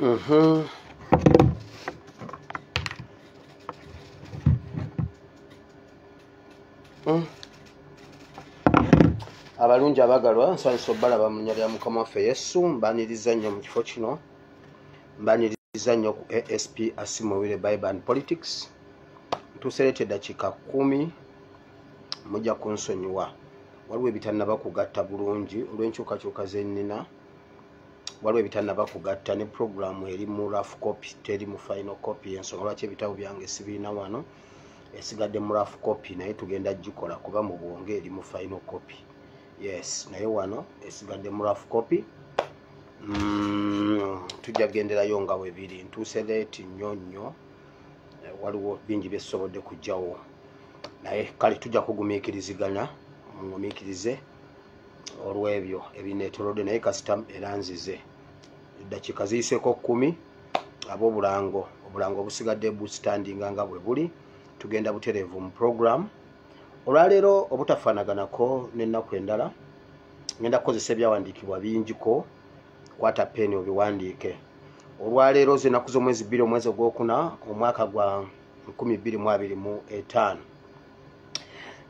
Abalungi abagalwa, nsanyusa obbalaba mu linnya lya Mukama waffe Yesu. Mbaniriza nnyo mu kifo kino, mbaniriza nnyo ku ASP Asimowire Bible and Politics. Ntuusereeta eddakiika 10, mujja kunsonyiwa, waliwo ebitannaba kugatta bulungi olw'enkyukakyuka ze nnina. Waliwo ebitannaba kugatta ne puroguramu eri mu rough copy, teri mu final copy. Ensonga lwaki ebitabo byange sibirina wano, esigadde mu rough copy, naye tugenda gikola kuba mu bwonge eri mu final copy. Yes, naye wano esigadde mu rough copy. Tujja kugenderayo nga bwe biri. Ntuuse late nnyo nnyo, waliwo bingi bye sisobodde kuggyawo, naye kale tujja kugumiikiriziganya, mungumiikirize olw'ebyo ebineetoolodde, naye kasita era nzize. Eddakiika ziyiseeko 10, ab'obulango, obulango obusigadde busitandinga nga bwe buli. Tugenda butereevu mu program olwaleero obutafaanaganako n'ennaku endala. Ngenda kukozesa ebyawandiikibwa bingiko, kwata peeni obiwandiike. Olwaleero z'ennaku z'omwezi 2 omwezi ogwokuna omwaka gwa 2025.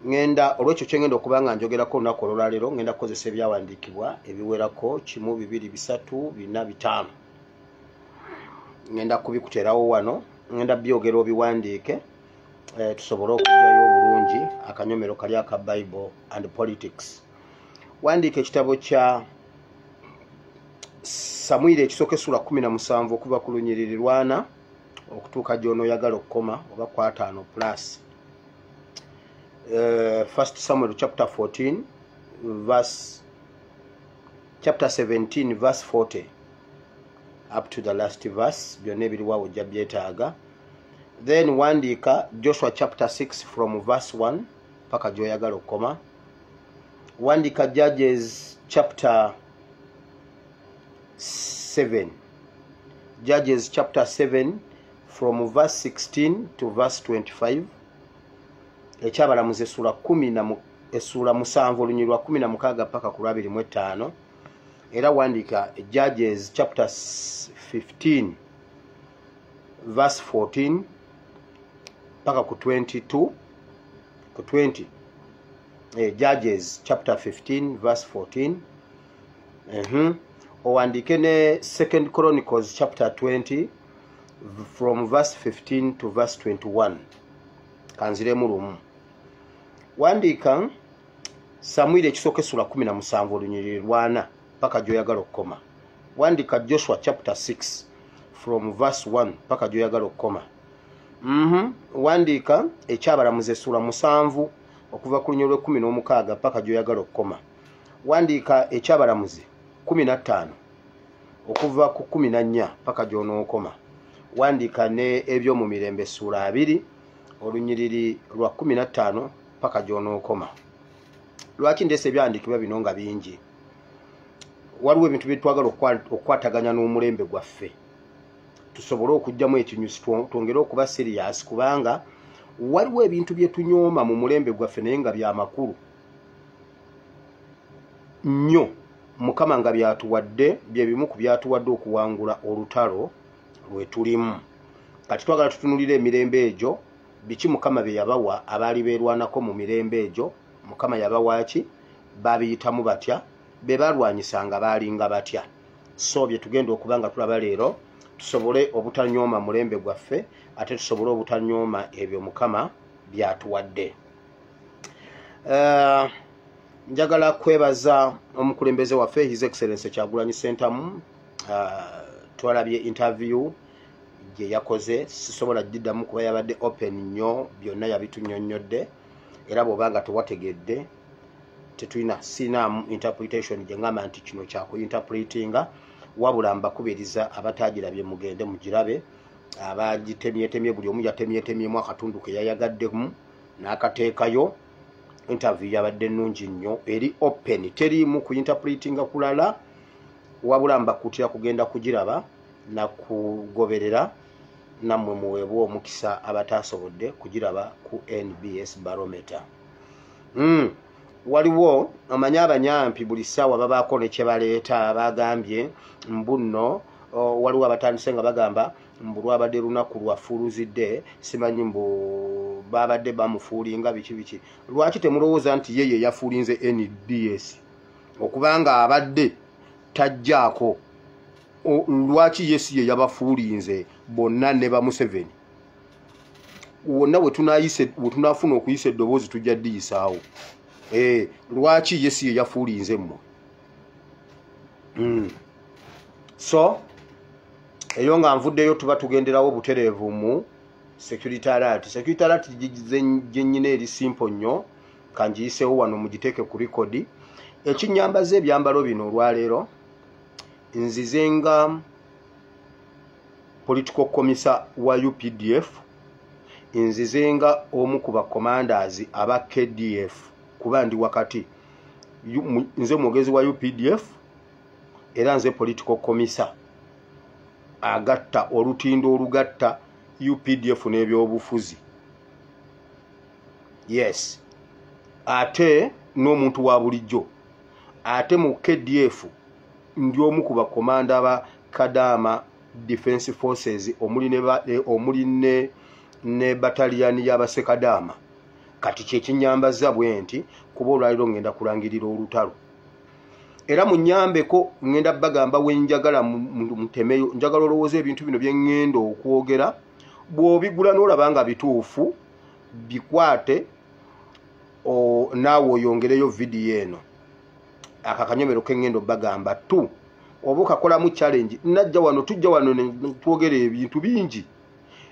Ngenda olwekyo kye ngenda okuba nga njogerako olunaku olwaleero, ngenda kukozesa ebyawandiikibwa ebiwerako 1 2 3 4 5. Ngenda kubikuteerawo wano, ngenda byogera obiwandiike, tusobole okuggyayo obulungi akanyomero kali aka Bible and Politics. Wandiika ekitabo kya Samwiri ekisooka essula 17 okuva ku lunyiriri 4 okutuuka gy'onooyagala okukoma oba ku 5 plus. First Samuel chapter 14 verse chapter 17 verse 40 up to the last verse, byonna ebiriwo ojja byetaaga. Then wandiika Joshua chapter 6 from verse 1 paka gy'oyagala okukoma. Wandiika Judges chapter 7, Judges chapter 7 from verse 16 to verse 25. Ekyabalamuzi essula 7 olunyiriri lwa 16 paka ku 25. Era wandiika Judges chapter 15 verse 14 paka ku 22 ku 20. Judges chapter 15 verse 14. Owandiike ne Second Chronicles chapter 20 from verse 15 to verse 21. Kanziremu lumu. Wandiika Samwiri ekisooka essula 17 olunyiriri 4 paka gy'oyagala okukoma. Wandiika Joshua chapter 6 from verse 1 paka gy'oyagala okukoma. Wandiika ekyabalamuzi essula 7 okuva ku lunyiriri 16 paka gy'oyagala okukoma. Wandiika ekyabalamuzi 15 okuva ku 14 paka gy'onookoma. Wandiika ne ebyomumirembe essula 2 olunyiriri lwa 15 paka gy'onookoma. Lwaki ndeese ebyawandiikibwa bino nga bingi? Waliwo ebintu bye twagala okukwataganya n'omulembe gwaffe, tusobole okuggyamu ekinyusi, twongere okuba serious, kubanga waliwo ebintu bye tunyooma mu mulembe gwaffe naye nga bya makulu nnyo. Mukama nga byatuwadde bye bimu ku byatuwadde okuwangula olutalo lwe tulimu. Kati twagala tutunulire emirembe egyo, biki Mukama bye yabawa abaali beerwanako mu mirembe egyo. Mukama yabawa ki? Babiyitamu batya? Be balwanyisanga baalinga batya? So bye tugenda okuba nga tulaba leero, tusobole obutanyooma mulembe gwaffe, ate tusobole obutanyooma ebyo Mukama byatuwadde. Njagala kwebaza omukulembeze waffe His Excellency Kyagulanyi Ssentamu. Twalabye interview gye yakoze, sisobola giddamu kuba yabadde open nnyo, byonna yabitunnyonnyodde. Era bw'oba nga tewategedde, tetulina siinaamu interpretation gye ngamba nti kino kyakuinterpretinga, wabula mbakubiriza abataagirabye mugende mugirabe. Abagitemyetemye, buli omu yatemyetemyemu akatundu ke yayagaddemu n'akateekayo. Interview yabadde nnungi nnyo, eri open, teriimu kuinterpretinga kulala, wabula mbakuutira kugenda kugiraba na kugoberera, nammwe muweebwe omukisa abataasobodde kugiraba ku NBS Barometer. Waliwo omanyi abanyampi buli ssaawa babaako ne kye baleeta, bagambye mbu nno Waliwo abatandise nga bagamba mbu lwabadde lunaku lwa fuluzidde, simanyi mbu babadde bamufuulinga biki biki. Lwaki temulowooza nti ye yafuulinze NBS okubanga abadde tajjaako? Lwaki ye si ye yabafuulinze bonna ne ba Museveni? Wonna wetunafuna okuyisa eddoboozi tujja ddiyisaawo. Lwaki ye si ye yafuulinze mmwe? So eyo nga nvuddeyo, tuba tugenderawo butereevu mu security alert. Security alert gyennyina eri simple nnyo, kangiyiseewo wano mugiteeke ku record. Ekinyambaza ebyambalo bino olwaleero, nzize nga political commissar wa UPDF, nzize nga omu ku bacommanders aba KDF, kuba ndi wakati. Nze mwogezi wa UPDF era nze political commissar agatta olutindo olugatta UPDF n'ebyobufuzi. Yes, ate n'omuntu wa bulijjo. Ate mu KDF ndi omu ku bakomanda ba Kadama Defense Forces, omuli ne bataliyani y'abasekadama. Kati kyekinyambaza bwe nti kuba olwaliro ngenda kulangirira olutalo, era munyambeko ngenda bagamba wenjagala mutemeyo. Njagala olowooza ebintu bino bye ŋŋenda okwogera, bw'obigula n'olaba nga bituufu bikwate, naawe oyongereyo vidiyo eno. Akakanyomero ke ŋŋenda obagamba tu oba okakolamu challenge. Najja wano, tujja wano ne twogera ebintu bingi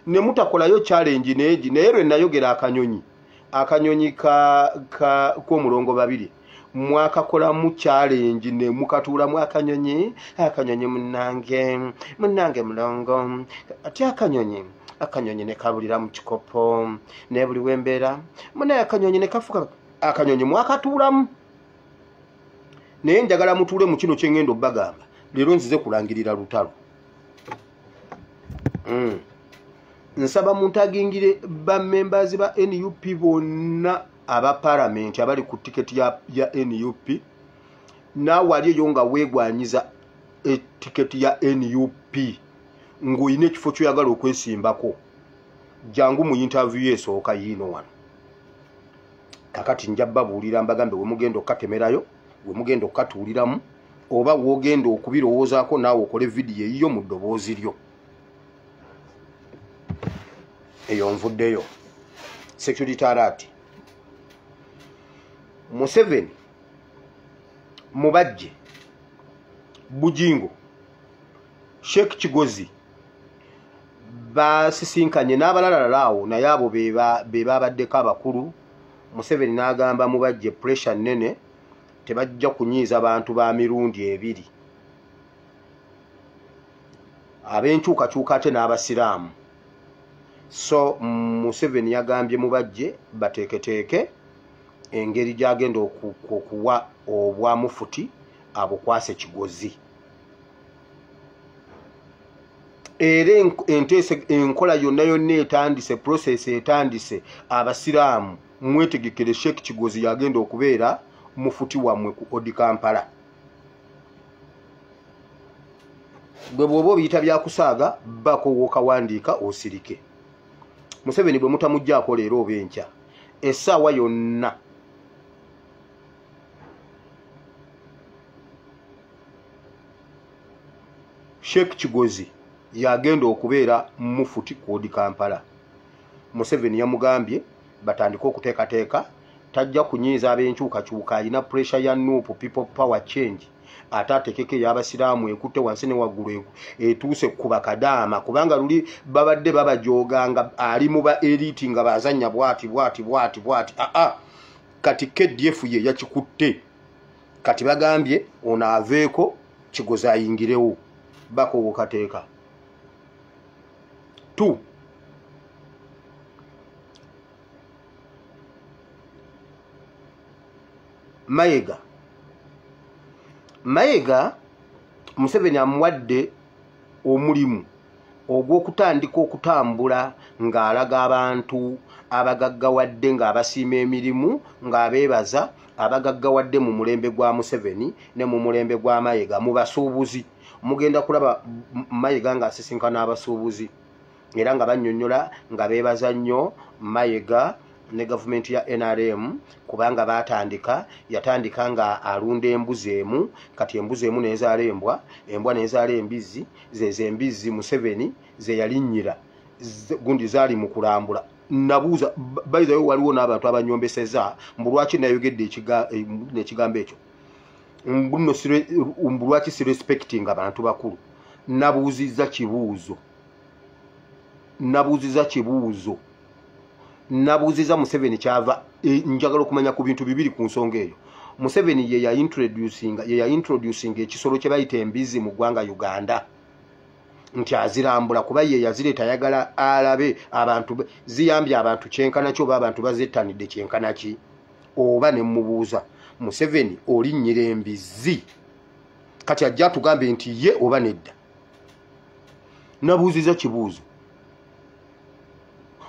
ne mutakolayo challenge neegi. Naye lwe nayogera akanyonyi k'omulongo babiri, mwakakolamu challenge ne mukatuulamu akanyonyi munnange mulongo ati akanyonyi ne kabulira mu kikopo naye buli wembeera munaye akanyonyi ne kafuka akanyonyi mwakatuulamu. Naye njagala mutuule mu kino kye ŋŋenda obbagamba leero. Nzize kulangirira lutalo. Nsaba muntagingire ba members ba NUP bonna aba palamenti abali ku tiketi ya NUP. Naawe ali eyo nga weegwanyiza etiketi ya NUP ng'olina ekifo ky'oyagala okwesimbako, jangu mu interview esooka yiino wano. Kakati nja babuulira mbagambe we mugenda okukatemerayo, we mugenda okukatuuliramu, oba w'ogenda okubirowoozaako naawe okole vidiyo eyiyo mu ddoboozi lyo. Eyo nvuddeyo. Security alert: Museveni, Mubajje, Bujingo, Sheikh Kigozi basisinkanye n'abalalala awo, naye abo be babaddeko abakulu. Museveni n'agamba Mubajje pressure nnene, tebajja kunyiiza bantu ba mirundi ebiri, ab'enkyukakyuka ate n'abasiraamu. So Museveni yagambye Mubajje bateeketeeke engeri gy'agenda okuwa obwamufuti abukwase Kigozi. Era enkola yonna yonna etandise, process etandise. Abasiraamu mwetegekere, Sheikh Kigozi yagenda okubeera mufuti wammwe ku Odi Kampala. Bwe bw'oba obiyita byakusaaga, bako wookawandiika osirike. Museveni bwe mutamugjaako leero oba enkya, essaawa yonna Sheikh Kigozi yagenda okubeera mufuti ku Odi Kampala. Museveni yamugambye batandike okuteekateeka, tajja kunyiiza ab'enkyukakyuka. Alina pressure ya NUP, People Power, Change, ate atekeko ey'abasiraamu ekutte wansi ne waggulu etuuse ku bakadaama, kubanga luli babadde babajooganga ali mu ba elite nga bazannya bwati bwati bwati bwati. Aa, kati KDF ye yakikutte. Kati bagambye ono aveeko, Kigozi ayingirewo. Bakowo kateeka tu. Mayiga Museveni amuwadde omulimu ogw'okutandika okutambula ng'alaga abantu abagaggawadde, ng'abasiima emirimu, ng'abeebaza abagaggawadde mu mulembe gwa Museveni ne mu mulembe gwa Mayiga mu basuubuzi. Mugenda kulaba Mayiga ng'asisinkana abasuubuzi era nga bannyonnyola nga beebaza nnyo Mayiga ne gavumenti ya NRM kubanga baatandika, yatandika nga alunda embuzi emu, kati embuzi emu n'ezaala embwa, embwa n'ezaala embizzi, zezo embizzi Museveni ze yalinnyira gundi zaali mu kulambula. Nabuuza by the way, waliwo n'abantu abanyombeseza mbu lwaki nayogedde ekigambo ekyo, mbu lwaki si respecting abantu bakulu. Nabuuzizza kibuuzo, nabuuzizza kibuuzo, nabuuziza Museveni kyava njagala okumanya ku bintu bibiri ku nsonga eyo. Museveni ye ya introducing ekisolo kye bayita embizi mu ggwanga Uganda nti azirambula kuba ye yazireeta, ayagala alabe abantu ziyambye abantu kyenkana ki oba abantu bazettanidde kyenkana ki. Oba ne mubuuza Museveni olinnyira embizi, kati ajja atugambe nti ye oba nedda. Nabuuziza kibuuzo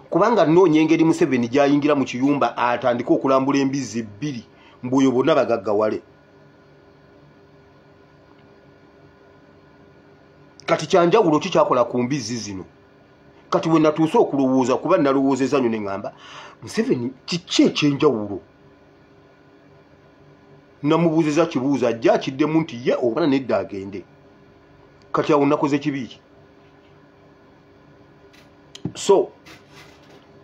kubanga nnoonya engeri Museveni gy'ayingira mu kiyumba atandike okulambula embizi bbiri mbuyo bonna bagaggawale. Kati kyanjawulo ki kyakola ku mbizzi zino? Kati we natuuse okulowooza, kuba nalowoozezza nnyo ne ŋŋamba Museveni kiki ekyenjawulo. Namubuuziza kibuuzo ajja akiddemu nti ye oba nedda agende. Kati awo nakoze kibi ki? So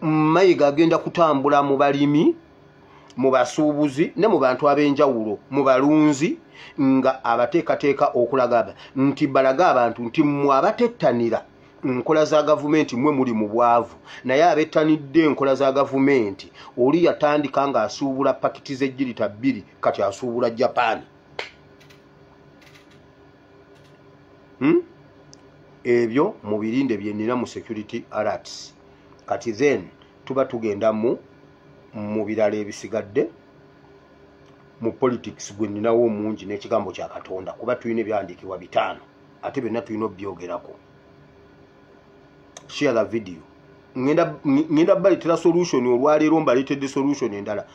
Mayiga agenda kutambula mu balimi, mu basuubuzi ne mu bantu ab'enjawulo, mu balunzi, nga abateekateeka okulaga nti balaga abantu nti mmwe abatettanira nkola za gavumenti mmwe muli mu bwavu, naye abettanidde enkola za gavumenti oli yatandika ng'asuubula pakiti z'ejjirita 2 kati asuubula Japan. Ebyo mubirinde bye nnina mu security alerts. Kati then tuba tugenda mu birala ebisigadde mu politics gwe nninawo mungi n'ekigambo kya Katonda, kuba tulina ebyawandiikibwa 5 ate byonna tulina obyogerako. Share the video. Ngenda baleetera solution olwaleero, mbaleetedde solution endala.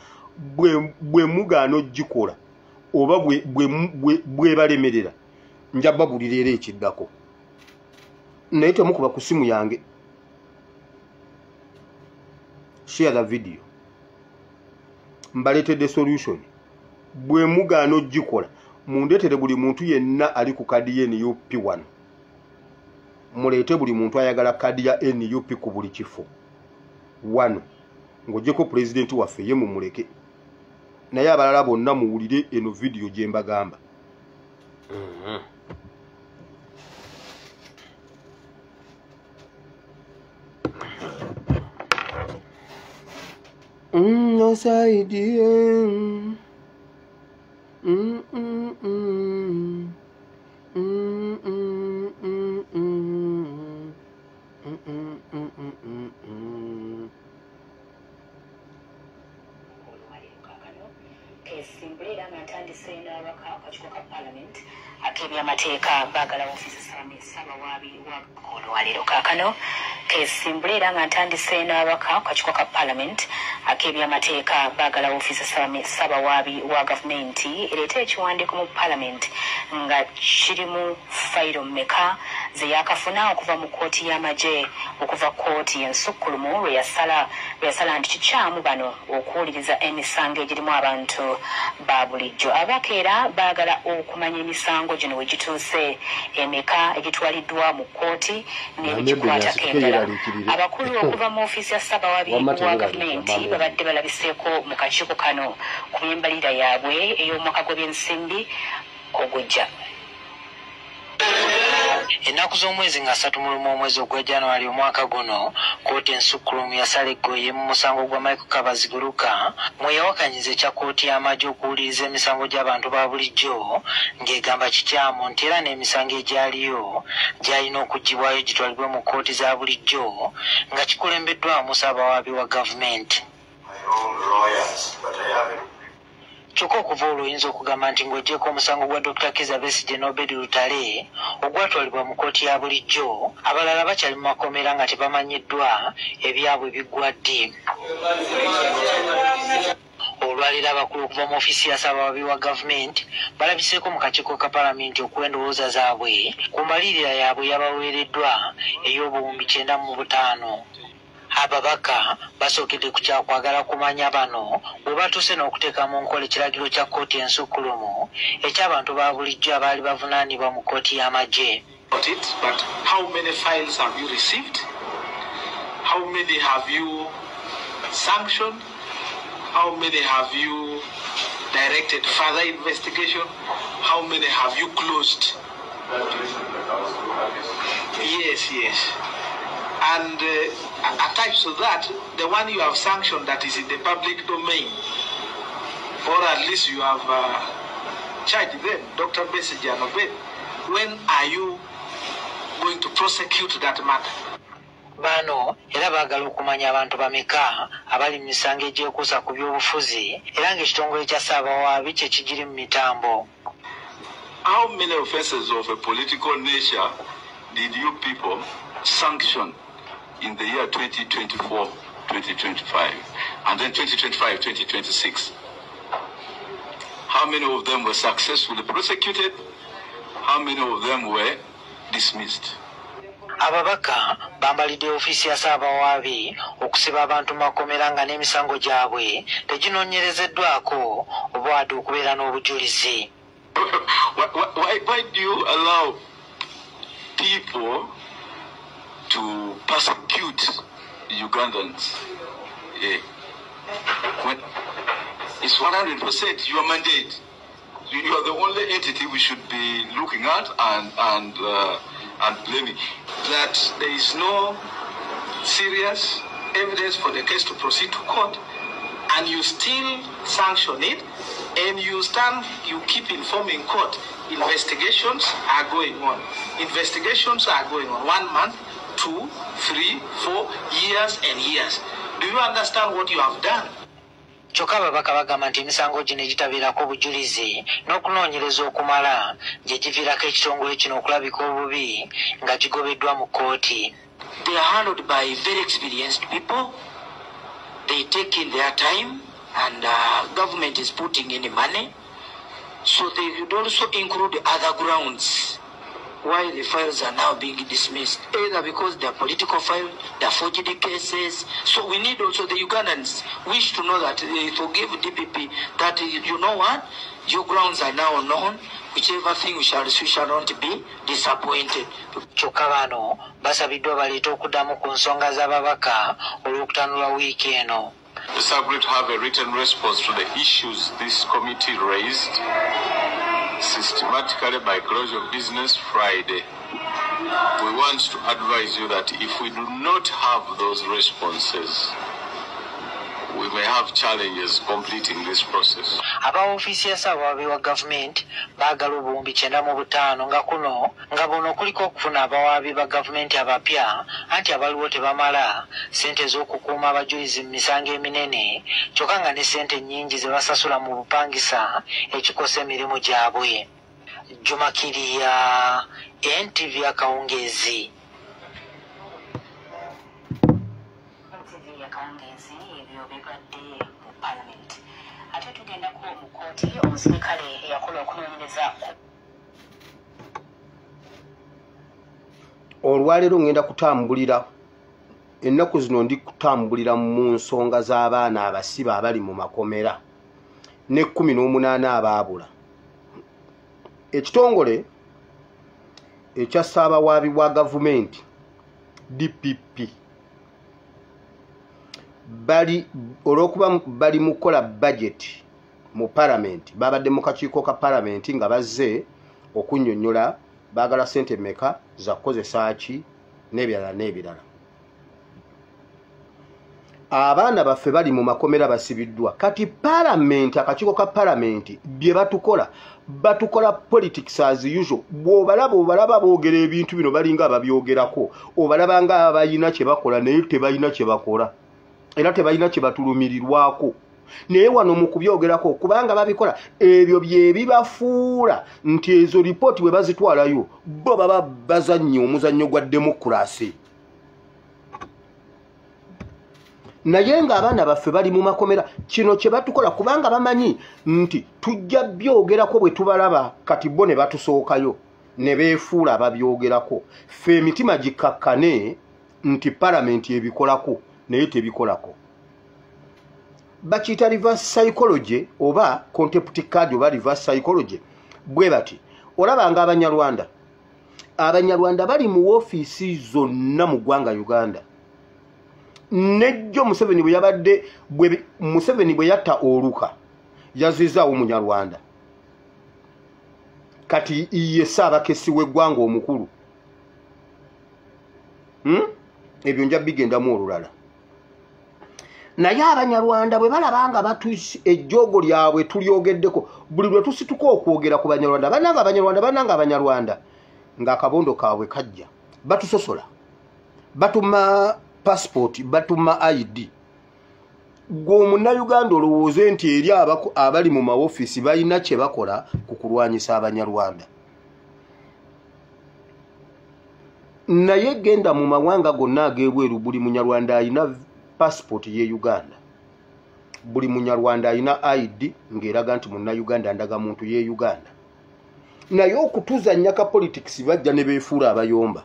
Bwe mugaana ogikola oba bwe balemerera nja babulira era ekiddako, naye temukuba ku simu yange. Share the video. Mbaleetedde solution. Bwe mugaana ogikola mundeetere buli muntu yenna ali ku kadi ye NUP wano, muleete buli muntu ayagala kadi ya NUP ku buli kifo wano, ng'oggyeko pulezidenti waffe ye mumuleke, naye abalala bonna muwulire eno vidiyo gye mbagamba. Nosaidie. Kesimbulira nga ntandise n'abaka akakiiko ka parliament ak'ebyamateeka baagala ofiisi ssabawaabi wa olwaleero. Kaakano kesimbulira nga ntandise n'abaka akakiiko ka parliament ak'ebyamateeka baagala ofiisi ssabawaabi wa gavumenti ereeta ekiwandiiko mu parliament nga kirimu fayiro mmeka ze yakafuna okuva mu kkooti y'amagye okuva kkooti ensukkulumu lwe yasala nti kikyamu bano okuwuliriza emisango egirimu abantu ba bulijjo. Ababaka era baagala okumanya emisango gino we gituuse, emeka egitwaliddwa mu kkooti n'ebigikwatako endala. Abakulu okuva mu ofiisi ya ssabawaabi wa gavumenti babadde balabiseeko mu kakiiko kano ku by'embalirira yaabwe ey'omwaka gw'ebyensimbi ogujja. Ennaku z'omwezi nga 31 omwezi ogwa January omwaka guno, kkooti ensukkulumu yasala eggoye mu musango gwa Michael Kabaziguruka mwe yawakanyiza ekya kkooti y'amagye okuwuliriza emisango gy'abantu ba bulijjo ng'egamba kikyamu nti era n'emisango egyaliyo gyalina okuggyibwayo gitwalibwe mu kkooti za bulijjo nga kikulembeddwamu ssabawaabi wa gavumenti. Kyokka okuva olwo oyinza okugamba nti ng'oggyeko omusango gwa Dr. Kizza Besigye n'Obedi Lutale ogwatwalibwa mu kkooti ya bulijjo, abalala bakyali mu makomera nga tebamanyiddwa ebyabwe biggwa ddi. Olwaleero Olwaleero abakulu okuva mu ofiisi ya Ssaabawaabi wa gavumenti balabiseeko mu kakiiko ka Palamenti okuwa endowooza zaabwe ku mbalirira yaabwe yabaweereddwa ey'obuwumbi 95. Ababaka basookedde ku kyakwagala kumanya bano bwe batuuse n'okuteeka mu nkola ekiragiro kya kkooti ensukkulumu eky'abantu ba bulijjo abaali bavunaanibwa mu kkooti y'amagye. But how many files have you received? How many have you sanctioned? How many have you directed further investigation? How many have you closed? Yes. And attached to that, the one you have sanctioned that is in the public domain, or at least you have charged them, Dr. Besigye and Obed, when are you going to prosecute that matter? Bano era baagala okumanya abantu bameka abali mu misango egyekuusa ku by'obufuzi era ng'ekitongole kya Ssaabawaabi kye kigiri mu mitambo. How many offenses of a political nature did you people sanction in the year 2024, 2025, and then 2025, 2026? How many of them were successfully prosecuted? How many of them were dismissed? Ababaka bambalidde ofiisi ya Ssaabawaabi okusiba abantu makomera nga n'emisango gyabwe teginoonyerezeddwako oba wadde okubeera n'obujulizi. Why do you allow people to persecute Ugandans? Yeah. When it's 100% your mandate. You are the only entity we should be looking at and blaming. That there is no serious evidence for the case to proceed to court, and you still sanction it, and you keep informing court, investigations are going on. Investigations are going on. 1 month, 2, 3, 4 years and years. Do you understand what you have done? Kyokka ababaka bagamba nti emisango gino egitabeerako obujulizi n'okunoonyereza okumala gye giviirako ekitongole kino okulabika obubi nga kigobeddwa mu kkooti. They are handled by very experienced people. They take in their time, and government is putting in money. So they would also include other grounds why the files are now being dismissed, either because they are political files, they are forged cases. So we need also the Ugandans wish to know that they forgive DPP, that you know what, your grounds are now known, whichever thing we shall not be disappointed. Kyokka bano basabiddwa baleete okuddamu ku nsonga z'ababaka olw'okutanulwa wiiki eno. It's agreed to have a written response to the issues this committee raised systematically by close of business Friday. We want to advise you that if we do not have those responses, we may have challenges completing this process. Aba ofiisi ya Ssaabawaabi wa gavumenti baagala obuwumbi 95 nga kuno nga buno kuliko okufuna abawaabi ba gavumenti abapya anti abaliwo tebamala ssente ez'okukuuma abajulizi mu misango eminene kyokka nga ne ssente nnyingi ze basasula mu bupangisa ekikosa emirimu gyabwe. Juma Kirya, NTV akawungeezi. NTV akawungeezi ebyo bibadde mu Parliament. Ate tugendako mu kkooti omusirikale eyakola okunoonyereza. Olwaleero ngenda kutambulira ennaku zino ndi kutambulira mu nsonga z'abaana abasibe abali mu makomera ne 18 abaabula. Ekitongole ekya Ssaabawaabi wa gavumenti DPP bali olw'okuba bali mu kukola budget mu Palamenti, babadde mu kakiiko ka Palamenti nga bazze okunnyonnyola baagala ssente mmeka za kukozesa ki n'ebirala n'ebirala. Abaana baffe bali mu makomera basibiddwa. Kati Palamenti, akakiiko ka Palamenti bye batukola, batukola politics as usual. Bw'obalaba obalaba boogera ebintu bino balinga ababyogerako, obalaba nga abalina kye bakola naye tebalina kye bakola, era tebalina kye batulumirirwako. Naye wano mu kubyogerako kubanga babikola ebyo bye bibafuula nti ezo ripooti bwe bazitwalayo bo baba bazannya omuzannyo gwa demokurasi. Naye ng'abaana baffe bali mu makomera. Kino kye batukola kubanga bamanyi nti tujja byogerako bwe tubalaba. Kati bo ne batusookayo ne beefuula ababyogerako, ffe emitima gikakkane nti palamenti ebikolako, naye tebikolako. Bakiyita reverse psychology oba contempt card oba reverse psychology. Bwe bati olabanga Abanyarwanda bali mu woofiisi zonna mu ggwanga Uganda. Nejjo Museveni bwe yabadde, Museveni bwe yatta oluka, yazizaawo Munyarwanda. Kati ye Ssaabakessi w'eggwanga omukulu. Ebyo nja bigendamu olulala. Naye Abanyarwanda bwe balaba nga ejjoogo lyabwe tulyogeddeko, buli lwe tusituka okwogera ku Banyarwanda, bannange Abanyarwanda, bannange Abanyarwanda, ng'akabondo kaabwe kajja. Batusosola, batuma passport, batuma ID. Gwe Omunnayuganda olowooze nti eri abali mu mawofiisi balina kye bakola ku kulwanyisa Abanyarwanda. Naye genda mu mawanga gonna ag'ebweru, buli Munyarwanda alina passport ye Uganda, buli Munyarwanda alina ID ng'eraga nti Munnayuganda, ndagamuntu ye Uganda. Naye okutuzannya ka politics, bajja ne beefuula abayomba.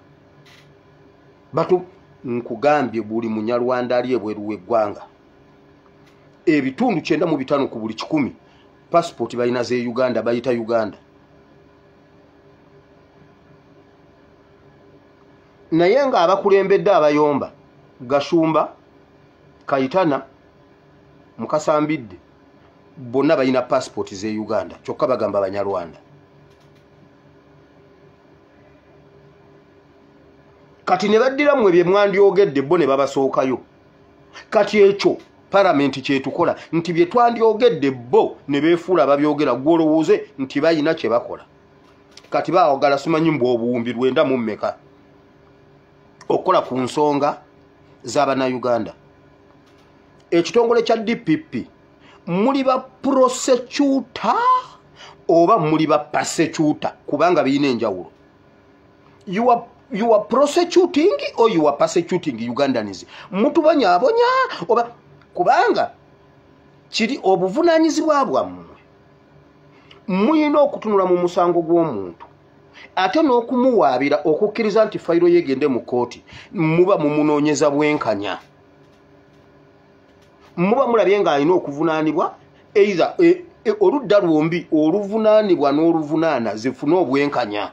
Batu nkugambye, buli Munyarwanda ali ebweru w'eggwanga, 95 ku buli 100 passport balina ze Uganda, bayita Uganda. Naye nga abakulembedde abayomba, Gashumba, Kayitana, Mukasambidde, bonna balina passport ze Uganda, kyokka bagamba Banyarwanda. Kati ne baddiramu ebye mwandyogedde, bo ne babasookayo. Kati ekyo palamenti kyetukola, nti bye twandyogedde bo ne beefuula ababyogera. Gwe olowooze nti balina kye bakola. Kati baawagala simanyi mbu 900,000 okukola ku nsonga z'Abannayuganda. Ekitongole kya DPP, muli ba prosecutor oba muli ba persecutor? Kubanga birina enjawulo. You are prosecuting or you are persecuting Ugandans? Mutubonyaabonya oba? Kubanga kiri obuvunaanyizibwa bwammwe, muyina okutunula mu musango gw'omuntu ate n'okumuwaabira okukkiriza nti fayiro yegende mu kooti. Muba mumunoonyeza bwenkanya, muba mulabye ng'alina okuvunaanibwa, either oludda lwombi, oluvunaanibwa n'oluvunaana, zifune obwenkanya.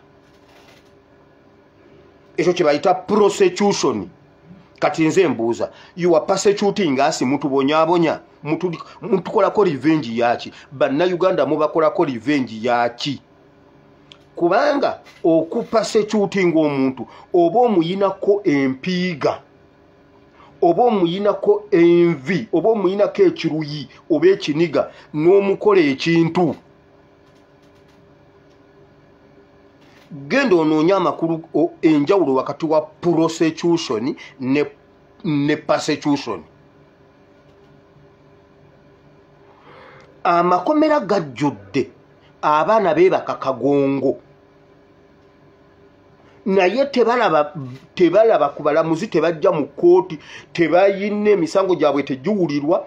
Ekyo kye bayita prosecution. Kati nze mbuuza, you are persecuting us? Mutubonyaabonya, mutukolako revenge yaki? Bannayuganda mubakolako revenge yaki? Kubanga okupersecuting omuntu, oba omuyinako empiiga, oba omuyinako envi, oba omuyinako ekiruyi oba ekiniga, n'omukola ekintu. Genda onoonye amakulu, enjawulo wakati wa prosecution ne persecution. Amakomera gajjudde abaana beebaka kagongo, naye tebalaba ku balamuzi, tebajja mu kkooti, tebayina emisango gyabwe tegiwulirwa,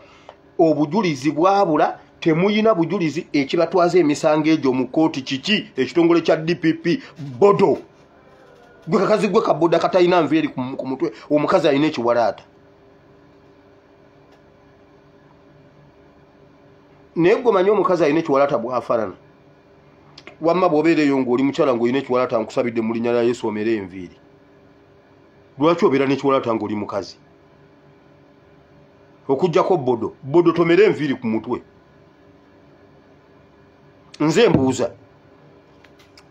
obujulizi bwabula, temuyina bujulizi ekibatwaza emisango egyo mu kkooti. Kiki ekitongole kya DPP? Bodo gwe kakazi gwe kaboda katalina nviiri ku mutwe, omukazi alina ekiwalaata. Naye gwe manyi omukazi alina ekiwalaata bwafaanana? Wamma bw'obeera eyo ng'oli mukyala ng'olina ekiwalaata, nkusabidde mu linnya lya Yesu omere enviiri. Lwaki obeera n'ekiwalaata ng'oli mukazi? Okugjako bodo bodo, tomere enviiri ku mutwe. Nze mbuuza,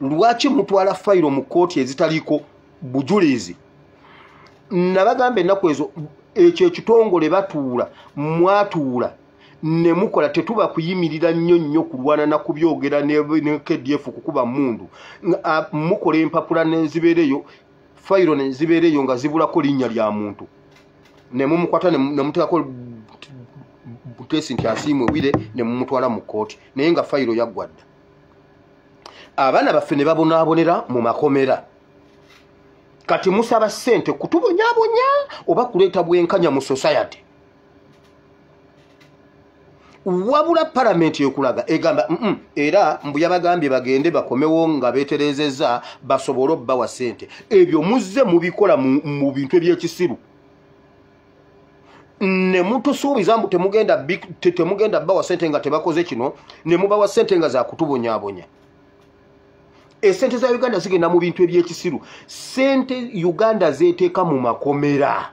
lwaki mutwala fayiro mu kkooti ezitaliiko bujulizi? Nabagamba ennaku ezo, ekyo ekitongole batuula, mwatuula ne mukola. Tetuba kuyimirira nnyo nnyo kulwana na kubyogera ne KDF kukuba mundu. Mukola empapula nezibeereyo, fayiro nezibeereyo nga zibulako linnya lya muntu, ne mumukwata ne muteekako buteesi nti Asiimwe Wire, ne mumutwala mu kkooti, naye nga fayiro yaggwa dda. Abaana baffe ne babonaabonera mu makomera. Kati musaba ssente kutubonyaabonya oba kuleeta bwenkanya mu society? Wabula palamenti ekulaga egamba era mbu yabagambye bagende bakomewo nga beeterezezza basobole obbawa ssente. Ebyo muzze mubikola mu bintu ebyekisiru, ne mutusuubiza mbu temugenda bawa ssente nga tebakoze kino, ne mubawa ssente nga zakutubonyaabonya. Esente za Uganda zigenda mu bintu ebyekisiru. Ssente Uganda zeeteeka mu makomera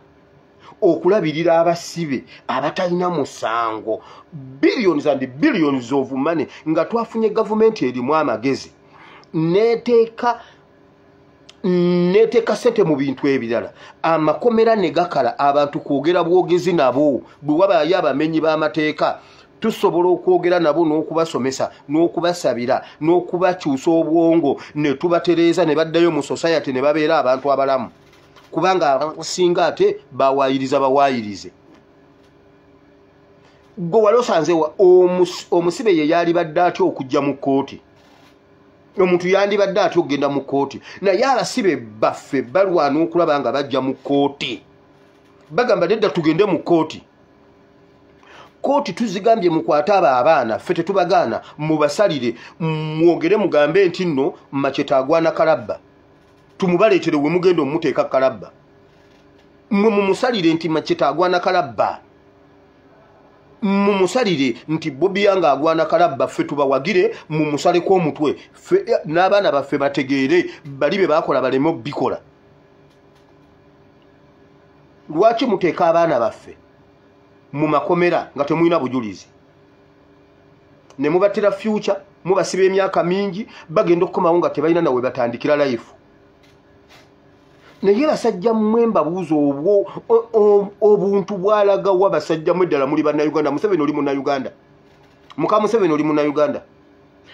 okulabirira abasibe abatalina musango, billions and billions of money, nga twafunye gavumenti erimu amagezi neteeka sente mu bintu ebirala, amakomera ne gakala, abantu kwogera bwogezi nabo. Bwe wabayo abamenyi b'amateeka tusobola okwogera nabo n'okubasomesa n'okubasabira n'okubakyusa obwongo ne tubatereeza ne baddayo mu society ne babeera abantu abalamu, kubanga abasinga ate bawaayiriza bawaayirize. Gwe wali osanze omusibe ye yalibadde atya okujja mu kkooti? Omuntu yandibadde atya okugenda mu kkooti? Naye abasibe baffe balwana okulaba nga bajja mu kkooti, bagamba nedda tugende mu kkooti. Kkooti tuzigambye mukwate abo abaana, ffe tetubagaana, mubasalire, mwogere mugambe nti nno Machete agwana kalabba, tumubaleetere we mugenda omuteeka kalabba. Mmwe mumusalire nti Machete agwana kalabba, mumusalire nti Bobi Young agwana kalabba, ffe tubawagire, mumusaleko omutwe, ffe n'abaana baffe bategeere bali be baakola baleme obbikola. Lwaki muteeka abaana baffe mu makomera nga temulina bujulizi, ne mubatira future, mubasiba emyaka mingi, bagenda okukomawo nga tebalina nawe batandikira life? Naye basajja mmwe mbabuuza, obuntu bwalagawa? Basajja mmwe ddala muli bannayuganda? Museveni oli munnayuganda, muka Museveni oli munnayuganda,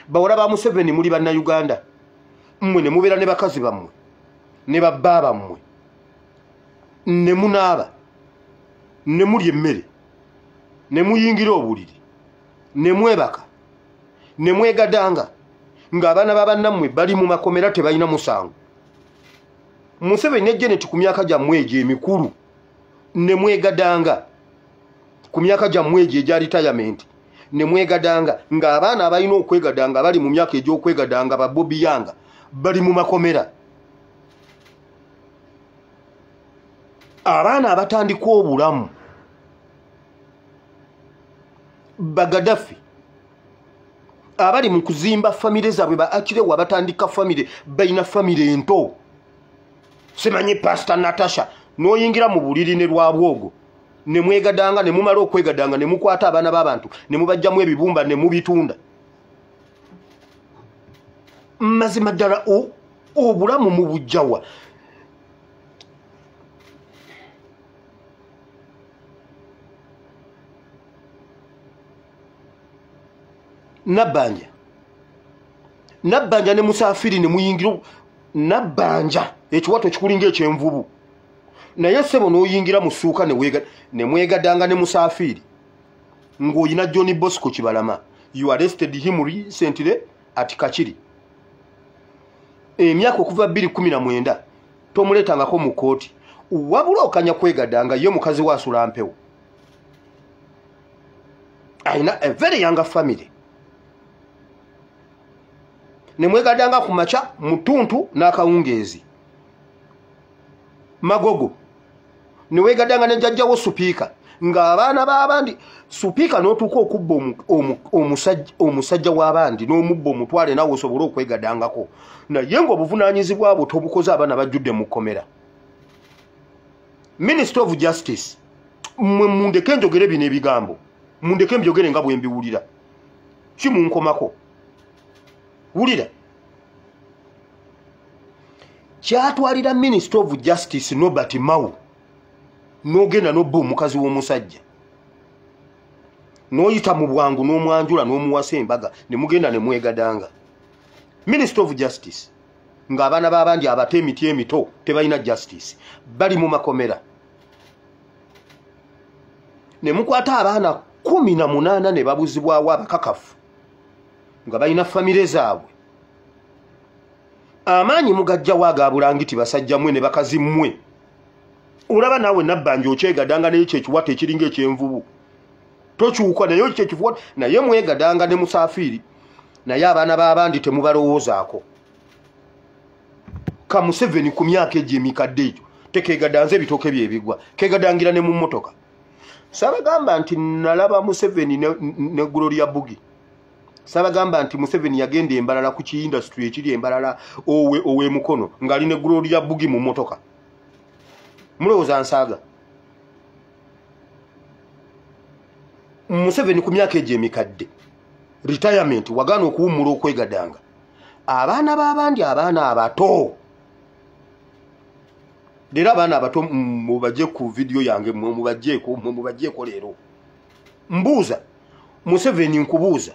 bawala ba Museveni muli bannayuganda. Mmwe ne mubeera ne bakazi bammwe ne babba bammwe, ne munaaba, ne mulya emmere, ne muyingira obuliri, ne mwebaka, ne mwegadanga ng'abaana ba bannammwe bali mu makomera tebalina musango. Museveni ne Janet ku myaka gyammwe egyo emikulu ne mwegadanga, ku myaka gyammwe egyo egya retirement ne mwegadanga, ng'abaana abalina okwegadanga bali mu myaka egy'okwegadanga ba Bobi Young bali mu makomera. Abaana abatandika obulamu ba Gaddafi abali mu kuzimba famire zaabwe, ba Akirewo abatandika famire balina famire ento, simanyi Pastor Natasha, n'oyingira mu buliri ne lwabwogo ne mwegadanga, ne mumala okwegadanga ne mukwata abaana b'abantu ne mubajjamu ebibumba ne mubitunda. Mazima ddala obulamu mubujjawa? Nabbanja ne Musafiri ne muyingira Nabbanja ekiwato kikulinga ekyenvubu, naye ssebo n'oyingira mu ssuuka ne mwegadanga ne Musafiri ng'oyina John Bosco Kibalama. You arrested him recently at Kakiri. Emyaka okuva 2019 tomuleetangako mu kkooti, wabula okanya kwegadanga ye mukazi we asula mpewo, alina a very young family. Ne mwegadanga ku makya, mu ttuntu n'akawungeezi. Magogo ne weegadanga ne jjajjawo Supiika, ng'abaana b'abandi Supiika n'otuuka okubba omusajja w'abandi n'omubba omutwale naawe osobole okwegadangako, naye ng'obuvunaanyizibwa bwo tobukoze, abaana bajjudde mu kkomera. Minister of Justice, mmwe mundeke njogere bino ebigambo, mundeke mbyogere nga bwe mbiwulira, kimunkomako. Wulira, kyatwalira Minister of Justice Norbert Mao n'ogenda n'obba omukazi w'omusajja n'oyita mu bwangu n'omwanjula n'omuwasa embaga ne mugenda ne mwegadanga. Minister of Justice, ng'abaana b'abandi abato emiti emito tebalina justice, bali mu makomera, ne mukwata abaana 18 ne babuzibwawo abakakafu nga balina famire zaabwe. Amaanyi mugajjawo aga bulangiti, basajja mmwe ne bakazi mmwe. Olaba naawe Nabbanja okyegadanga naye ekyo ekiwato ekiringa ekyenvubu. Tokyuka naye kyekifuwa naye mwegadanga ne musafiiri naye abaana b'abandi temubalowoozaako. Ka Museveni ku myaka egyo emikadde egyo tekegadanze ebitooke bye ebigwa kegadangira ne mu mmotoka. Sabagamba nti nalaba Museveni ne Gloria Bugi. Sabagamba nti Museveni yagenda Embalala ku ki industry ekiri Embalala owe Mukono ngali ne Gloria Bugi mu mmotoka. Mulowooza nsaaga. Museveni ku myaka egyo emikadde retirement wagaana okuwummula okwegadanga. Abaana b'abandi abaana abato leero abaana abato mubajje ku vidiyo yange mubajjeeko leero. Mbuuza Museveni nkubuuza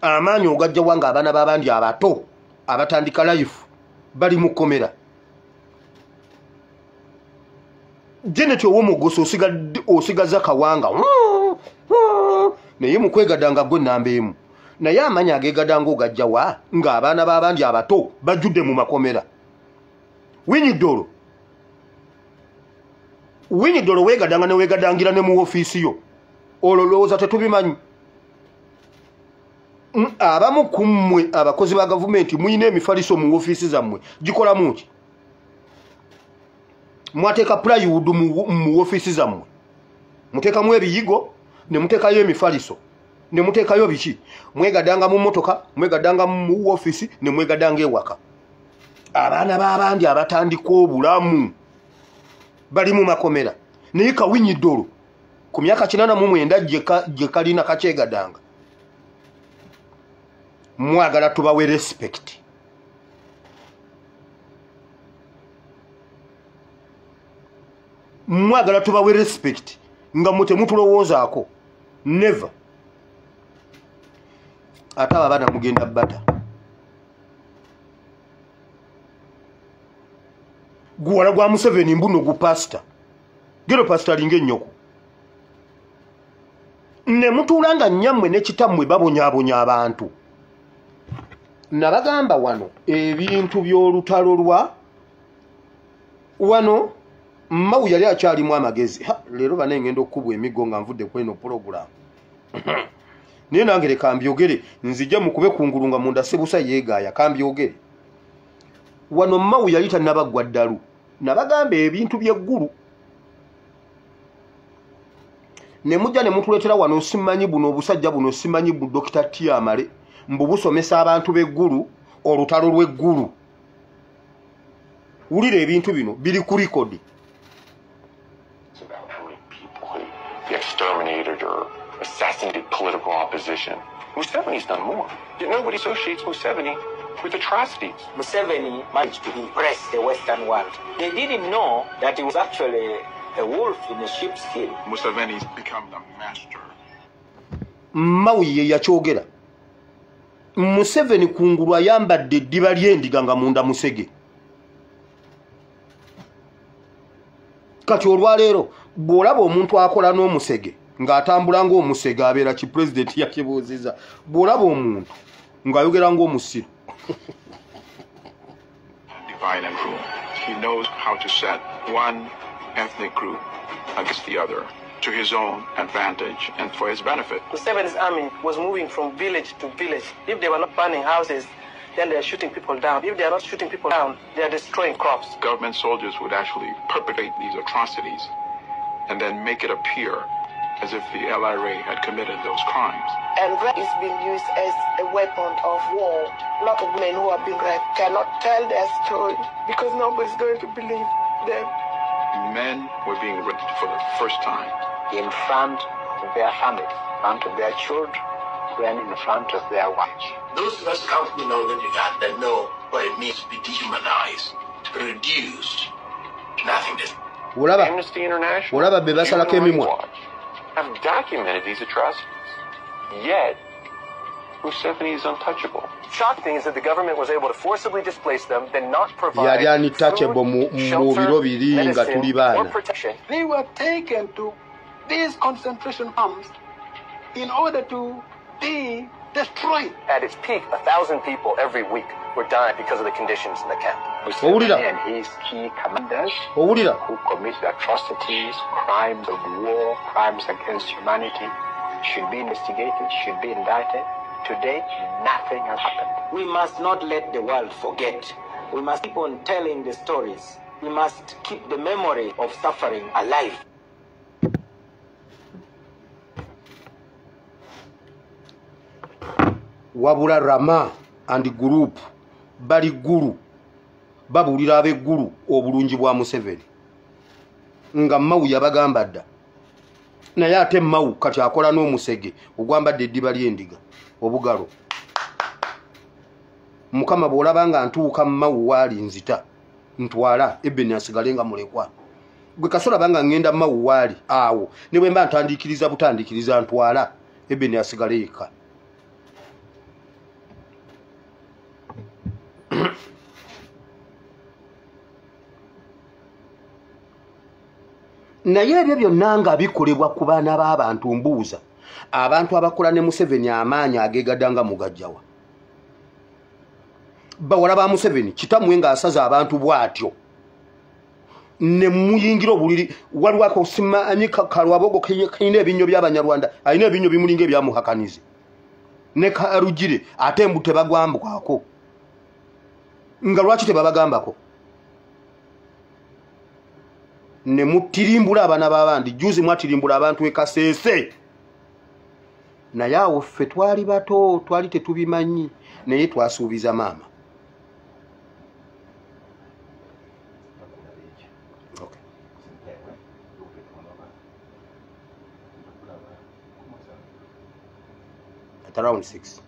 amaanyi ogajja wanga abaana b'abandi abato abatandika life bali mu kkomera. Janet Owomugoso osigaza kawanga naye mukwegadanga gwe namba emu naye amaanyi ageegadanga ogajja wa ng'abaana b'abandi abato bajjudde mu makomera. Winyi Dolo weegadanga ne weegadangira ne mu ofiisi yo olwo lowooza tetubimanyi. Abamu ku mmwe abakozi ba gavumenti muyina emifaliso mu ofiisi zammwe gikolamu ki? Mwateeka plywood mu ofiisi zammwe, muteekamu ebiyigo ne muteekayo emifaliso ne muteekayo biki? Mwegadanga mu mmotoka, mwegadanga mu ofiisi ne mwegadanga ewaka. Abaana b'abandi abatandika obulamu bali mu makomera naye Kawinyi Dolo ku myaka 89 gye kalina kakyegadanga. Mwagala tubawe respect. Mwagala tubawe respect nga mwe temutulowoozaako. Never. Ate abo abaana mugenda bata. Guwala gwa Museveni mbuno gu pastor. Gero pastor alinga ennyoko. Ne mutuula nga nnyammwe ne kitammwe babonyaabonya abantu. Nabagamba wano ebintu by'olutalo lwa wano Mao yali akyalimu amagezi. Leero bane ngenda okukubwa emiggo nga nvudde ku eno program. Naye nange leka mbyogere nzije mukube kungulu nga munda sebusa yeegaaya kambyogere. Wano Mao yali tannabaggwa ddalu. Nabagamba ebintu by'eggulu. Ne mujja ne mutuleetera wano simanyi buno obusajja buno simanyi bu Dr. Tiamale mbu busomesa abantu b'eggulu olutalo lw'eggulu. Wulira ebintu bino biri ku record. Exterminated or assassinated political opposition. Museveni's done more. Yet nobody associates Museveni with atrocities. Museveni managed to impress the Western world. They didn't know that he was actually a wolf in a sheep's skin. Museveni's become the master. Mao ye yakyogera. Museveni kungulu ayambadde eddiba ly'endiga nga munda musege. Kati olwaleero bw'olaba omuntu akola n'omusege ng'atambula ng'omusege abeera ki pulezidenti yakibuuzizza. Bw'olaba omuntu ng'ayogera ng'omusiru. Divide and rule. He knows how to set one ethnic group against the other to his own advantage and for his benefit. Museveni's army was moving from village to village. If they were not burning houses, then they are shooting people down. If they are not shooting people down, they are destroying crops. Government soldiers would actually perpetrate these atrocities and then make it appear as if the LRA had committed those crimes. And rape is being used as a weapon of war. A lot of men who have been raped cannot tell their story because nobody's going to believe them. Men were being raped for the first time. In front of their family, in front of their children, and in front of their wives. Those of us come from northern Uganda know what it means to be dehumanized, to be reduced to nothingness. Amnesty International, Human Rights Watch have documented these atrocities. Yet, Museveni is untouchable. Shocking thing is that the government was able to forcibly displace them, then not provide food, shelter, medicine, or protection. They were taken to these concentration camps in order to be destroyed. At its peak, 1,000 people every week were dying because of the conditions in the camp. Museveni and his key commanders who committed atrocities, crimes of war, crimes against humanity, should be investigated, should be indicted. Today, nothing has happened. We must not let the world forget. We must keep on telling the stories. We must keep the memory of suffering alive. Wabula Rama and group bali guru babulira ab'eggulu obulungi bwa Museveni nga Mao yabagamba dda, naye ate Mao kati akola n'omusege ogwambadde eddiba ly'endiga obugalo. Mukama bw'olaba nga ntuuka Mao waali nzita ntwala Ebeni asigale nga mulekwa. Gwe kasola banga ngenda Mao waali awo ne bwe mba ntandikiriza butandikiriza ntwala Ebeni asigale yekka. Naye ebyo byonna nga bikolebwa ku baana b'abantu. Mbuuza abantu abakola ne Museveni amaanyi ageegadanga mugajjawa. Bawala ba Museveni kitammwe ng'asaza abantu bw'atyo ne muyingira obuliri. Waliwo akosimanyi Kalwabogo kalina ebinnyo by'Abanyarwanda, alina ebinnyo bimulinga ebyamuhakanizi ne Karugire, ate mbu tebagwambwako. Nga lwaki tebabagambako? Ne mutirimbula abaana b'abandi. Juzi mwatirimbula abantu e Kasese, naye awo ffe twali bato, twali tetubimanyi, naye twasuubiza maama. Okay. At around 6.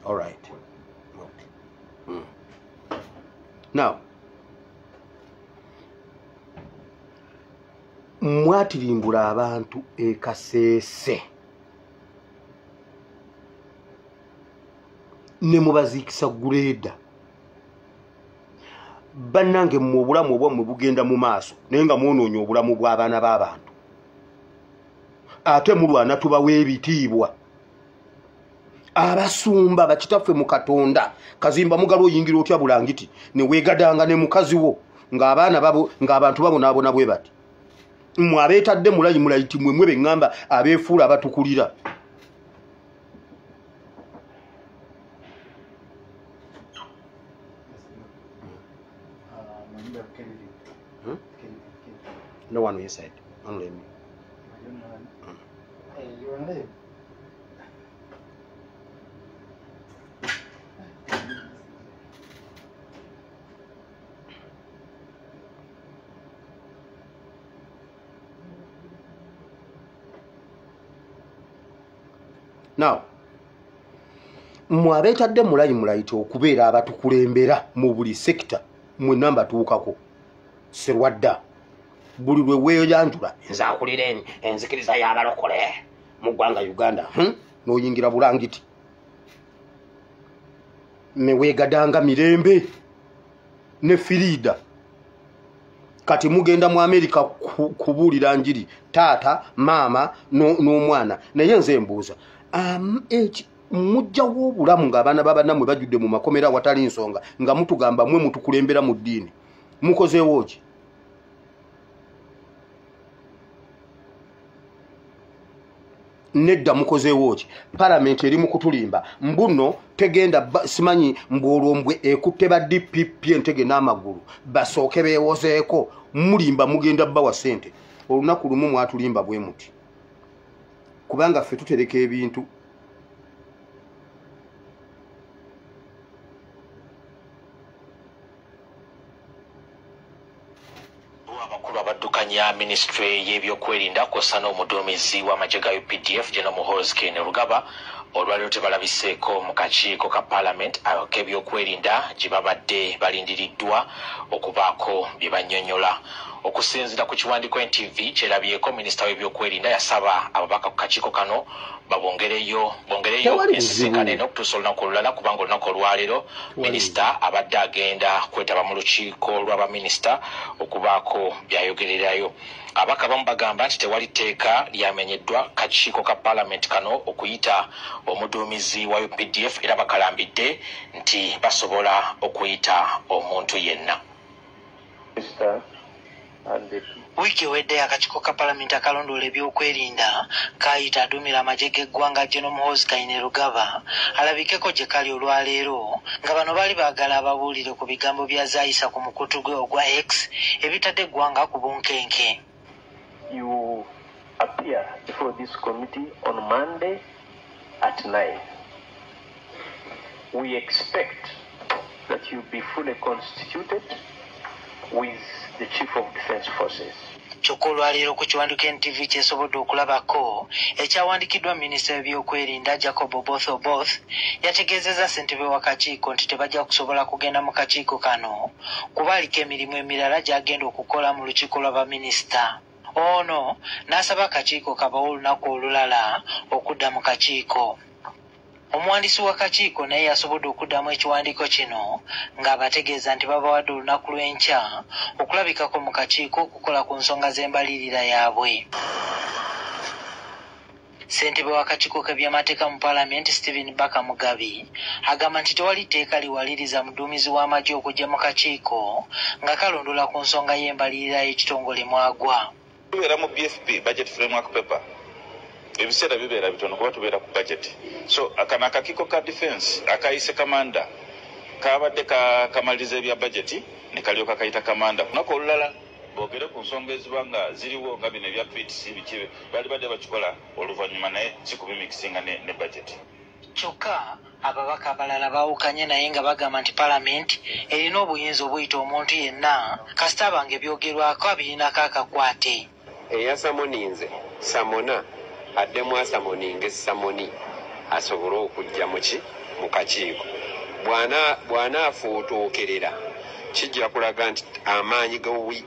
All right. Okay. Now, mwatirimbula abantu e Kasese ne mubaziikisa guleeda. Bannange mmwe obulamu obwammwe bugenda mu maaso, naye nga mwonoonye obulamu bw'abaana b'abantu. Ate mulwana tubawa ebitiibwa. Abasumba bakitaffe mu Katonda, Kazimba Mugalo oyingira otya bulangiti ne weegadanga ne mukazi wo ng'abaana babo ng'abantu babonaabona bwe bati. Mmwe abeetadde mulayi mulayiti mmwe mwe beŋŋamba abeefuula abatukulira. No one inside, only me. Now, mmwe abeetadde mulayi mulayiti okubeera abatukulembera mu buli sekita mwenna mbatuukako. Serwadda buli lwe weeyanjula nze akulira enzikiriza y'abalokole mu ggwanga Uganda, n'oyingira bulangiti ne weegadanga mirembe ne Firida. Kati mugenda mu Amerika kubuulira njiri taata maama n'omwana. Naye nze mbuuza, mujjawo obulamu ng'abaana b'abannammwe bajjudde mu makomera awatali nsonga, nga mutugamba mmwe mutukulembera mu ddiini, mukozeewo ki? Nedda mukozeewo ki? Palamenti eri mu kutulimba mbuno tegenda simanyi mbwolwombwe ekutte ba DPP entege n'amagulu basooke beewozeeko. Mulimba mugenda bbawa ssente. Olunaku lumu mwatulimba bwe muti, kubanga ffe tutereka ebintu. Abakulu abaddukanya minisitule y'ebyokwerinda kw'ossa n'omuduumizi w'amagye ga UPDF General Muhoozi Kainerugaba olwaleero tebalabiseeko mu kakiiko ka paalamenti ak'ebyokwerinda gye babadde balindiriddwa okubaako bye bannyonnyola. Okusinziira ku kiwandiiko NTV kyerabyeko, minisita w'ebyokwerinda yasaba ababaka ku kakiiko kano babongereyo ensisinkano eno okutuusa olunaku olulala, kubanga olunaku olwaleero minisita abadde agenda kwetaba mu lukiiko lw'abaminisita okubaako by'ayogererayo. Ababaka abamu bagamba nti tewali tteeka lyamenyeddwa kakiiko ka paalamenti kano okuyita omuduumizi wa UPDF, era bakalambidde nti basobola okuyita omuntu yenna. Wiiki ewedde akakiiko ka palamenti akalondoola ebyokwerinda kayita aduumira amagye g'eggwanga General Muhoozi Kainerugaba alabikeko gye kali olwaleero, nga bano baali baagala ababuulire ku bigambo bya zaayisa ku mukutu gwe ogwa X ebitadde eggwanga ku bunkenke. You appear before this committee on Monday at 9. We expect that you be fully constituted with the Chief of Defense Forces. Kyokka olwaleero ku kiwandiiko NTV kyesobodde okulabako ekyawandiikiddwa minisita w'ebyokwerinda Jacob Oboth Oboth, yategeezezza ssentebe w'akakiiko nti tebajja kusobola kugenda mu kakiiko kano kuba aliko emirimu emirala gy'agenda okukola mu lukiiko lwa baminisita. Ono n'asaba akakiiko kabawe olunaku olulala okudda mu kakiiko. Omuwandiisi w'akakiiko naye yasobodde okuddamu ekiwandiiko kino ng'abategeeza nti babawadde olunaku lw'enkya okulabikako mu kakiiko okukola ku nsonga z'embalirira yaabwe. Ssentebe w'akakiiko k'ebyamateeka mu paalamenti Stephen Baka Mugabi agamba nti tewali tteeka liwaliriza muduumizi w'amagye okujja mu kakiiko nga kalondola ku nsonga y'embalirira y'ekitongole mwagwa. Tubeera mu BFP, Budget Framework Paper. Ebiseera bibeera bitono kuba tubeera ku budget. So akano akakiiko ka defense akayise kamanda kabadde kamaliriza ebya budget ne kalyoka kayita kamanda. Lunaku olulala boogere ku nsonga eziba nga ziriwo nga bino ebya tweets biki baali badde bakikola oluvannyuma, naye si kubimikisinga ne budget. Kyokka ababaka abalala baawukanye naye nga bagamba nti paalamenti erina obuyinza obuyita omuntu yenna kasita abanga ebyogerwako abirinako akakwate. Eyasamoninze samona addemu asamoninge samoni asobole okujja mu kakiiko. Bw'anaafuutuukirira kijja kulaga nti amaanyi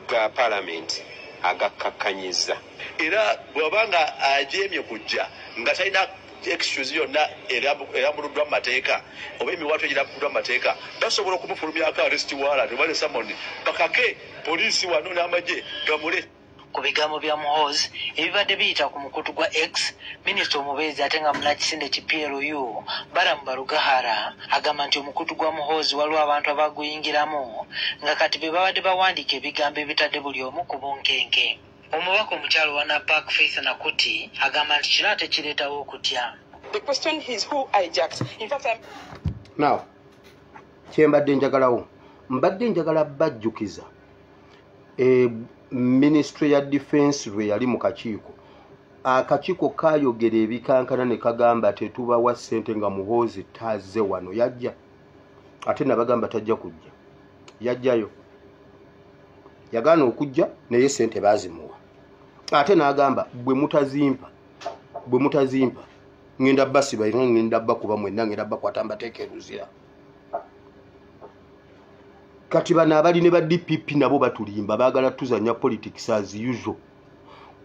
ga paalamenti agakkakkanyizza. Era bw'aba nga ajeemye kujja nga talina excuse yonna erambuluddwa mu mateeka oba emiwaatwa egirambuluddwa mu mateeka, basobola okumufulumyako arrest warrant oba ne summon bakake poliisi wano n'amagye gamule. Ku bigambo bya Muhoozi ebibadde biyita ku mukutu gwa X, minisita omubeezi ate nga munnakisinde ki PLU Balaam Barugahara agamba nti omukutu gwa Muhoozi waliwo abantu abaguyingiramu nga kati be babadde bawandiika ebigambo ebitadde buli omu ku bunkenke. Omubaka omukyalo wa Napak Faith Nakuti agamba nti kino ate kireetawo okutya. The question is who hijacked. In fact, I'm... Now, kyembadde njagalawo, mbadde njagala bajjukiza Ministry ya Defense lwe yali mu kakiiko. Akakiiko kayogera ebikankana ne kagamba tetubawa ssente nga Muhoozi tazze wano. Yajja ate nabagamba tajja kujja, yajjayo yagaana okujja naye ssente baazimuwa. Ate n'agamba bwe mutazimpa ngenda basiba, ngenda bakuba mwenna, ngenda bakwata mbateeka eruzira. Kati bano abali ne ba DPP nabo batulimba, baagala tuzannya politics as usual.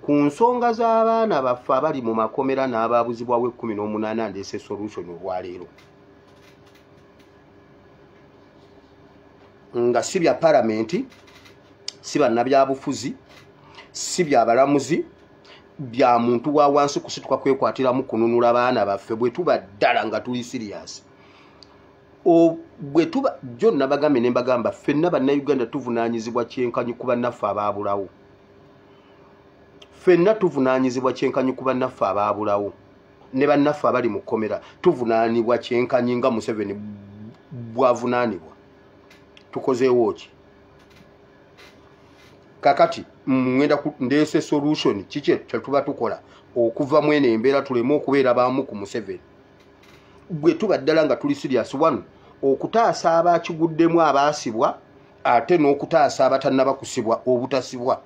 Ku nsonga z'abaana baffe abali mu makomera n'abaabuzibwawo 18 ndeese solution olwaleero, nga si bya palamenti, si bannabyabufuzi, si bya balamuzi, bya muntu wa wansi kusituka kwekwatiramu kununula baana baffe. Bwe tuba ddala nga tuli serious, bwe tuba jo nabagambye ne mbagamba ffenna bannayuganda tuvunaanyizibwa kyenkanyi ku bannaffe abaabulawo. Ffenna tuvunaanyizibwa kyenkanyi ku bannaffe abaabulawo ne bannaffe abali mu kkomera tuvunaanibwa kyenkanyi nga Museveni bw'avunaanibwa. Tukozeewo ki? Kakati ngenda ndeese solution. Kiki kye tuba tukola okuva mu eno embeera tuleme okubeera baamu ku Museveni? Bwe tuba ddala nga tuli serious, wano okutaasa abakiguddemu abaasibwa ate n'okutaasa abatannaba kusibwa obutasibwa,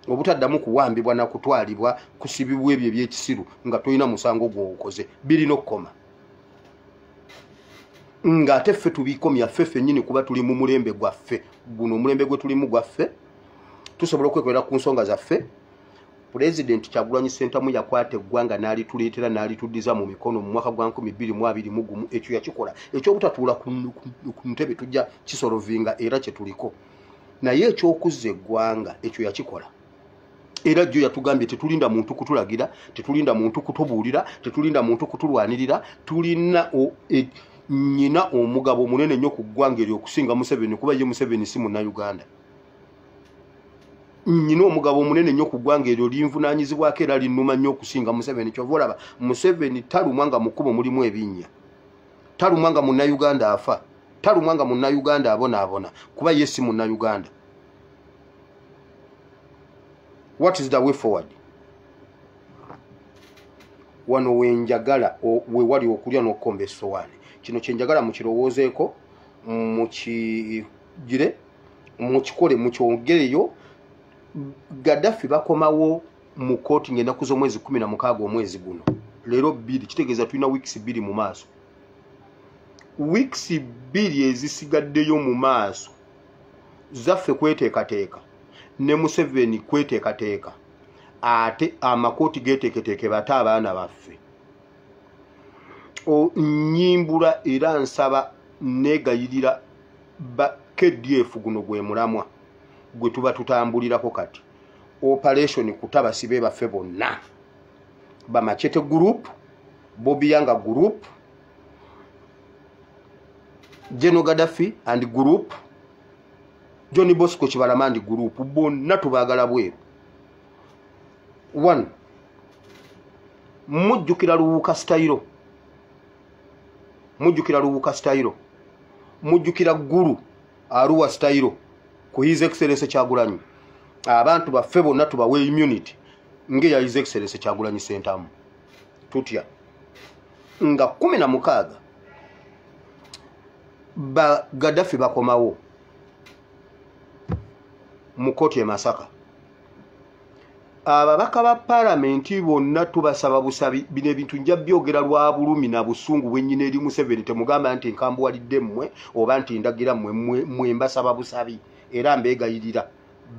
obutaddamu kuwambibwa na kutwalibwa kusibibwa ebyo ebyekisiru nga tolina musango gw'okoze, birina okukoma. Ng'ate ffe tubikomya ffe ffennyini kuba tuli mu mulembe gwaffe guno, omulembe gwe tulimu gwaffe, tusobola okwekolera ku nsonga zaffe. Pulezidenti Kyagulanyi Ssentamu yakwata eggwanga n'alituleetera n'alituddiza mu mikono mu mwaka gwa 2021. Ekyo yakikola. Ekyobutatuula ku ntebe tujja kisolovinga era kye tuliko, naye ekyokuzza eggwanga ekyo yakikola. Era jjo yatugambye tetulinda muntu kutulagira, tetulinda muntu kutubuulira, tetulinda muntu kutulwanirira. Tulina nyina omugabo omunene nnyo ku ggwanga eryo okusinga Museveni, kuba ye Museveni si munnayuganda. Nnyina omugabo omunene nnyo ku ggwanga eryo linvunaanyizibwako era linnuma nnyo okusinga Museveni. Kyova olaba Museveni talumwa nga mu kkubo mulimu ebinnya, talumwa nga munnayuganda afa, talumwa nga munnayuganda abonaabona, kuba ye si munnayuganda. What is the way forward? Wano wenjagala we wali okulya n'okukomba essowaani. Kino kye njagala mukirowoozeeko, mukigire, mukikole, mukyongereyo. Gaddafi bakomawo mu kkooti ng'ennaku z'omwezi 16 omwezi guno, leero 2, kitegeeza tulina weeks 2 mu maaso. Weeks 2 ezisigaddeyo mu maaso zaffe kweteekateeka ne Museveni kweteekateeka, ate amakooti geeteeketeeke bate abaana baffe. Nnyimbula era nsaba neegayirira ba KDF, guno gwe mulamwa gwe tuba tutambulirako kati. Operation kuta basibe baffe bonna, Bamachete group, Bobi Yanga group, General Gaddafi and group, John Bosco Kibalama and group, bonna tubaagala bweru. 1, mujjukira Luwuka style, mujjukira Luwuka style, mujjukira Gulu Arua style ku His Excellency Kyagulanyi. Abantu baffe bonna tubawe immunity ng'eya His Excellency Kyagulanyi Ssentamu. Tutya nga 16 ba Gaddafi bakomawo mu kkooti e Masaka. Ababaka ba paalamenti bonna tubasaba busabi. Bino ebintu nja byogera lwa bulumi na busungu bwennyini eri Museveni. Temugamba nti nkambuwalidde mmwe oba nti ndagira mmwe, mmwe mbasaba busabi era mbeegayirira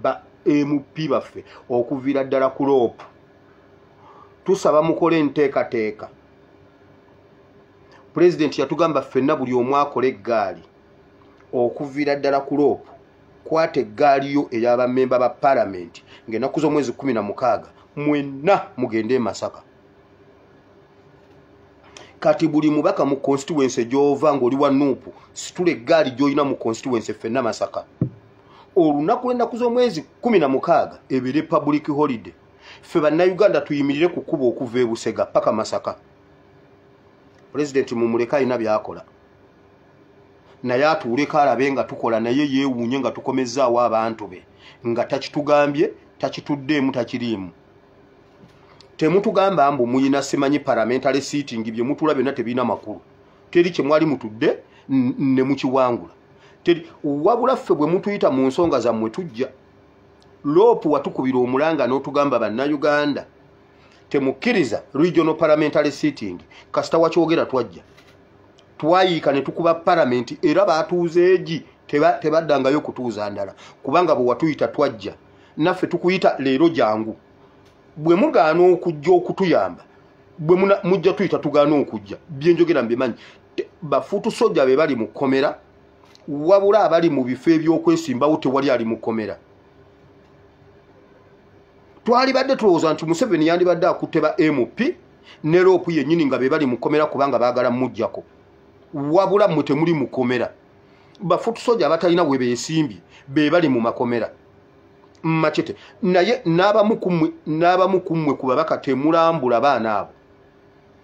ba MP baffe okuviira ddala ku LOP. Tusaba mukole enteekateeka. Pulezidenti yatugamba ffenna buli omu akole eggaali okuviira ddala ku LOP. Kwata eggaali yo ey'abammemba ba paalamenti ng'ennaku z'omwezi 16 mwenna mugende e Masaka. Kati buli mubaka mu constituency gy'ova ng'oli wa NUP, situla eggaali gy'olina mu constituency ffenna Masaka. Olunaku lw'ennaku z'omwezi 16 ebeere public holiday. Ffe bannayuganda tuyimirire ku kkubo okuva e Busega paka Masaka. Pulezidenti mumuleke alina by'akola, naye atuuleko alabe nga tukola, naye yeewuunye nga tukomezzaawo abantu be nga takitugambye, takituddeemu, takiriimu. Temutugamba mbu muyina simanyi parliamentary seating, bye mutula byonna tebirina makulu. Teri kye mwali mutudde ne mukiwangula. Teri. Wabula ffe bwe mutuyita mu nsonga zammwe tujja. LOP watukubira omulanga n'otugamba bannayuganda temukkiriza regional parliamentary seating. Kasita wakyogera twajja, twayiika ne tukuba palamenti, era baatuuza egi tebaddangayo kutuuza ndala, kubanga bwe watuyita twajja. Naffe tukuyita leero jangu. Bwe mugaana okujja okutuyamba, bwe mujja tuyita tugaana okujja, byenjogera mbimanyi. Bafuutu sojja be bali mu kkomera, wabula abali mu bifo ebyokwesimbawo tewali ali mu kkomera. Twalibadde tulowooza nti Museveni yandibadde akutte ba MP ne LOP yennyini nga be bali mu kkomera kubanga baagala mujjako, wabula mmwe temuli mu kkomera. Bafuutu sojja abatalina we beesimbye be bali mu makomera Machete. Naye n'abamu ku mmwe ku babaka temulambula baana abo,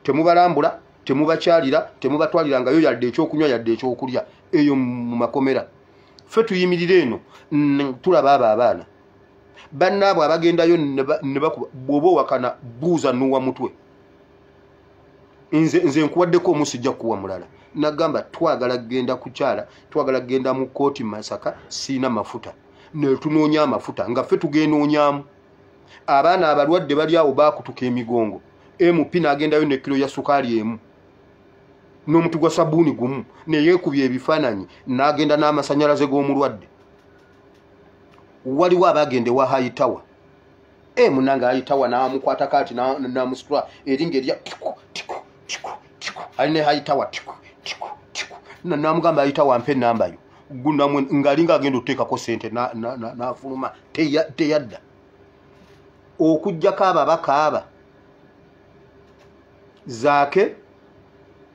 temubalambula, temubakyalira, temubatwalirangayo yadde ekyokunywa yadde ekyokulya eyo mu makomera. Ffe tuyimirira eno tulaba abo abaana bannaabwe abagendayo ne bakuba. Bw'oba owakana buuza n'owa mutwe. Nze nkuwaddeko omu, sijja kuwa mulala. Nagamba twagala kugenda kukyala, twagala kugenda mu kkooti Masaka, siina mafuta. Ne tunoonya amafuta nga ffe tugenoonyaamu. Abaana abalwadde bali awo baakutuka emigongo. MP n'agendayo ne kiro ya sukaali emu n'omuti gwa sabbuuni gumu, ne yeekubya ebifaananyi n'agenda n'amasannyalaze g'omulwadde. Waliwo abagenda ewa Hayitawa, munange Hayitawa n'amukwatako ati n'amusitula eri ng'erya tiku tiku tiku tiku, alina Hayitawa tiku tiku tiku, n'amugamba Hayitawa mpa ennamba yo, ng'alinga agenda okuteekako ssente n'afuluma, teyadda. Okuggyako ababaka aba Zaake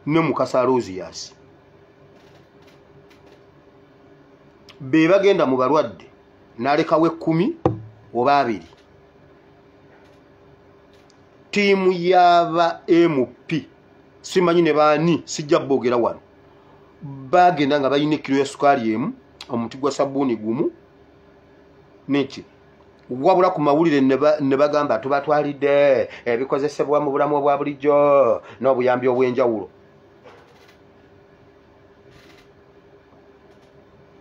ne Mukasa Aloysius be bagenda mu balwadde, n'alekawo 10 oba 2. Ttiimu y'aba MP simanyi ne baani, sijja boogera wano, bagenda nga balina ekiro ya sukaali emu, omuti gwa sabbuuni gumu neki, wabula ku mawulire ne bagamba tubatwalidde ebikozesebwa mu bulamu obwa bulijjo n'obuyambi obw'enjawulo.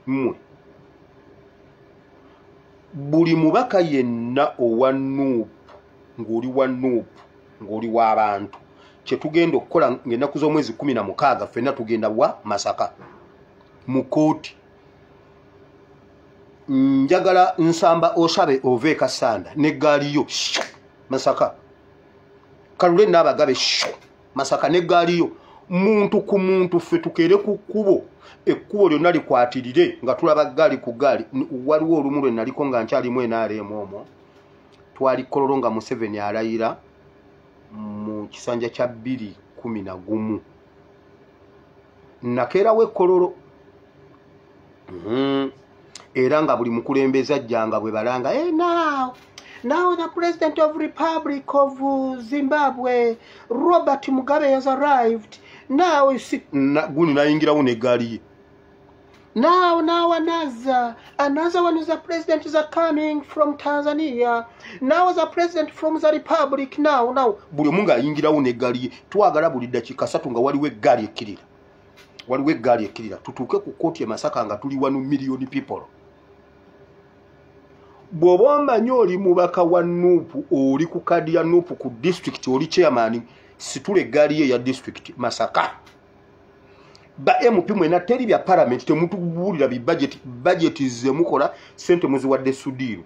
Mmwe buli mubaka yenna owa NUP, ng'oli wa NUP, ng'oli w'abantu, kye tugenda okukola ng'ennaku z'omwezi 16 ffenna tugenda wa Masaka mu kkooti. Njagala nsamba osabe ove e Kassanda n'eggaali yo Masaka, Kalule n'Abagabe Masaka n'eggaali yo, muntu ku muntu, ffe tukeere ku kkubo, ekkubo lyonna likwatirire nga tulaba ggaali ku ggaali. Waliwo olumu lwe naliko nga nkyalimu NRM omwo, twali Kololo nga Museveni alayira mu kisanja kya 2011, nakeerawo e Kololo. Era nga buli mukulembeze ajjanga bwe balanga, hey, now the president of Republic of Zimbabwe Robert Mugabe has arrived. Now you see, gundi nayingirawo n'eggaali ye. Now another one is the president is coming from Tanzania. Now the president from the republic. Now buli omu ng'ayingirawo n'eggaali ye. Twagala buli ddakiika 3 nga waliwo eggaali ekkirira, waliwo eggaali ekkirira, tutuuke ku kkooti e Masaka nga tuli 1 million people. Bw'oba omanyi oli mubaka wa NUP, oli ku kadi ya NUP ku district, oli chairman, situla eggaali ye ya district Masaka. Ba MP mwena teri bya parliament, temutubuulira bi budget, budget ze mukola, sente muziwadde Sudiru,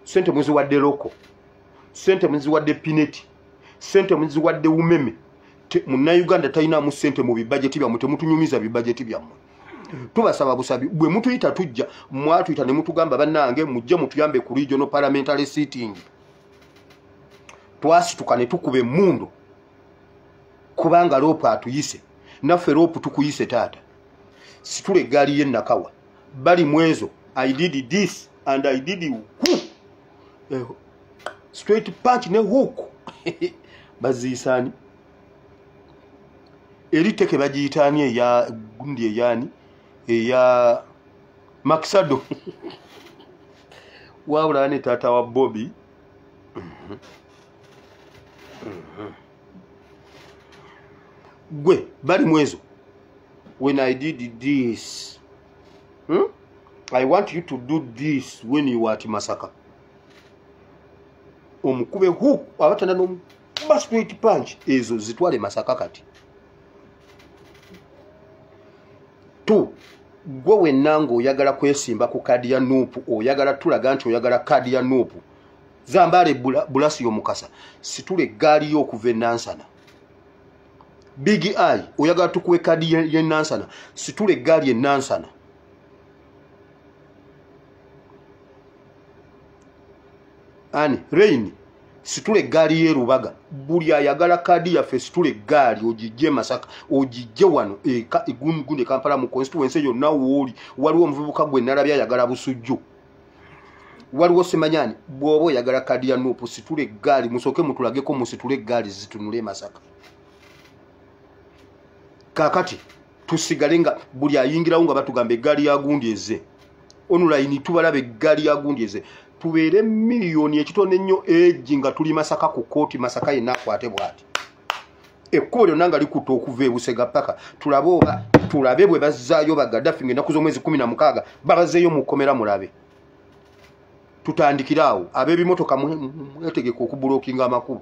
sente muziwadde Loko, sente muziwadde Pineti, sente muziwadde Umeme. Munnayuganda talinamu sente mu bibajeti byammwe, temutunyumiza bibajeti byammwe. Tubasaba busabi, bwe mutuyita tujja, mwatuyita ne mutugamba bannange mujje mutuyambe ku regional parliamentary sitting. Twasituka ne tukuba emmundu kubanga LOP atuyise, naffe LOP tukuyise taata. Situla eggaali ye Nakawa, bali mwezo, I did this and I did who straight punch ne hook baziyisaani eri teke bagiyitaani eya gundi eyani eya Maxado. Wabula ne taata wa Bobby. Gwe bali mwezo, when I did this, I want you to do this when you are at Masaka. Omukube hook abatanda n'omukuba straight punch, ezo zitwale Masaka kati. 2, gwe wenna ng'oyagala kwesimba ku kaadi ya NUP, oyagala tulaga nti oyagala kaadi ya NUP, Zambale Bulasi Mukasa, situla eggaali yo okuva e Nansana. Big Eye, oyagala tukuwe kaadi ye Nansana, situla eggaali e Nansana. Ani Rain, situla eggaali ye Rubaga. Buli ayagala kaadi yaffe situla eggaali ogijje Masaka, ogijje wano egunde Kampala mu constituency yonna wooli. Waliwo omuvubuka gwe nalabye ayagala Busujju, waliwo simanyani. Bw'oba oyagala kaadi ya NUP situla eggaali, musooke mutulageko, musitule eggaali zitunule Masaka. Kaakati tusigale nga buli ayingirawo nga batugamba eggaali ya gundi eze online, tubalaba eggaali ya gundi eze, tubeere miliyoni ekitono ennyo egi nga tuli Masaka ku kkooti. Masaka yenna akwate bw'ati, ekkubo lyonna nga likutta okuva e Busega paka tulabe oba tulabe bwe bazzaayo ba Gaddafi ng'ennaku z'omwezi 16 babazzeeyo mu kkomera. Mulabe tutandikire awo, ab'ebimotoka mwetegeka okubulookinga amakubo,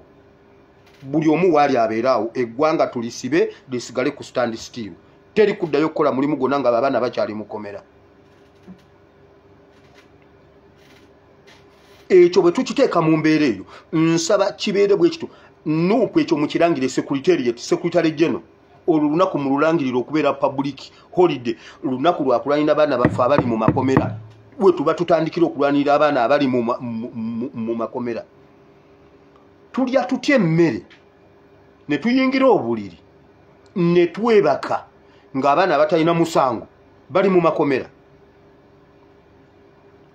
buli omu waali abeere awo, eggwanga tulisibe lisigale ku stand still, teri kuddayo kukola mulimu gwonna nga abaana bakyali mu kkomera. Ekyo bwe tukiteeka mu mbeera eyo, nsaba kibeere bwe kityo. NUP ekyo mukirangire secretariat, secretary general, olwo lunaku mululangirire okubeera public holiday, lunaku lwa kulwanirira abaana baffe abali mu makomera. We tuba tutandikira okulwanirira abaana abali mu makomera. Tulya tutya emmere ne tuyingira obuliri ne twebaka ng'abaana abatalina musango bali mu makomera?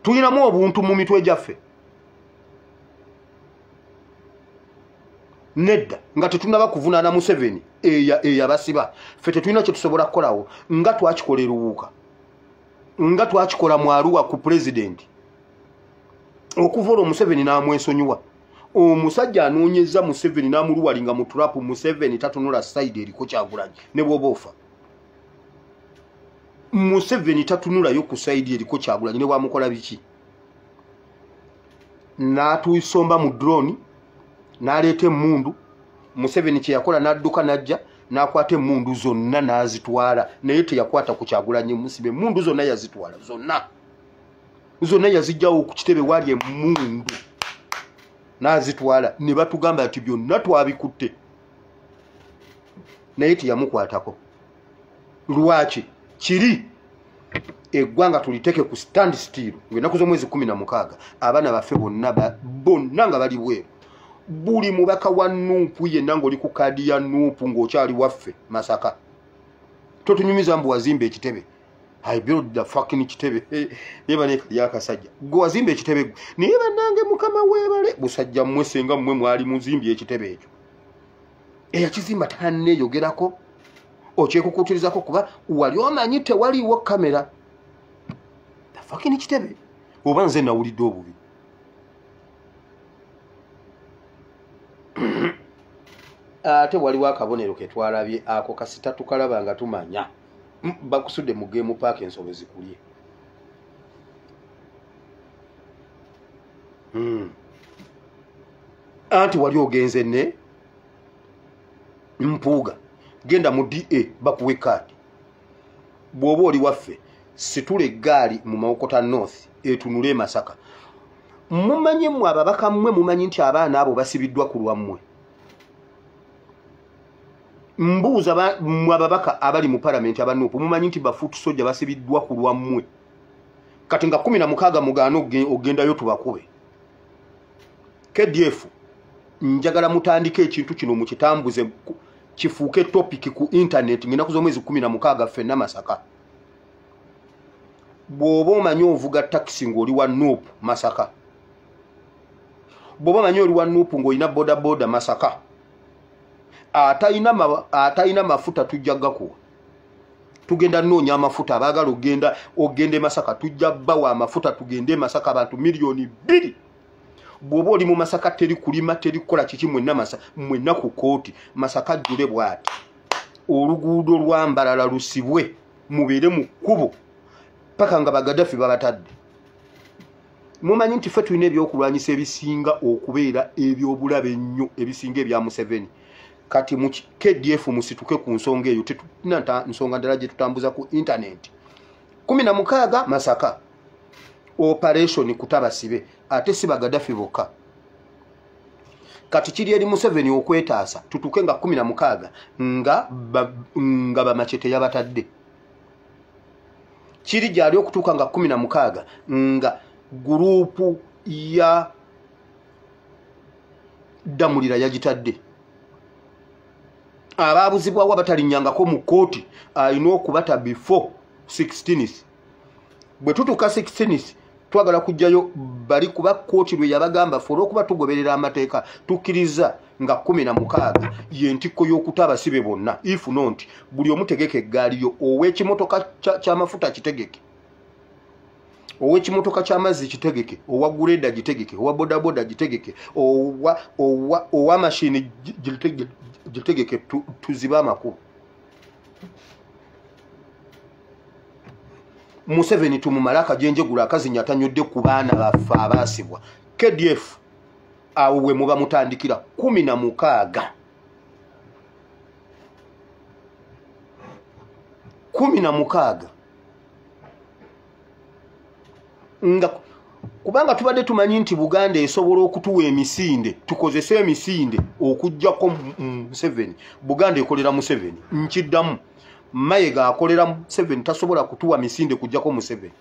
Tulinamu obuntu mu mitwe gyaffe. Nedda nga tetunaba kuvunaana Museveni eyabasiba. Ffe tetulina kye tusobola kukolawo, nga twakikola eruwuuka, nga twakikola mu Arua ku pulezidenti. Okuva olwo Museveni n'amwesonyiwa. Omusajja anoonyeza Museveni n'amuluwalinga mu turapu. Museveni tatunula side eriko Kyagulanyi ne bw'oba ofa. Museveni tatunulayo ku side eriko Kyagulanyi ne bwamukola biki. N'atusomba mu drone, n'aleeta emmundu. Museveni kye yakola n'adduka n'ajja n'akwata emmundu zonna n'azitwala, naye teyakwata ku Kyagulanyi musibe. Emmundu zonna yazitwala zonna, zonna yazijjawo ku kitebe wali emmundu n'azitwala, ne batugamba nti byonna twabikutte, naye teyamukwatako. Lwaki? Kiri eggwanga tuliteeke ku stand still ng'ennaku z'omwezi 16 abaana baffe bonna bonna nga bali bweru. Buli mubaka wa Nuupu yenna ng'oli ku kaadi ya Nuupu ng'okyali waffe Masaka, totunyumiza mbu wazimba ekitebe. I built the fucking kitebe. Naye banekali akasajja gwe wazimba ekitebe gwe. Naye bannange Mukama weebale, busajja mmwe senga mmwe mwali muzimbye ekitebe ekyo. Eyakizimba tanneeyogerako, okyekukuutirizako kuba wali omanyi tewaliiwo kamera. The fucking kitebe. Oba nze nawulidde obubi. Ate waliwo akabonero ke twalabye ako kasita tukalaba nga tumanya bakusudde mu game park ensolo zikulye. Anti wali ogenze ne Mpuuga, genda mu DA bakuwe kaadi. Bw'oba oli waffe situla eggaali mu Mawokota North etunule e Masaka. Mumanye mmwe ababaka mmwe mumanyi nti abaana abo basibiddwa ku lwammwe. Mbuuza mmwe ababaka abali mu palamenti aba Nuupu, mumanyi nti bafuutu sojja basibiddwa ku lwammwe. Kati nga 16 mugaana ogendayo tubakube. KDF njagala mutandike ekintu kino mukitambuze kifuuke topic ku internet ng'ennaku z'omwezi 16 ffenna Masaka. Bw'oba omanyi ovuga takisi ng'oli wa Nuupu Masaka, bw'oba omanyi oli wa Nuupu ng'olina bodaboda Masaka, atalina mafuta tujja gakuwa. Tugenda nnoonya amafuta, abaagala ogenda e Masaka tujja bawa amafuta tugende e Masaka abantu 2 million. Bw'oba oli mu Masaka teri kulima teri kukola kiki, mwenna mwenna ku kooti. Masaka jjule bw'ati, oluguudo lwa Mbarara lusibwe, mubeere mu kkubo paka nga Bagadafi babatadde. Mumanyi nti ffe tulina ebyokulwanyisa ebisinga okubeera ebyobulabe ennyo ebisinga ebya Museveni. Kati mu KDF musituke ku nsonga eyo, tetulina nsonga ndala gye tutambuza ku internet. 16 Masaka operation kutabasibe, ate si Bagadafi bokka. Kati kiri eri Museveni okwetaasa tutuke nga 16 nga bamachete yabatadde. Kiri gyali okutuuka nga 16 nga gurupu ya Damulira yagitadde. Abaabuzibwawo abatalinnyangako mu kkooti alina okubata before 16th. Bwe tutuuka 16th twagala kujjayo bali kuba kkooti lwe yabagamba ffe olw'okuba tugoberera amateeka tukkiriza nga 16 y'entikko y'okuta abasibe bonna. If not, buli omu tegeka eggaali yo, ow'ekimotoka ky'amafuta kitegeke, ow'ekimotoka ky'amazzi kitegeke, owa gureda gitegeke, owa bodaboda gitegeke, owa mashini gitegeke, tuzibe amakubo. Museveni tumumale akajenjegula akazinya atanywedde ku baana baffe abaasibwa. KDF awo we muba mutandikira 16. 16 nga kubanga tubadde tumanyi nti Buganda esobola okutuwa emisinde, tukozese emisinde okuggyako Museveni. Buganda ekolera Museveni, nkiddamu. Mayiga akolera Museveni, tasobola kutuwa misinde kuggyako Museveni.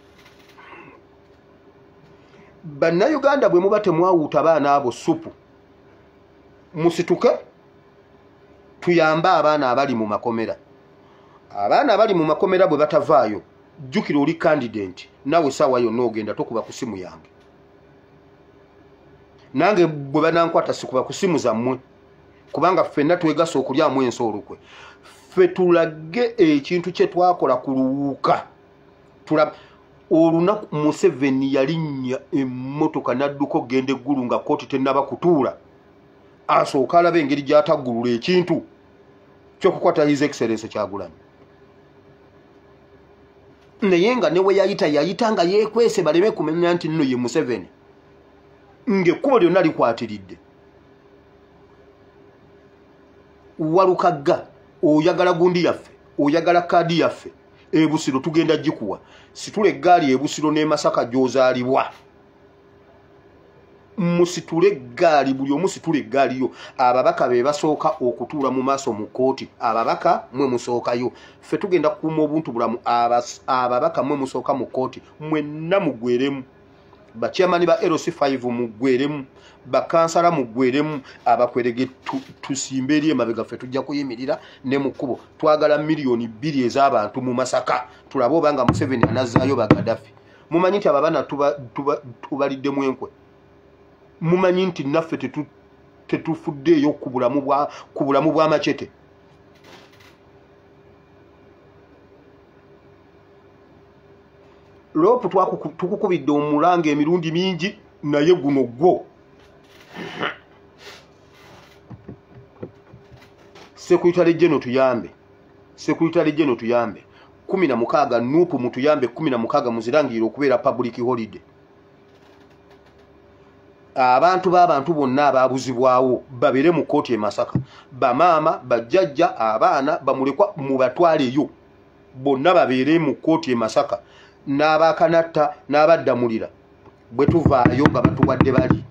Bannayuganda bwe muba temwawuuta baana abo supu, musituke tuyambe abaana abali mu makomera. Abaana abali mu makomera bwe batavaayo, jjukira oli candidate, naawe essaawa yonna ogenda tokuba ku simu yange. Nange bwe banankwata sikuba ku simu zammwe. Kubanga ffenna twegasa okulyamu ensi olukwe. Ffe tulage ekintu kye twakola ku luwuka. Olunaku Museveni yalinnya emmotoka n'adduka okugenda eggulu nga kkooti tennaba kutuula. Asooka alaba engeri gy'ataggulula ekintu ky'okukwata His Excellency Kyagulanyi. Naye nga ne we yayita yayita nga yeekwese baleme kumenya nti nno ye Museveni. Ng'ekkubo lyonna likwatiridde. Walukagga oyagala gundi yaffe, oyagala kaadi yaffe, ebusiro tugenda gikuwa. Situla eggaali ebusiro n'e Masaka gy'ozaalibwa. Musitule eggaali, buli omu situla eggaali yo. Ababaka be basooka okutuula mu maaso mu kkooti. Ababaka mwe musookayo. Ffe tugenda kukuuma obuntu bulamu. Ababaka mwe musooka mu kkooti. Mwenna mugweremu. Bachairman ba LC5 mugweremu. Bakansala mugweremu. Abakwerege tusimbe eri emabega ffe tujja kuyimirira ne mu kkubo. Twagala 2 million ez'abantu mu Masaka. Tulabe obanga Museveni anazzaayo ba Gaddafi. Mumanyi nti abaana tubaliddemu enkwe. Mumanyi nti naffe tetufuddeeyo ku bulamu bwa Machete. Loopu tukukubidde omulanga emirundi mingi naye guno gwo. Secretary General tuyambe. Secretary General tuyambe. 16 nupu mutuyambe 16 muzirangirire okubeera public holiday. Abantu b'abantu bonna abaabuzibwawo babeere mu kkooti e Masaka. Bamaama, bajjajja, abaana bamulekwa mubatwaleyo. Bonna babeere mu kkooti e Masaka. N'abakanatta n'abaddamulira bwe tuvaayo nga batuwadde bali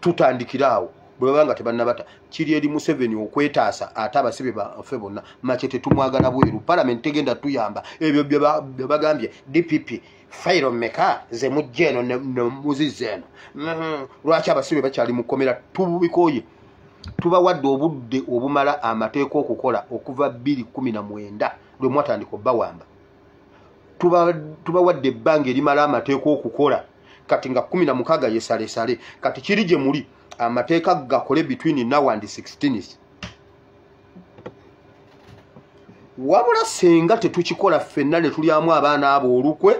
tutandikira awo bwe baba nga tebannabata. Kiri eri Museveni okwetaasa ate abasibe baffe bonna. Machete tumwagala bweru. Parliament tegenda tuyamba. Ebyo bye bagambye DPP fayiro mmeka ze mujja eno ne muzizza eno. Lwaki abasibe bakyali mu kkomera? Tubikooye. Tubawadde obudde obumala amateeka okukola okuva 2019 lwe mwatandika obbawamba. Tubawadde ebbanga erimala amateeka okukola. Kati nga 16 yesalesale. Kati kiri gye muli amateeka gakole between now and 16. Wabula singa tetukikola ffenna ne tulyamu abaana abo olukwe,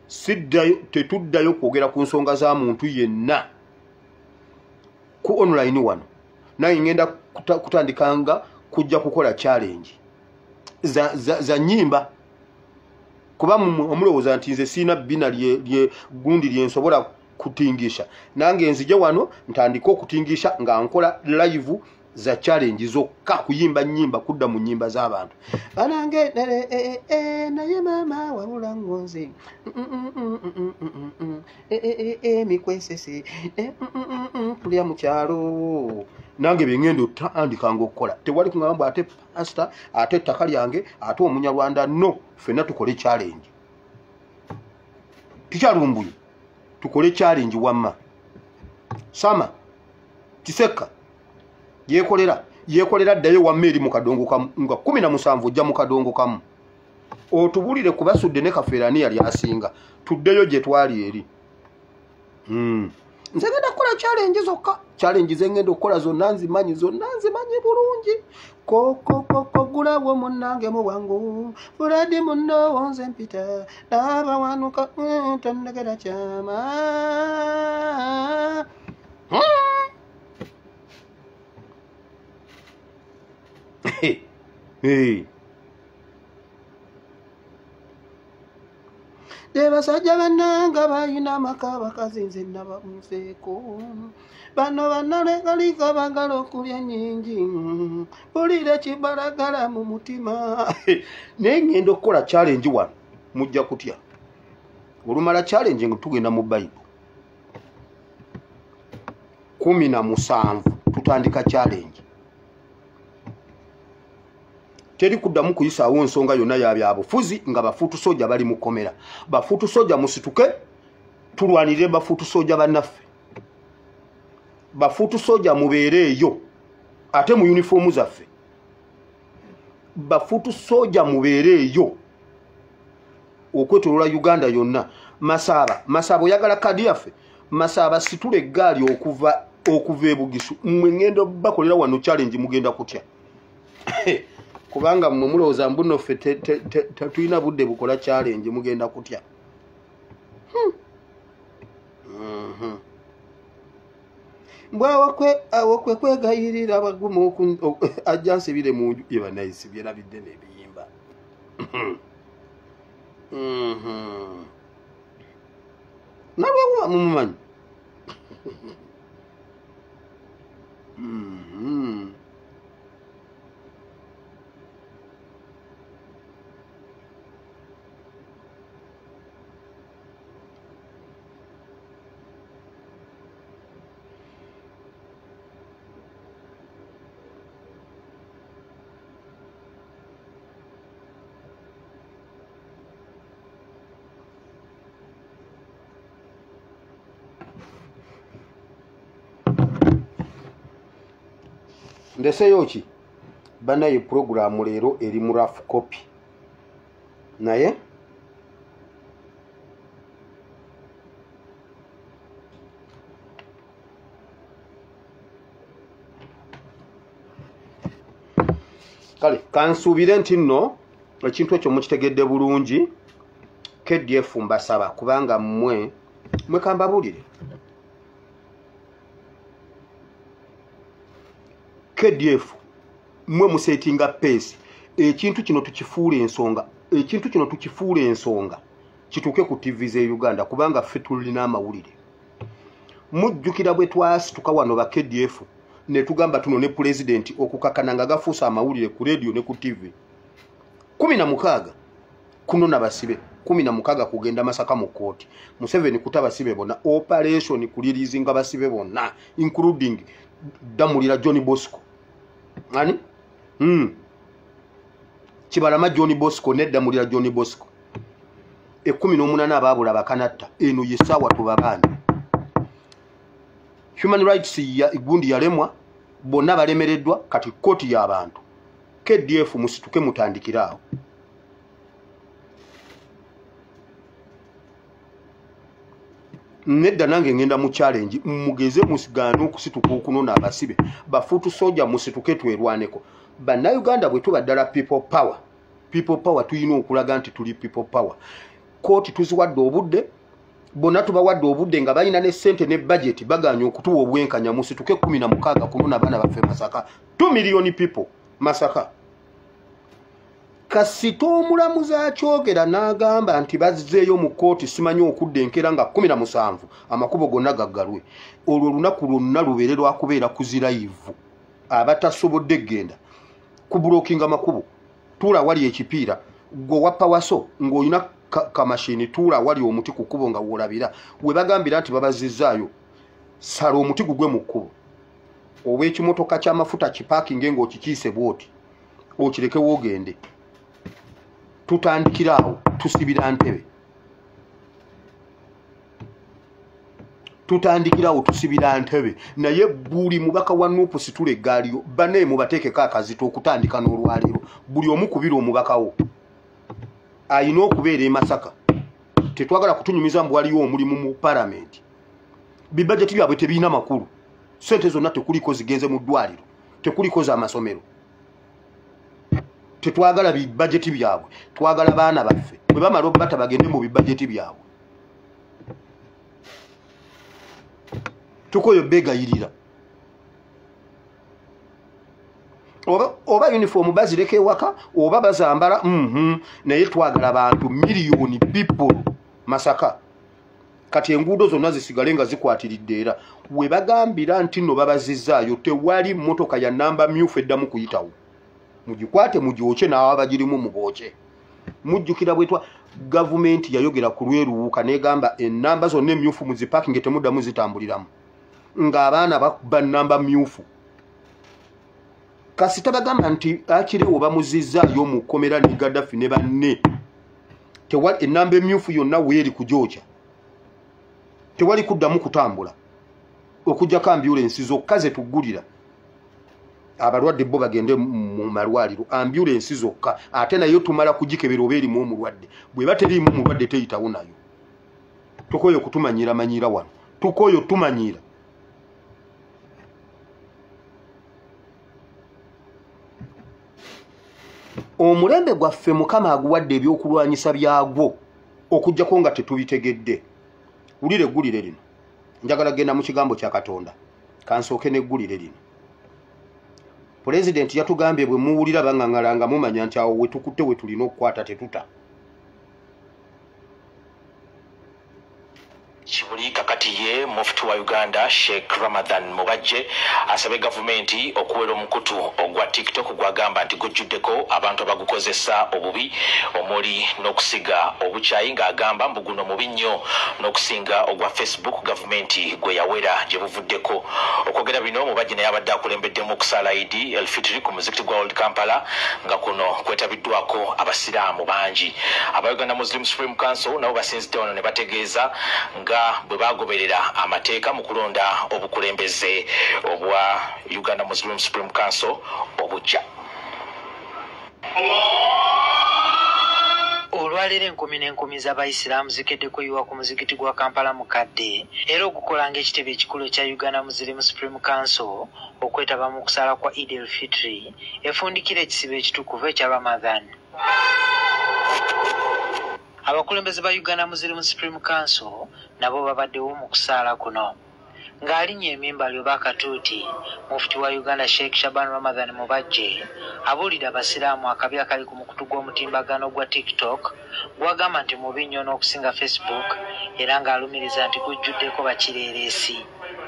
siddayo tetuddayo kwogera ku nsonga za muntu yenna ku online wano. Naye ngenda kutandikanga kujja kukola challenge za nnyimba. Kuba omulowooza nti nze sirina bbina lye gundi lye nsobola kutingisha. Nange nzije wano ntandike okutingisha nga nkola live za challenge zokka kuyimba nnyimba kudda mu nnyimba z'abantu. Banange naye maama wabula ngonzi mikwesese tulya mu kyalo. Nange bye ngenda otandikanga okukola. Tewali kungamba ate pastor, ate ettaka lyange, ate omunyarwanda. No, ffenna tukole challenge. Tikyalumbuye. Tukole challenge wamma. Sama Kiseka yeekolera ddayo wamma eri mu kadongo kamu nga 17 ojja mu kadongo kamu. Otubulire ku Basudde ne Kafeero ani yali asinga. Tuddeyo gye twali eri. Nze ngenda kukola challenge zokka. Challenge ze ngenda okukola zonna nzimanyi, zonna nzimanyi bulungi. Kokokoko gulawo munnange mu bwangu. Fuladi munno nze mpita. N'abawanuka tonnegera kyama. Basajja bannanga balina amaka bakazi nze nababuzeeko. Bano bannalegalika baagala okulya nnyingi. Mpulira kibalagala mu mutima. Naye ngenda okukola challenge wano mujja kutya. Olumala challenge nga tugenda mu Bible. 17 tutandika challenge. Teri kuddamu kuyisaawo nsonga yonna ya byabufuzi nga bafuutu soja bali mu kkomera. Bafuutu soja musituke tulwanirire bafuutu soja bannaffe. Bafuutu soja mubeere eyo ate mu yunifoomu zaffe. Bafuutu soja mubeere eyo okwetoloola Uganda yonna. Masaaba oyagala kadi yaffe. Masaaba situla eggaali okuva Okuva ebugisu mmwe ngenda bakolera wano challenge, mugenda kutya kubanga mmwe mulowooza mbuno ffe tetulina budde bukola challenge, mugenda kutya. Mbwawakwe awokwe kwegayirira abagumu ajja nsibire mu nju ye bannayisi byerabidde n'ebiyimba. Nalwewuba mumumanyi. Ndeseyo ki banaye programu leero eri mu rough copy, naye kale kansuubire nti nno ekintu ekyo mukitegedde bulungi. KDF mbasaba kubanga mmwe mwekambabuulire KDF mwe musetinga pace, ekintu kino tukifuula ensonga, ekintu kino tukifuula ensonga kituuke ku TV ze Uganda kubanga ffe tulina amawulire. Mujjukira bwe twasituka wano ba KDF ne tugamba tuno ne pulezidenti okukakana nga gafuusa amawulire ku radio ne ku TV. 16 kunona basibe, 16 kugenda Masaka mu kooti. Museveni kuta basibe bonna, operation kulirizinga basibe bonna including Damulira John Bosco. Ani? Kibalama John Bosco ne Damulira John Bosco. 18 abaabula bakanatta eno ye ssaawa tubabaana. Human rights ya gundi yalemwa, bonna balemereddwa kati kooti y'abantu. KDF musituke mutandikiraawo. Nedda nange ngenda mu challenge, mugeze musigaane okusituka okunona abasibe bafuutu soja musituke twerwaneko. Bannayuganda bwe tuba ddala people power, people power tulina okulaga nti tuli people power. Kooti tuziwadde obudde, bonna tubawadde obudde nga balina ne ssente ne budget, bagaanye okutuwa obwenkanya. Musituke 16 kunona abaana baffe Masaka, 2 million people Masaka. Kasita omulamuzi akyogera n'agamba nti bazzeeyo mu kkooti simanyi okudda enkeera nga 17 amakubo gonna gaggalwe. Olwo olunaku lwonna lubeere lwakubeera kuzirayivu, abatasobodde genda kubulokinga makubo. Tuula wali ekipiira gwe wapawaso ng'olina kamashini, tuula wali omuti ku kkubo nga w'olabira. We bagambira nti babazizzaayo, sala omuti gugwe mu kkubo, oba ekimotoka ky'amafuta kipaakinge ng'okikiise bw'oti okireke woogende. Tutandikira awo tusibira ntebe, tutandikira awo tusibira ntebe. Naye buli mubaka wa NUP situla eggaaliyo, banne mubateekeko akazito okutandika n'olwaleero. Buli omu kubira omubakawo ayina okubeera e Masaka. Tetwagala kutunyumiza mbu waliyo omulimu mu palamenti. Bibajeti byabwe tebirina makulu, ssente zonna tekuliko zigenze mu ddwaliro, tekuliko z'amasomero. Tetwagala bibajeti byabwe, twagala baana baffe bwe bamala obbata bagende mu bibajeti byabwe. Tukoyo beegayirira oba uniform bazireka ewaka oba bazambala, naye twagala bantu miliyoni people Masaka. Kati enguudo zonna zisigale nga zikwatiridde era we bagambira nti nno babazizzaayo, tewali mmotoka ya namba myufu eddamu kuyitawo. Mugikwate mugyokye n'abagirimu mubookye. Mujjukira bwetwa gavumenti yayogera ku lweruwuka n'egamba ennamba zonna emyufu muzipakinge temuddamu zitambuliramu, ng'abaana bakuba nnamba myufu. Kasita bagamba nti akirewo bamuzizzaayo mu kkomera ne Gaddafi ne banne, tewali ennamba emyufu yonna weeri kugyokya, tewali kuddamu kutambula okuggyako ambulensi zokka ze tuggulira abalwadde bo bagende mu malwaliro, ambulensi zokka, ate nayo tumala kugikebera oba erimu omulwadde. Bw'eba teriimu omulwadde teyitawo nayo. Tukoyo kutumanyira manyira wano, tukoyo tumanyira. Omulembe gwaffe Mukama aguwadde ebyokulwanyisa byagwo okuggyako nga tetubitegedde. Wulira eggulire lino, njagala genda mu kigambo kya Katonda, kansooke n'eggulire lino. Pulezidenti yatugambye bwe muwulira baŋŋaŋŋala nga mumanya nti awo we tukutte we tulina okukwata tetuta. Kibuli kakati ye mufti wa Uganda Sheikh Ramadhan Mubajje asabye gavumenti okuwera omukutu ogwa TikTok gwagamba nti gujjuddeko abantu abagukozesa obubi omuli n'okusiga obukyayi, ng'agamba mbu guno mubi nnyo n'okusinga ogwa Facebook gavumenti gwe yawera gye buvuddeko. Okwogera bino Mubajje naye abadde akulembeddemu okusaala Idi el-Fitri ku muzikiti gwa Old Kampala nga kuno kwetabiddwako abasiraamu bangi. Aba Uganda Muslim Supreme Council nabo basinzidde wano ne bategeeza nga bwe bagoberera amateeka mu kulonda obukulembeze obwa Uganda Muslim Supreme Council obujja. Olwaleero enkumi n'enkumi z'abayisiraamu zikedde kuyiwa ku muzikiti gwa Kampala Mukadde era ogukola ng'ekitebe ekikulu ekya Uganda Muslim Supreme Council okwetaba mu kusaala kwa Eid el-Fitri efundikira ekisibo ekitukuvu ekya Ramadhan. Abakulembeze ba Uganda Muslim Supreme Council nabo babaddewo mu kusaala kuno. Ng'alinnya emimbali oba akatuuti, mufti wa Uganda Sheikh Shaban Ramadhan Mubajje abuulira abasiraamu akabi akali ku mukutu gw'omutimbagano gwa TikTok gw'agamba nti mubi nnyo n'okusinga Facebook era ng'alumiriza nti gujjuddeko bakireereesi.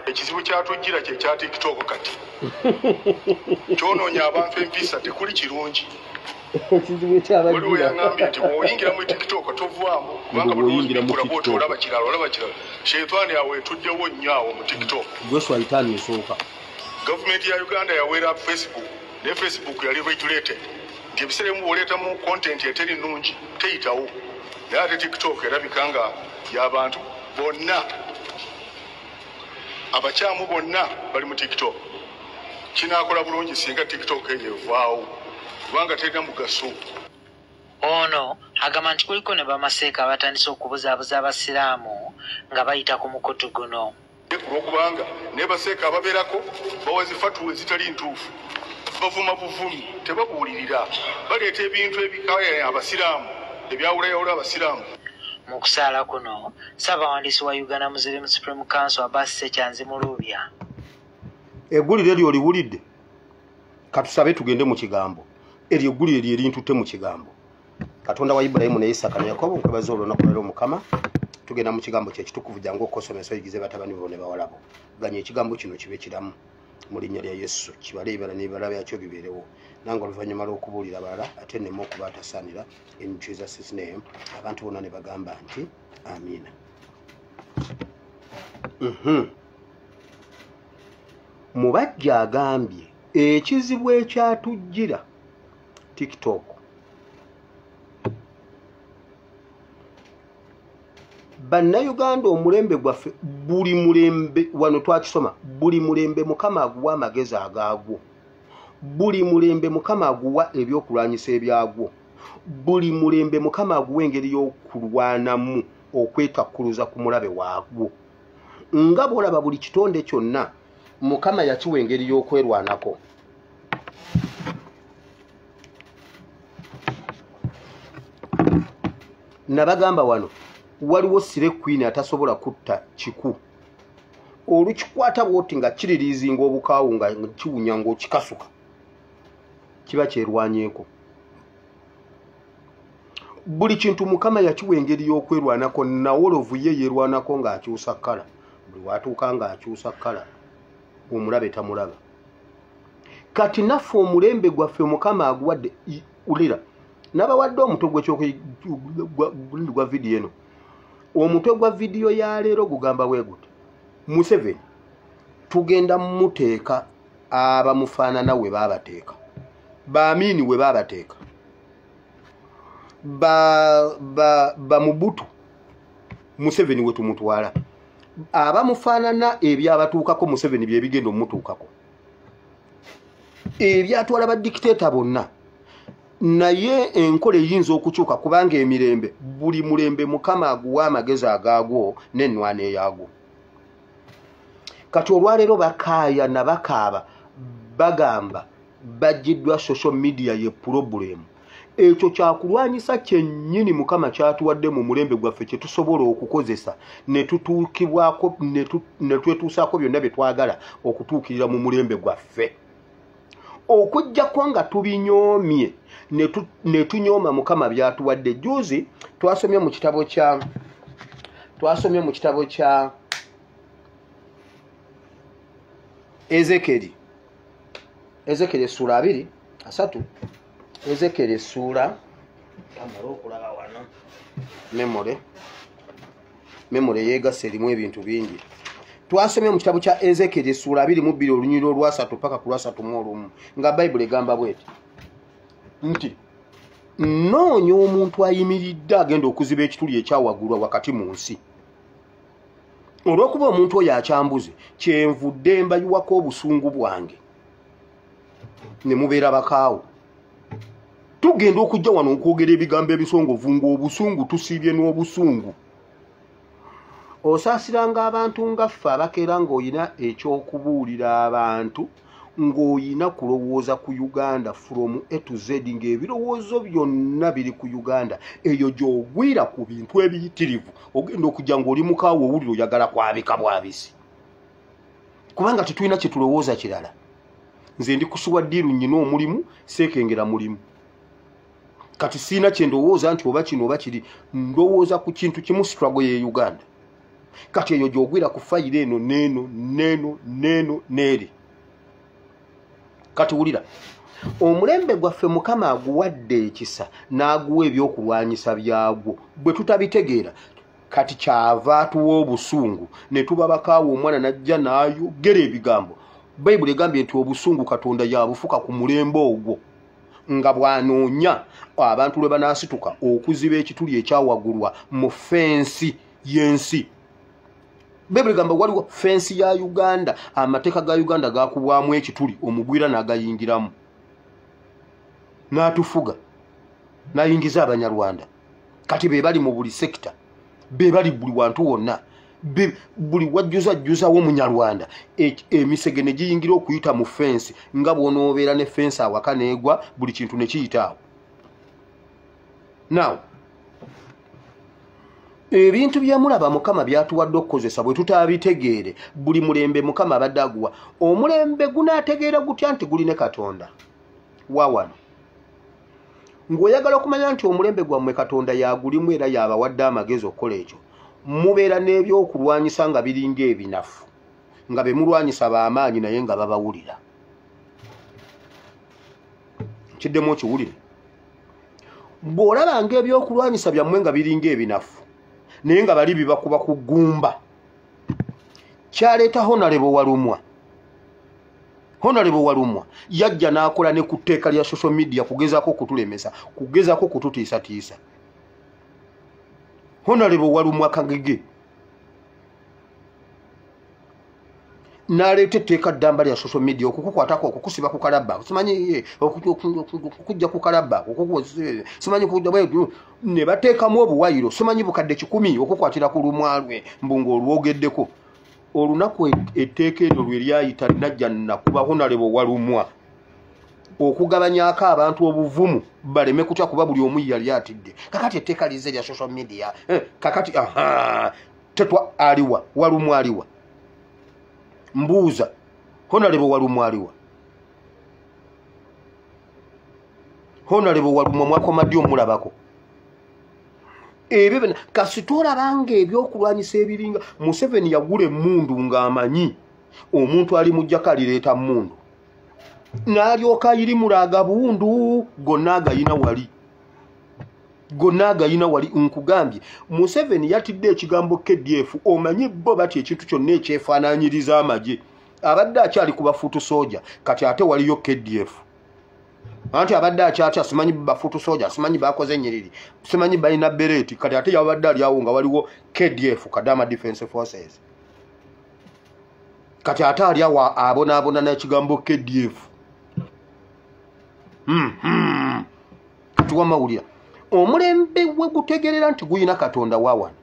Ekizibu kyatujjira kye kya TikTok kati kyonoonya abantu empisa, tekuli kirungi. Waliwo yangambye nti bw'oyingira mu TikTok tovaamu kubanga bw'oyingira bw'oti olaba kirala olaba kirala. Sheitaani awo etuddewo nnyo awo mu TikTok. Gwe Sheitaani esooka. Gavumenti ya Uganda yawera Facebook ne Facebook yali regulated nti ebiseera ebimu bw'oleetamu content eteri nnungi teyitawo, naye ate TikTok erabika nga y'abantu bonna, abakyamu bonna bali mu TikTok. Kinaakola bulungi singa TikTok eyo evaawo kubanga terina mugaso. Ono agamba nti kuliko ne bamaseeka abatandise okubuzaabuza abasiraamu nga bayita ku mukutu guno. Olwokubanga ne baseeka ababeerako bawa zifatuwa ezitali ntuufu, bavuma buvumi, tebabuulirira, baleeta ebintu ebikaya abasiraamu ebyawulayawula abasiraamu. Mu kusaala kuno Ssaabawandiisi wa Uganda Muslim Supreme Council Abbas Ssekyanzi Mulubya. Eggulire eryo oliwulidde? Katusabe tugende mu kigambo. Eryo eggulire lye lintutte mu kigambo. Katonda wa Ibulayimu ne Isaka ne Yakobo, nkwebaza olunaku lwaleero Mukama. Tugenda mu kigambo kye ekitukuvu, jangu okosomesa oyigize batabani bo ne bawala bo. Ganya ekigambo kino kibe kiramu mu linnya lya Yesu, kibale ebibala n'ebibala byakyo bibeerewo. Nange oluvannyuma lw'okubuulira abalala ate nneme okuba atasaanira, in Jesus' name, abantu bonna ne bagamba nti amiina. Mubajje agambye ekizibu ekyatujjira TikTok. Bannayuganda omulembe gwaffe buli mulembe wano twakisoma, buli mulembe Mukama aguwa amagezi agaagwo, buli mulembe Mukama aguwa ebyokulwanyisa ebyagwo, buli mulembe Mukama aguwa engeri y'okulwanamu okwetakkuluza ku mulabe waagwo. Nga bw'olaba buli kitonde kyonna Mukama yakiwa engeri y'okwerwanako. Nabagamba wano waliwo sire queen atasobola kutta kiku, olukikwata bw'oti nga kiririizinga obukaawu nga kiwunya ng'okikasuka, kiba kyerwanyeeko. Buli kintu Mukama yakiwa engeri y'okwerwanako. Nawolovu ye yeerwanako ng'akyusa kkala, buli watuuka ng'akyusa kkala omulabe tamulaba. Kati naffe omulembe gwaffe Mukama aguwadde, wulira nabawadde omutwe gwa vidiyo eno. Omutwe gwa vidiyo ya leero gugamba bwe guti: Museveni tugenda muteeka abamufaanana we baabateeka, Baamini we baabateeka, Bamubutu Museveni we tumutwala, abamufaanana ebyabatuukako Museveni bye bigenda omutuukako, ebyatwala badikiteeta bonna. Naye enkola eyinza okukyuka kubanga emirembe, buli mulembe Mukama aguwa amagezi agaagwo n'ennwana eyaagwo. Kati olwaleero bakaayana bakaaba bagamba baggiddwa social media ye pulobulemu. Ekyo kyakulwanyisa kyennyini Mukama kyatuwadde mu mulembe gwaffe kye tusobola okukozesa ne tutuukibwako ne twetuusaako byonna bye twagala okutuukirira mu mulembe gwaffe. Okuggyako nga tubinyoomye ne tunyooma Mukama byatuwadde. Juzi twasomye mu kitabo kya Ezekeri. Ezekeri essuula 2 3. Ezekeri essuula amala okulaba wano memore yeegasa erimu ebintu bingi. Twasomye mu kitabo kya Ezekeri essuula 22 olunyiriri olwa 3 paka ku lwa 31 nga Bayibuli egamba bw'eti nti nnoonya omuntu ayimiridde agenda okuziba ekituli ekyawaggulwa wakati mu nsi. Olw'okuba omuntu oyo akyambuze, kyenvudde mbayiwako obusungu bwange ne mubeera bakaawo. Tugenda okujja wano okwogera ebigambo ebisongovu ng'obusungu tusiibye n'obusungu. Osaasiranga abantu nga ffe abakeera ng'olina ekyokubuulira abantu, ng'olina kulowooza ku Uganda from A to Z, ng'ebirowoozo byonna biri ku Uganda. Eyo gy'ogwira ku bintu ebiyitirivu, ogenda okujja ng'oli mukaawo owulira oyagala kwabika bwabisi, kubanga tetulina kye tulowooza kirala. Nze ndi kusuwa ddiiru nnyina omulimu, seekengera mulimu. Kati siina kye ndowooza nti oba kino oba kiri, ndowooza ku kintu kimu, struggle ye Uganda. Kati eyo gy'ogwira ku fayiro eno n'eno n'eno n'eno n'eri. Kati wulira, omulembe gwaffe Mukama aguwadde ekisa n'aguwa ebyokulwanyisa byagwo. Bwe tutabitegeera, kati kyava atuwa obusungu ne tuba bakaawo. Omwana n'ajja n'ayogera ebigambo. Bayibuli egambye nti obusungu Katonda yabufuka ku mulembe ogwo nga bw'anoonya abantu lwe banaasituka okuziba ekituli ekyawaggulwa mu fensi y'ensi. Bayibuli egamba waliwo fensi ya Uganda, amateeka ga Uganda gakubwamu ekituli, omugwira n'agayingiramu n'atufuga n'ayingiza Abanyarwanda. Kati be bali mu buli sekita, be bali buli wantu wonna, buli wajjuzajjuzawo Munyarwanda. Emisege ne giyingira okuyita mu fensi, nga bw'onoobeera ne fensi awaka n'egwa, buli kintu ne kiyita awo. Now ebintu byemulaba Mukama byatuwadde okukozesa bwe tutabitegeere, buli mulembe Mukama abadde aguwa. Omulembe gunaategeera gutya nti guli ne Katonda wa wano? Ng'oyagala okumanya nti omulembe gwammwe Katonda yagulimu era yabawadde amagezi okukola ekyo, mubeera n'ebyokulwanyisa nga biringa ebinafu, nga be mulwanyisa b'amaanyi naye nga babawulira. Kiddemu okiwulire. Bw'olabanga ebyokulwanyisa byammwe nga biringa ebinafu naye nga bali bibakuba ku ggumba, kyaleeta Honorable Walumwa. Honorable Walumwa yajja n'akola ne ku tteeka lya social media kugezaako okutulemesa, kugezaako okututiisatiisa. Honorable Walumwa Kagege n'aleeta etteeka ddamba lya social media okukukwatako, okukusiba ku kalabba, simanyi okujja ku kalabba, simanyi ne bateekamu obuwayiro, simanyi bukadde 100 okukwatira ku lumwa lwe mbu ng'olwogeddeko. Olunaku etteeka eryo lwe lyayita najja nakuba Honorable Walumwa okugabanyaako abantu obuvumu baleme kutya, kuba buli omu yali atidde. Kakati etteeka lize lya social media, kakati aha tetwa aliwa Walumwa aliwa? Mbuuza, Honorable Walumwa aliwa? Honorable Walumwa mwakoma ddi omulabako? Ebyo kasita olabanga ebyokulwanyisa ebiringa. Museveni yagula emmundu ng'amanyi omuntu ali mujjako alireeta mmundu, n'alyoka ayirimula agabundu gonna agayina wali, gonna agayina wali. Nkugambye Museveni yatidde ekigambo KDF. Omanyi bo batya ekintu kyonna ekyefaanaanyiriza amagye. Abadde akyali ku bafuutu sooja, kati ate waliyo KDF. Anti abadde akyatya, simanyi bafuutu sooja, simanyi bakoze ennyiriri, simanyi balina bereeti, kati ate yabadde ali awo nga waliwo KDF, Kadama Defense Forces. Kati ate ali awo abonaabona n'ekigambo KDF. Kati wamawulira omulembe we gutegeerera nti guyina Katonda wa wano,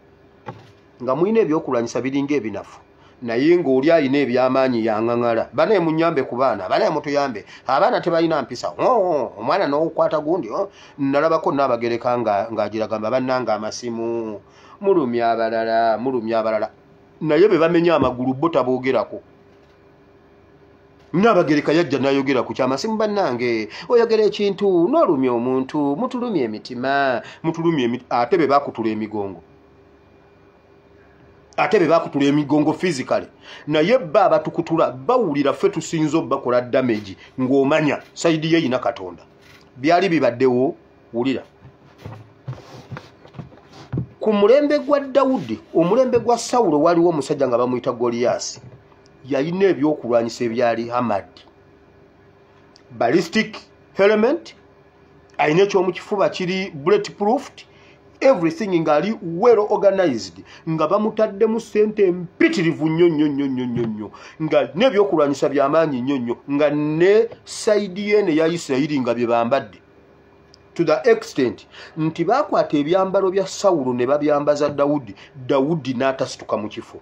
nga mulina ebyokulwanyisa biringa ebinafu Naye ng'oli alina ebyamaanyi yaŋŋaŋala. Banaye munyambe ku baana, banaye mutuyambe, abaana tebalina mpisa. Omwana n'okukwata gundi, nalabako Naabagereka ng'agiragamba bannanga amasimu, mulumya abalala, mulumya abalala. Naye be bamenya amagulu bo taboogerako. Naabagereka yajja n'ayogera ku kyamasimu, bannange oyogera ekintu n'olumya omuntu, mutulumya emitima, mutulumya ate be bakutula emigongo. Ate be bakutula emigongo physically. Naye ba abatukutula bawulira ffe tusinza obbakola damage ng'omanya sayidi ye yina Katonda. Byali bibaddewo, wulira. Ku mulembe gwa Dawudi, omulembe gwa Sawulo, waliwo omusajja nga bamuyita Goliyaasi. Yalina ebyokulwanyisa ebyali hamad, ballistic helmet, alina ekyomukifuba kiri bullet proofed, everything ng'ali well organized, nga bamutaddemu ssente empitirivu nnyo nnyo nnyo nnyo nnyo nnyo, nga n'ebyokulwanyisa byamaanyi nnyo nnyo, nga ne sayidi yeene ya Isirayiri nga bye bambadde, to the extent nti baakwata ebyambalo bya Sawulo ne babyambaza Dawudi, Dawudi n'atasituka mu kifo,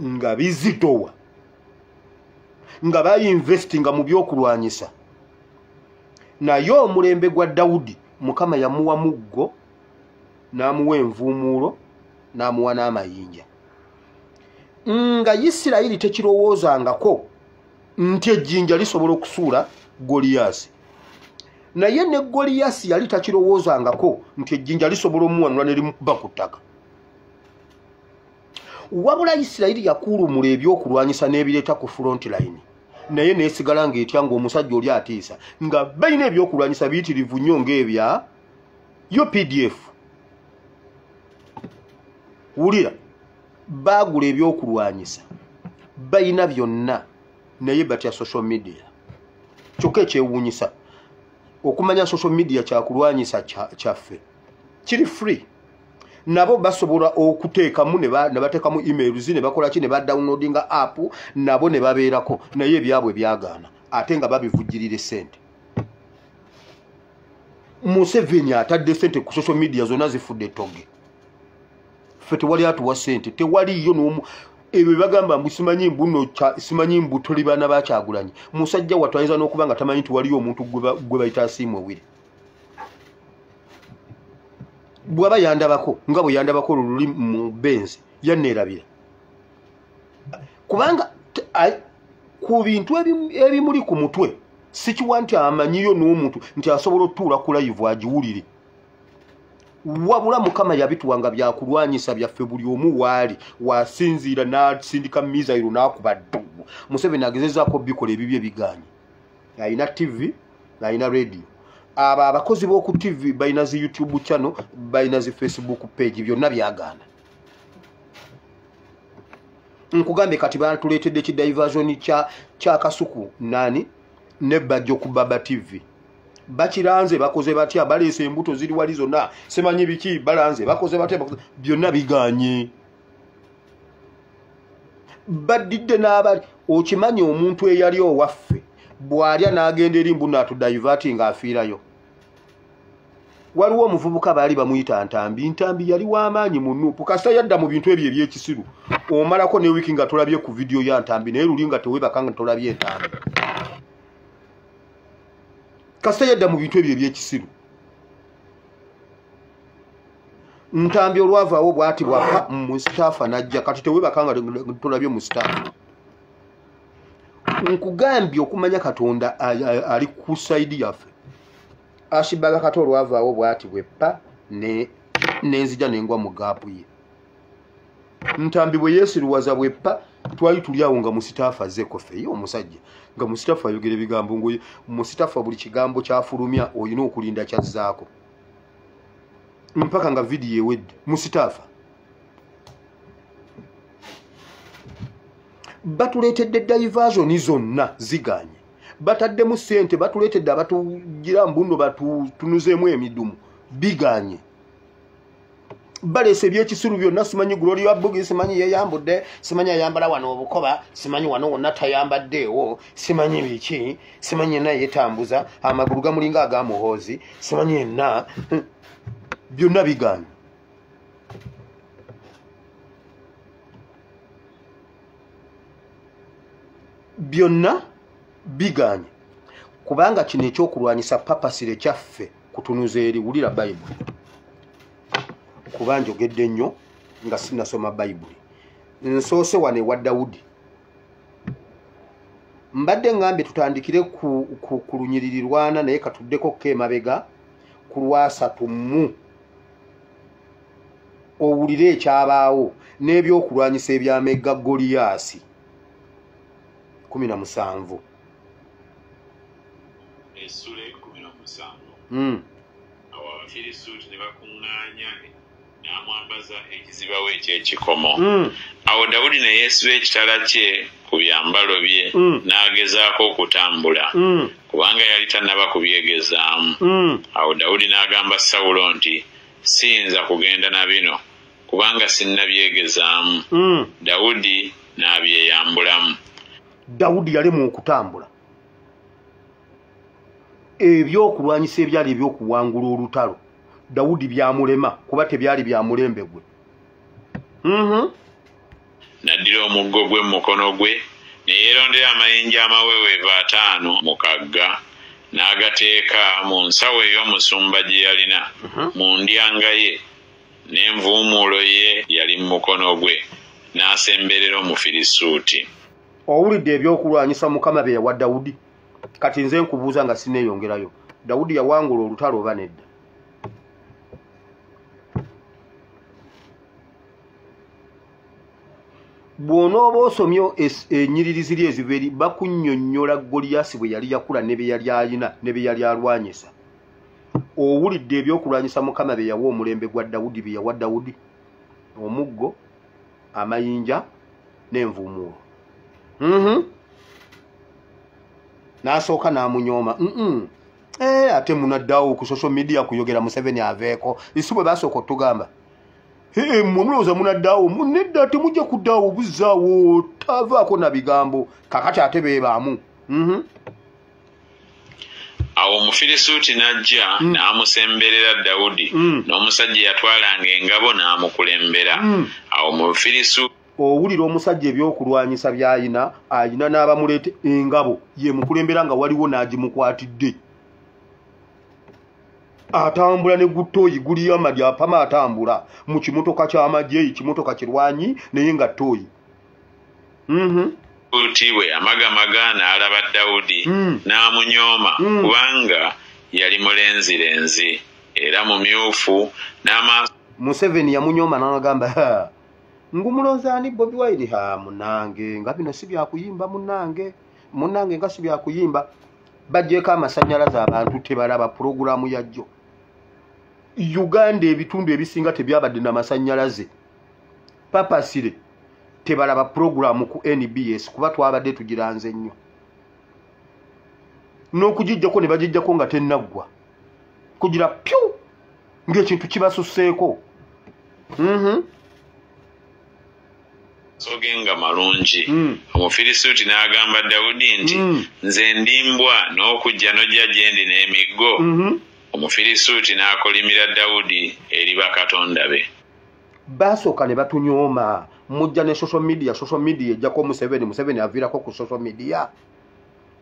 nga bizitowa, nga bayinvestinga mu byokulwanyisa. Naye omulembe gwa Dawudi Mukama yamuwa muggo, n'amuwa envuumuulo, n'amuwa n'amayinja. Nga Isirayiri tekirowoozangako nti ejjinja lisobola okusuula Goliyaasi. Naye ne Goliyaasi yali takirowoozangako nti ejjinja lisobola omuwanula ne limukuba ku ttaka. Wabula Isirayiri yakuulumula ebyokulwanyisa n'ebireeta ku front line, naye neesigala ng'etya ng'omusajja oli atiisa, nga balina ebyokulwanyisa biyitirivu nnyo ng'ebya UPDF. Wulira, baagula ebyokulwanyisa, balina byonna, naye batya social media. Kyokka ekyewuunyisa okumanya social media kyakulwanyisa kyaffe kiri free. Nabo basobola okuteekamu ne bateekamu emails, ne bakola ki, ne badownloadinga app, nabo ne babeerako, naye ebyabwe byagaana, ate nga babivujjirira essente. Museveni atadde ssente ku social media zonna zifudde ettoge. Ffe tewali atuwa ssente, tewaliyo n'omu. Ebyo bagamba mbu simanyi mbu simanyi mbu tuli baana ba Kyagulanyi. Musajja wattu ayinza n'okuba nga tamanyi nti waliyo omuntu gwe bayita Asiimwe Wire. Bw'aba yandabako nga bwe yandabako luli mu Benz, yanneerabira. Kubanga ku bintu ebimuli ku mutwe sikiwa nti amanyiyo n'omuntu nti asobola otuula ku live agiwulire. Wabula Mukama yabituwanga byakulwanyisa byaffe, buli omu waali wasinziira n'asindika mizayiro n'akuba ddugu. Museveni agezezaako bikola ebibye bigaanye. Alina TV, alina radio. Abo abakozi b'oku TV balina zi YouTube channel, balina zi Facebook page, byonna byagaana. Nkugambye kati batuleetedde ki diversion kya Kasuku nani ne Bajjo ku Baba TV. Bakiranze bakoze batya, baleese embuto ziri wali zonna, simanyi biki, balanze bakoze batya, byonna biganye. Baddidde n'abali, okimanyi omuntu eyali owaffe bw'alya n'agenda eri mbu n'atudivati ng'afiirayo. Waliwo omuvubuka baali bamuyita Ntambi. Ntambi yali w'amaanyi mu Nuupu, kasita yadda mu bintu ebyo eby'ekisiru. Omalako ne wiiki nga tolabye ku vidiyo ya Ntambi, naye luli nga teweebaka nga tolabye Ntambi. Kasita yadda mu bintu ebyo eby'ekisiru. Ntambi olwavaawo bw'ati bw'afa, Musitaafa n'ajja. Kati teweebaka nga tolabye Musitaafa. Nkugambye okumanya Katonda ali ku sayidi yaffe. Ashibaga kato olwavaawo bw'ati bweppa nenzija nengwa mu gaapu ye. Ntambi bwe yeesiruwaza bweppa, twali tuli awo nga Musitaafa azzeeko ffe. Ye omusajja nga Musitaafa ayogera ebigambo, ngo Musitaafa buli kigambo kyafulumya olina okulinda kyazzaako mpaka nga vidiyo ewedde. Musitaafa batuleetedde diversion zonna ziganye, bataddemu ssente, batuleetedde abatugira mbuno batutunuzeemu emidumu, biganye. Baleese ebyekisiru byonna, simanyi Gloria Bugi, simanyi yeyambudde, simanyi ayambala wano obukoba, simanyi wano wonna tayambaddeewo, simanyi biki, simanyi yenna yeetambuza, amagulu gamulinga aga Muhoozi, simanyi yenna, byonna biganye. Byonna biganye kubanga kino ekyokulwanyisa papasire kyaffe kutunuza eri. Wulira Bayibuli, kuba njogedde nnyo nga sinnasoma Bayibuli. Nsoose wano ewa Dawudi, mbadde ngambye tutandikire ku lunyiriri lwana, naye katuddeko ko emabega ku lwasatu mu owulire ekyabaawo n'ebyokulwanyisa ebyamegga Goliyaasi. 17 Essula 17. Awo Abafirisuuti ne bakuŋŋaanya n'amwambaza ekizibawo eky'ekikomo. Awo Dawudi ne yeesiba ekitala kye ku byambalo bye n'agezaako okutambula, kubanga yali tannaba kubyegezaamu. Awo Dawudi n'agamba Sawulo nti, siyinza kugenda na bino, kubanga sinnabyegezaamu. Dawudi n'abyeyambulamu. Dawudi yalema okutambula. Ebyokulwanyisa ebyali ebyokuwangula olutalo Dawudi byamulema, kuba tebyali bya mulembe gwe. N'addira omuggo gwe mu mukono gwe, ne yeerondera amayinja amaweweevu 5 mu kagga, n'agateeka mu nsawo ey'omusumba gye yalina mu ndyanga ye, n'envuumuulo ye yali mu mukono gwe, n'asemberera Omufirisuuti. Owulidde ebyokulwanyisa Mukama bye yawa Dawudi. Kati nze nkubuuza nga sinneeyongerayo, Dawudi yawangula olutalo oba nedda? Bw'onooba osomye ennyiriri ziri eziva eri, bakunnyonnyola Goliyaasi bwe yali yakula ne bye yali alina ne bye yali alwanyisa. Owulidde ebyokulwanyisa Mukama bye yawa omulembe gwa Dawudi, bye yawa Dawudi: omuggo, amayinja n'envuumuulo. N'asooka n'amunyooma. Ate munaddawo ku social media kuyogera Museveni aveeko. Isi bwe basooka otugamba, mmwe mulowooza munaddawo, nedda temujja kuddaawo, buzzaawo tavaako na bigambo. Kakati ate beebaamu. Awo Omufirisuuti n'ajja n'amusemberera Dawudi, n'omusajja yatwalanga engabo n'amukulembera. Awo Omufirisuuti Owulira omusajja ebyokulwanyisa by'ayina, ayina n'abamuleeta engabo ye mukulembera nga waliwo n'agimukwatidde. Atambula ne gutoyi guli amadi apama, atambula mu kimotoka ky'amagye, ekimotoka kirwanyi naye nga toyi. Bwe amagamaga n'alaba Dawudi n'amunyooma, kubanga yali mulenzirenzi era mumyufu n'amaaso. Museveni yamunyooma n'agamba, ngumuloza ani Bobi Wine? Ha, munange nga bino si byakuyimba, munange munange nga si byakuyimba. Baggyeko amasannyalaze, abantu tebalaba pulogulaamu yajjo. Uganda ebitundu ebisinga tebyabadde n'amasannyalaze. Papasire tebalaba pulogulaamu ku NBS kuba twabadde tugiranze nnyo. N'okugijjako ne bagijjako nga tennaggwa, kugira pyu ng'ekintu kibasusseeko. Sogenga malungi. Omufirisuuti n'agamba Dawudi nti, nze ndi mbwa n'okujja n'ojja gye ndi n'emiggo. Omufirisuuti n'akolimira Dawudi eri bakatonda be. Basooka ne batunyooma, mujja ne social media, social media ejjako Museveni, Museveni aviirako ku social media.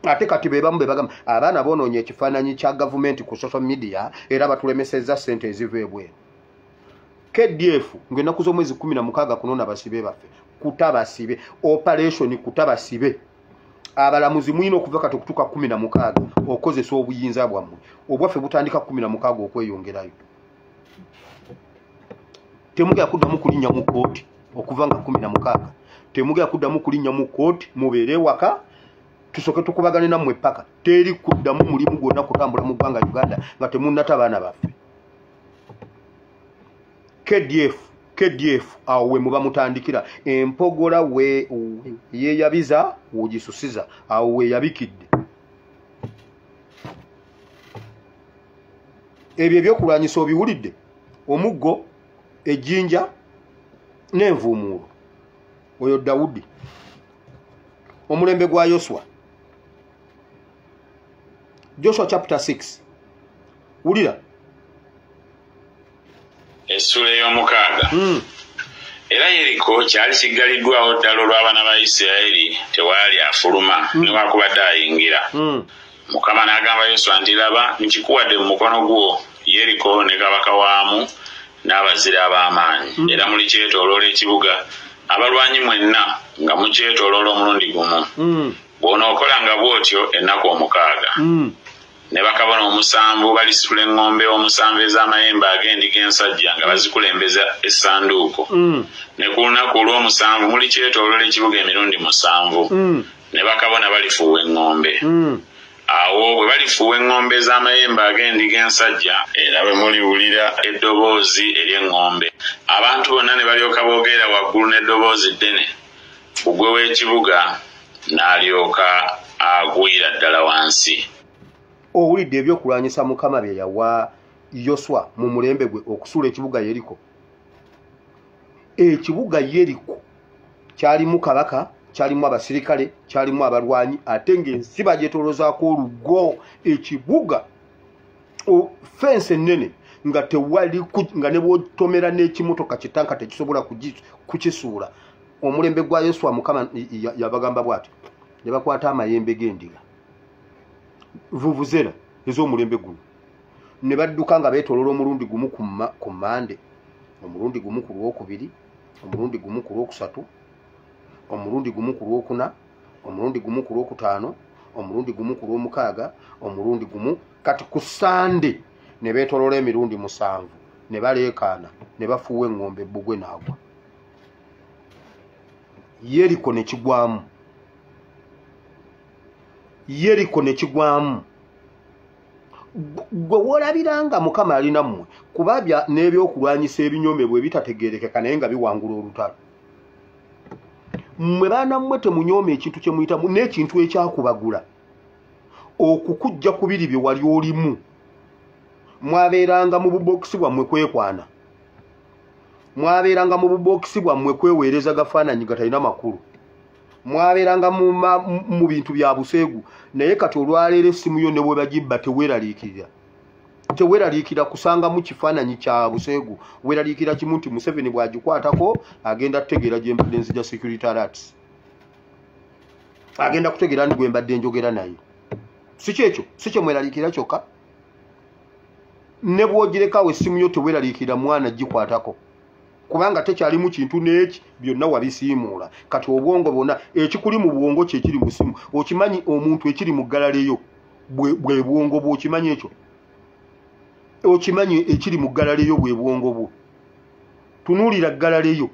Ate kati be bamu be bagamba abaana boonoonye ekifaananyi kya gavumenti ku social media era batulemesezza ssente eziva ebweru. KDF ng'ennaku z'omwezi 16 kunona basibe baffe, kuta basibe, operation kuta basibe. Abalamuzi mulina okuva kati okutuuka 16 okozesa obuyinza bwammwe. Obwaffe butandika 16 okweyongerayo. Temugenda kuddamu kulinnya mu kkooti okuva nga 16. Temugenda kuddamu kulinnya mu kkooti, mubeere waka tusooke tukubagane nammwe paka. Teri kuddamu mulimu gwonna kutambula mu ggwanga Uganda nga temunnata baana baffe. KDF awo we muba mutandikira. Empogola we yeeyabiza wogisusiza, awo we yabikidde. Ebyo ebyokulwanyisa obiwulidde: omuggo, ejjinja n'envuumuulo. Oyo Dawudi. Omulembe gwa Yoswa, Joshua chapter 6. Wulira Essula 6. Era Yeriko kyali kiggaliddwawo ddala olw'abaana ba Isirayiri, tewaali afuluma newakubadde ayingira. Mukama n'agamba Yoswa nti, laba, nkikuwadde mu mukono gwo Yeriko ne kabaka waamu n'abazira ab'amaanyi. Era mulikyetooloola ekibuga, abalwanyi mwenna nga mukyetooloola omulundi gumu. Bw'onookolanga bw'otyo ennaku 6. Ne bakabona 7 balisitula eŋŋombe 7 ez'amayembe ag'endiga ensajja nga bazikulembeza essanduuko. Ne ku lunaku olw'omusanvu mulikyetooloola ekibuga emirundi 7. Ne bakabona balifuuwa eŋŋombe. Awo bwe balifuuwa eŋŋombe ez'amayembe ag'endiga ensajja, era bwe muliwulira eddoboozi ery'eŋŋombe, abantu bonna ne balyoka boogera waggulu n'eddoboozi ddene, bbugwe w'ekibuga n'alyoka agwira ddala wansi. Owulidde ebyokulwanyisa Mukama bye yawa Yoswa mu mulembe gwe okusuula ekibuga Yeriko. Ekibuga Yeriko kyalimu kabaka, kyalimu abasirikale, kyalimu abalwanyi, ate ng'ensi bagyetooloozaako olugo. Ekibuga fensi ennene nga tewali, nga ne bw'otomera n'ekimotoka kitanka tekisobola kukisuula. Omulembe gwa Yoswa Mukama yabagamba bw'ati, ne bakwata amayembe g'endiga, vuvuzera ez'omulembe guno, ne badduka nga beetooloola omulundi gumu ku Mmande, omulundi gumu ku Lwokubiri, omulundi gumu ku Lwokusatu, omulundi gumu ku Lwokuna, omulundi gumu ku Lwokutaano, omulundi gumu ku Lwomukaaga, omulundi gumu kati ku Sande ne beetooloola emirundi 7, ne baleekaana, ne bafuuwa eŋŋombe, ebbugwe n'agwa. Yeriko ne kigwamu. Yeriko ne kigwamu. Gwe woolabiranga Mukama ali nammwe, kuba n'ebyokulwanyisa ebinyoomebwa ebitategeerekeka naye nga biwangula olutalo. Mmwe baana mmwe temunyooma ekintu kye muyitamu n'ekintu ekyakubagula okukujja ku biri bye wali olimu. Mwabeeranga mu bubokisi bwammwe kwekwana, mwabeeranga mu bubokisi bwammwe kweweereza gafaananyi gatalina makulu, mwabeeranga mu bintu bya buseegu. Naye kati olwaleero essimu yo ne bwe bagibba teweeraliikirira, teweeraliikira kusangamu kifaananyi kya buseegu. Weeraliikira kimu nti Museveni bw'agikwatako agenda kutegeera gye mbadde nzija security alerts, agenda kutegeera ndi gwe mbadde njogera naye. Si kyekyo, si kye mweraliikira kyokka. Ne bw'ogirekawo essimu yo teweeraliikira mwana gikwatako, kubanga tekyalimu kintu n'eki, byonna wabisiimuula. Kati obwongo bwonna ekikuli mu bwongo kye kiri mu ssimu. Okimanyi omuntu ekiri mu ggalaleyo bwe bwongo bwo, okimanyi ekyo? Okimanyi ekiri mu ggalaleyo bwe bwongo bwo? Tunuulira ggalaleyo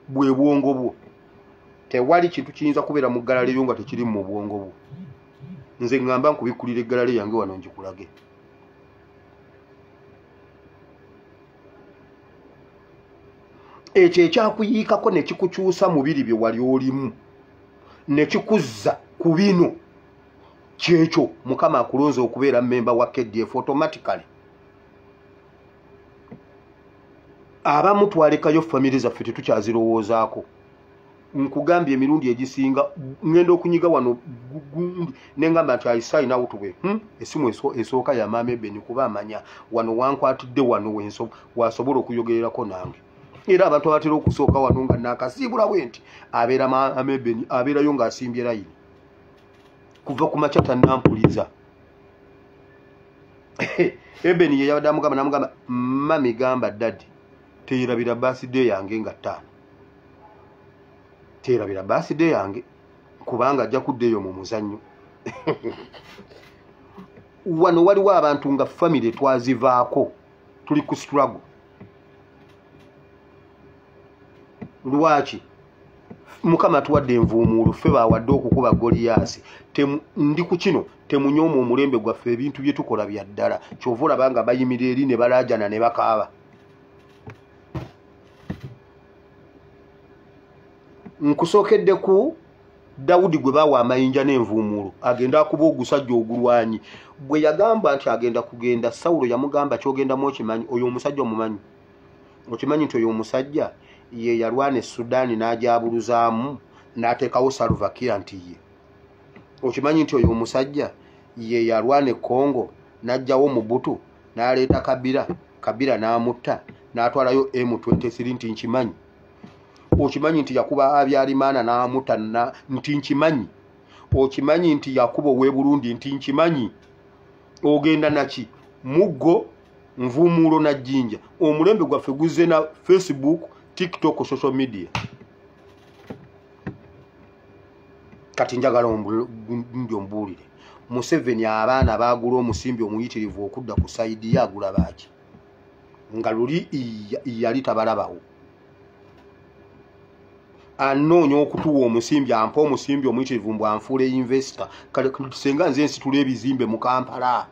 bwe bwongo bwo. Tewali kintu kiyinza kubeera mu ggalaleyo nga tekiri mu bwongo bwo. Nze ŋŋamba nkubikkulira eggalale yange wano ngikulage. Ekyo ekyakuyiikako ne kikukyusa mu biri bye wali olimu, ne kikuzza ku bino, kyekyo Mukama akulonze okubeera mmemba wa KDF automatically. Abamu twalekayo famire zaffe tetukyazirowoozaako. Nkugambye emirundi egisinga ŋŋenda okunyiga wano gundi ne ŋŋamba nti I sign out bwe essimu esooka ya Maama Ebeni, kuba amanya wano wankwatidde, wano wasobola okuyogererako nange. Era abantu abatera okusooka wano nga naakasiibula bwe nti abeera Maama Ebeni, abeerayo ng'asimbye layini kuva ku makya tannampuliza. Ebeni ye yabadde amugamba, n'amugamba, mami gamba daddy teyerabira birthday yange nga 5, teyerabira birthday yange kubanga ajja kudda eyo mu muzannyo. Wano waliwo abantu nga famire twazivaako, tuli ku struggle. Lwaki? Mukama atuwadde envuumuulo, ffe baawadde okukuba Goliyaasi. Ndi ku kino, temunyooma omulembe gwaffe, ebintu bye tukola bya ddala. Ky'ova olaba nga bayimirira eri ne balaajana ne bakaaba. Nkusookedde ku Dawudi gwe baawa amayinja n'envuumuulo agenda akuba ogusajja ogulwanyi. Bwe yagamba nti agenda kugenda, Sawulo yamugamba ky'ogendamu okimanyi, oyo omusajja omumanyi? Okimanyi nti oyo omusajja ye yalwana e Sudaani n'agyabuluzaamu n'ateekawo Salva Kiir nti ye. Okimanyi nti oyo omusajja ye yalwana e Congo n'aggyawo Mobutu n'aleeta Kabila, Kabila n'amutta n'atwalayo M23 nti nkimanyi. Okimanyi nti yakuba Habyarimana n'amutta nti nkimanyi. Okimanyi nti yakuba ow'e Burundi nti nkimanyi. Ogenda naki? Muggo, nvumuulo na jjinja. Omulembe gwaffe guzze na Facebook, TikTok, social media. Kati njagala ombuulire, Museveni abaana baagula omusimbi omuyitirivu okudda ku sayidi ye agula baaki? Nga luli yali tabalabawo. Anoonya okutuwa omusimbi, ampa omusimbi omuyitirivu mbu anfuule investor. Kale senga nze nsitula ebizimbe mu Kampala,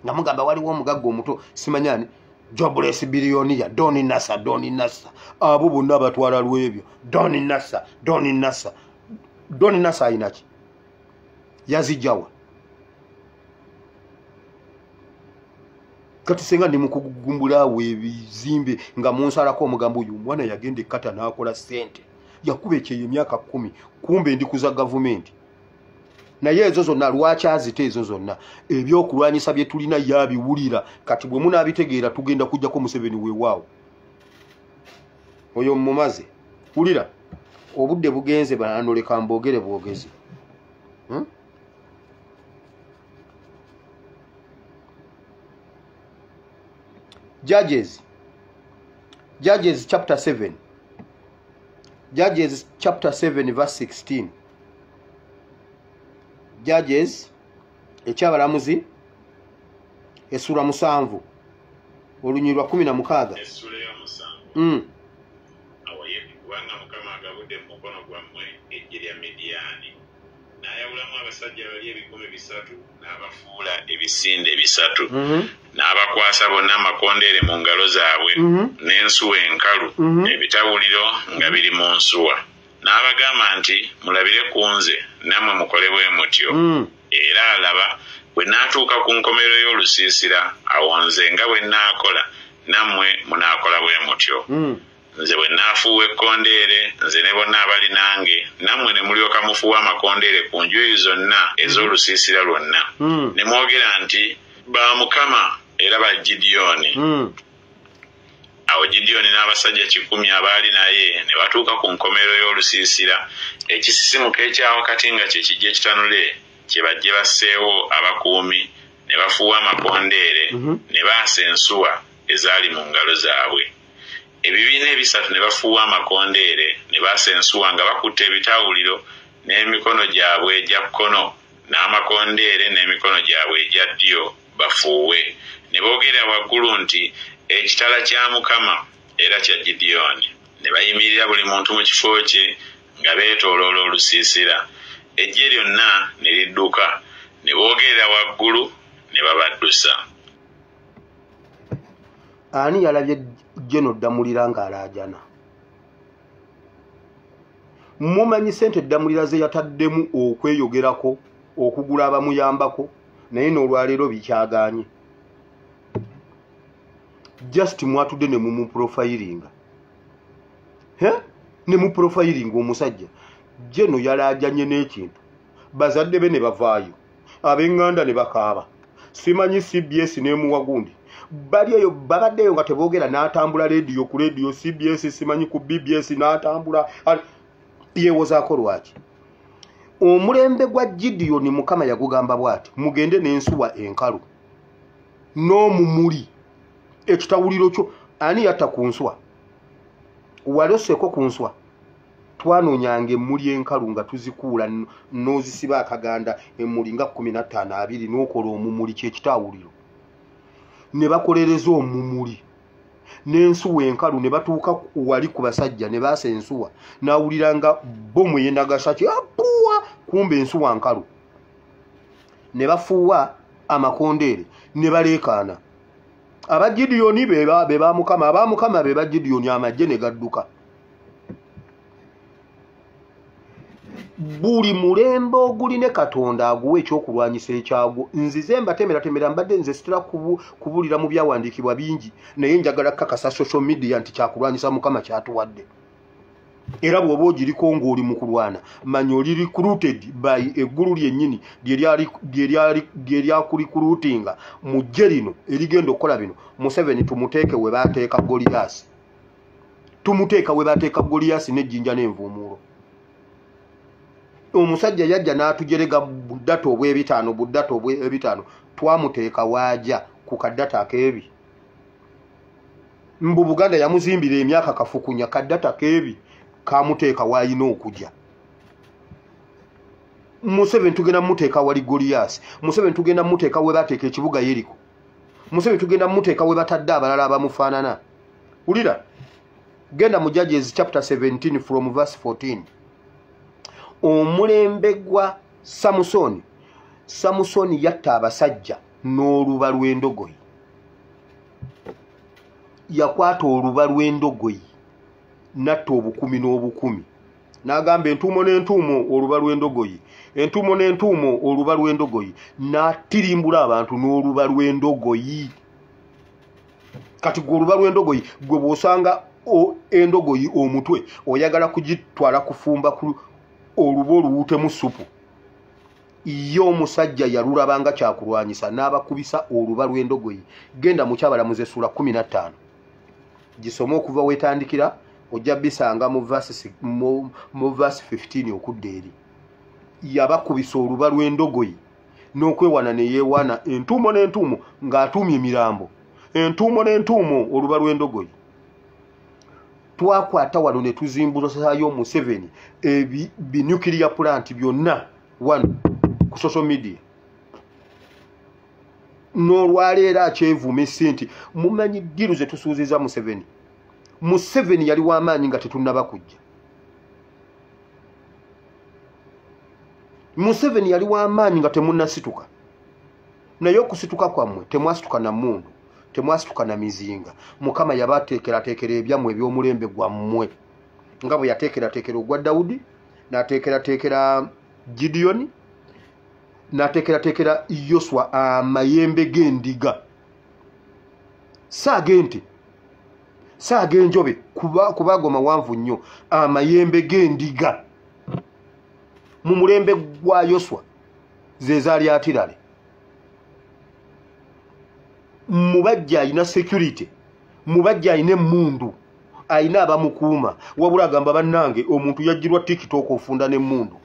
nga mugamba waliwo omugagga omuto simanya ani, jobless billionaire Don Nasa, Don Nasa. Abo bonna batwala lwebyo. Don Nasa, Don Nasa, Don Nasa ayina ki? Yazijjawa? Kati senga ndi mukugumbulaawo ebizimbe nga munsalako omugambo oyo omwana yagenda ekkata n'akola ssente, yakuba ekyeyo emyaka 10, kumbe ndikuza gavumenti. Naye ezo zonna lwaki azita ezo zonna? Ebyokulwanyisa bye tulina yabiwulira. Kati bwe munaabitegeera tugenda kujjako Museveni weewaawo. Oyo mumaze. Wulira, obudde bugenze bananoleka mbogere bwogezi. Judges chapter 7. Judges chapter 7 verse 16. Judges ekyabalamuzi essula 7 olunyiriri lwa 16. Essula ya 7. Awo kubanga Mukama agabudde mu mukono gwammwe eggye lya Midiyaani, n'ayawulamu abasajja bali 300 n'abafuula ebisinde 3, n'abakwasa bonna amakondeere mu ngalo zaabwe, n'ensuwa enkalu, ebitawuliro nga biri mu nsuwa. N'abagamba nti, mulabire ku nze, nammwe mukole bwe mutyo. Era alaba bwe naatuuka ku nkomerero y'olusiisira, awo nze nga bwe nnaakola, nammwe munaakola bwe mutyo. Nze bwe naafuuwa ekkondeere, nze ne bonna abali nange, nammwe ne mulyoka mufuuwa amakondeere ku njuyi zonna ez'olusiisira lwonna. Ne mwogera nti, ba Mukama era ba Gidyoni. Awo Gidyoni n'abasajja 100 abaali naye ne batuuka ku nkomerero y'olusiisira, ekisisimuka ekya wakati nga kye kijja ekitanule kye bajje basseewo abakuumi, ne bafuuwa amakondeere, ne baasa ensuwa ezaali mu ngalo zaabwe. Ebibiina 3 ne bafuuwa amakondeere, ne baasa ensuwa nga bakutte ebitawuliro n'emikono gyabwe egya kkono, n'amakondeere n'emikono gyabwe egya ddyo bafuuwe. Ne boogera waggulu nti, ekitala kya Mukama era kya Gidyoni. Ne bayimirira buli muntu mu kifo kye nga beetooloola olusiisira. Eggye lyonna ne lidduka, ne boogerera waggulu ne babaddusa. Ani yalabye Jeno Ddamulira ng'alaajana? Mumanyi ssente Ddamulira ze yataddemu okweyogerako, okugula abamuyambako, naye n'olwaleero bikyagaanye. Just mwatudde ne mumuprofilinga. Ne muprofilinga omusajja. Jeno yalaajanye n'ekintu. Bazadde be ne bavaayo, ab'eŋŋanda ne bakaaba. Simanyi CBS n'emuwa gundi. Bali eyo babaddeyo nga teboogera, n'atambula leediyo ku leediyo, CBS simanyi ku BBS n'atambula. Yeewozaako lwaki? Omulembe gwa Gidyoni Mukama yagugamba bw'ati, mugende n'ensuwa enkalu n'omumuli, ekitawuliro kyo. Ani yatta ku nswa? Wali osseeko ku nswa? Twanoonyanga emmuli enkalu nga tuzikuula n'ozisiba akaganda, emmuli nga 15 20, n'okola omumuli, kyekitawuliro. Ne bakolereza omumuli n'ensuwa enkalu, ne batuuka wali ku basajja ne baasa ensuwa, n'awulira nga bomu ey'enagasaki apuwa, kumbe ensuwa nkalu. Ne bafuuwa amakondeere ne baleekaana. Aba Gidyoni be ba Mukama, aba Mukama be ba Gidyoni, amagye ne gadduka. Buli mulembe oguline Katonda aguwa ekyokulwanyisa ekyagwo. Nzize mbatemeratemera, mbadde nze sitera kubulira mu byawandiikibwa bingi, naye njagala kakasa social media nti kyakulwanyisa Mukama kyatuwadde. Era bw'oba ogiriko ng'oli mu kulwana, manya oli recruited by eggulu lyennyini lye lyakurecruitinga mu ggye lino erigenda okukola bino. Museveni tumuteeke we baateeka Goliyaasi, Tumuteeka we bateeka Goliath n'ejjinja n'envuumuulo. Omusajja yajja n'atujerega buddata obw'ebitaano, buddata obw'ebitaano, twamuteeka waaja ku kaddata akeebi. Mbu Buganda yamuzimbira emyaka kafukunya, kaddata keebi kamuteeka waayina okujja. Museveni tugenda muteeka wali Goliath. Museveni tugenda muteeka we bateeka ekibuga Yeriko. Museveni tugenda muteeka we batadde abalala abamufaanana. Wulira, genda mu Judges chapter 17 from verse 14. Omulembe gwa Samusoni, Samusoni yatta abasajja n'oluba lw'endogoyi. Yakwata oluba lw'endogoyi n'atta obukumi n'obukumi. N'agamba entuumo n'entuumo oluba lw'endogoyi, entuumo n'entuumo oluba lw'endogoyi, n'atirimbula abantu n'oluba lw'endogoyi. Kati gwe oluba lw'endogoyi, gwe bw'osanga endogoyi omutwe oyagala kugitwala kufumba oluba oluwuutemu ssupu. Ye omusajja yalulabanga kyakulwanyisa n'abakubisa oluba lw'endogoyi. Genda mu Kyabalamuzi essula 15 gisome okuva weetandikira, ojja bisanga mu verse 15 okudda eri. Yabakubisa oluba lw'endogoyi n'okwewana ne yeewana entuumo n'entuumo ng'atuumye emirambo, entuumo n'entuumo oluba lw'endogoyi. Twakwata wano ne tuzimbulosaayo Museveni ebi nuclear plant byonna wano ku social media. N'olwaleero akyevuma nti mumanyi deal ze tusuuziza Museveni. Museveni yali w'amaanyi nga tetunnaba kujja. Museveni yali w'amaanyi nga temunnasituka. Naye okusituka kwammwe temwasituka na mmundu, temwasituka na mizinga. Mukama yabateekerateekera ebyammwe eby'omulembe gwammwe, nga bwe yateekerateekera ogwa Dawudi, n'ateekerateekera Gideoni, n'ateekerateekera Yoswa amayembe g'endiga. Saag'ente, saag'enjobe, kubago mawanvu nnyo, amayembe g'endiga mu mulembe gwa Yoswa ze zaali atirale. Mubajja alina security, mubajja alina emmundu, alina abamukuuma. Wabula agamba bannange omuntu yajjirwa TikTok ofunda n'emmundu.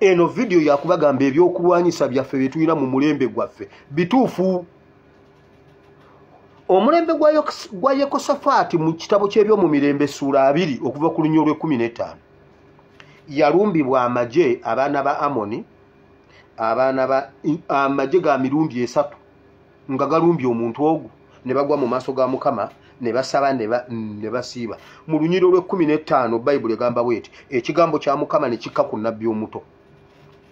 Eno vidiyo yakubagamba ebyokulwanyisa byaffe bye tulina mu mulembe gwaffe bituufu. Omulembe gwa Yekosafaati mu kitabo ky'ebyomumirembe ssuula 2 okuva ku lunyiriri lw'e15 yalumbibwa amagye abaana ba Amoni, abaana ba amagye ga mirundi 3 nga galumbye omuntu ogwo, ne bagwa mu maaso ga Mukama ne basaba ne basiiba. Mu lunyiriri lw'e15 Bayibuli egamba bw'eti, ekigambo kya Mukama ne kikka ku nnabbi omuto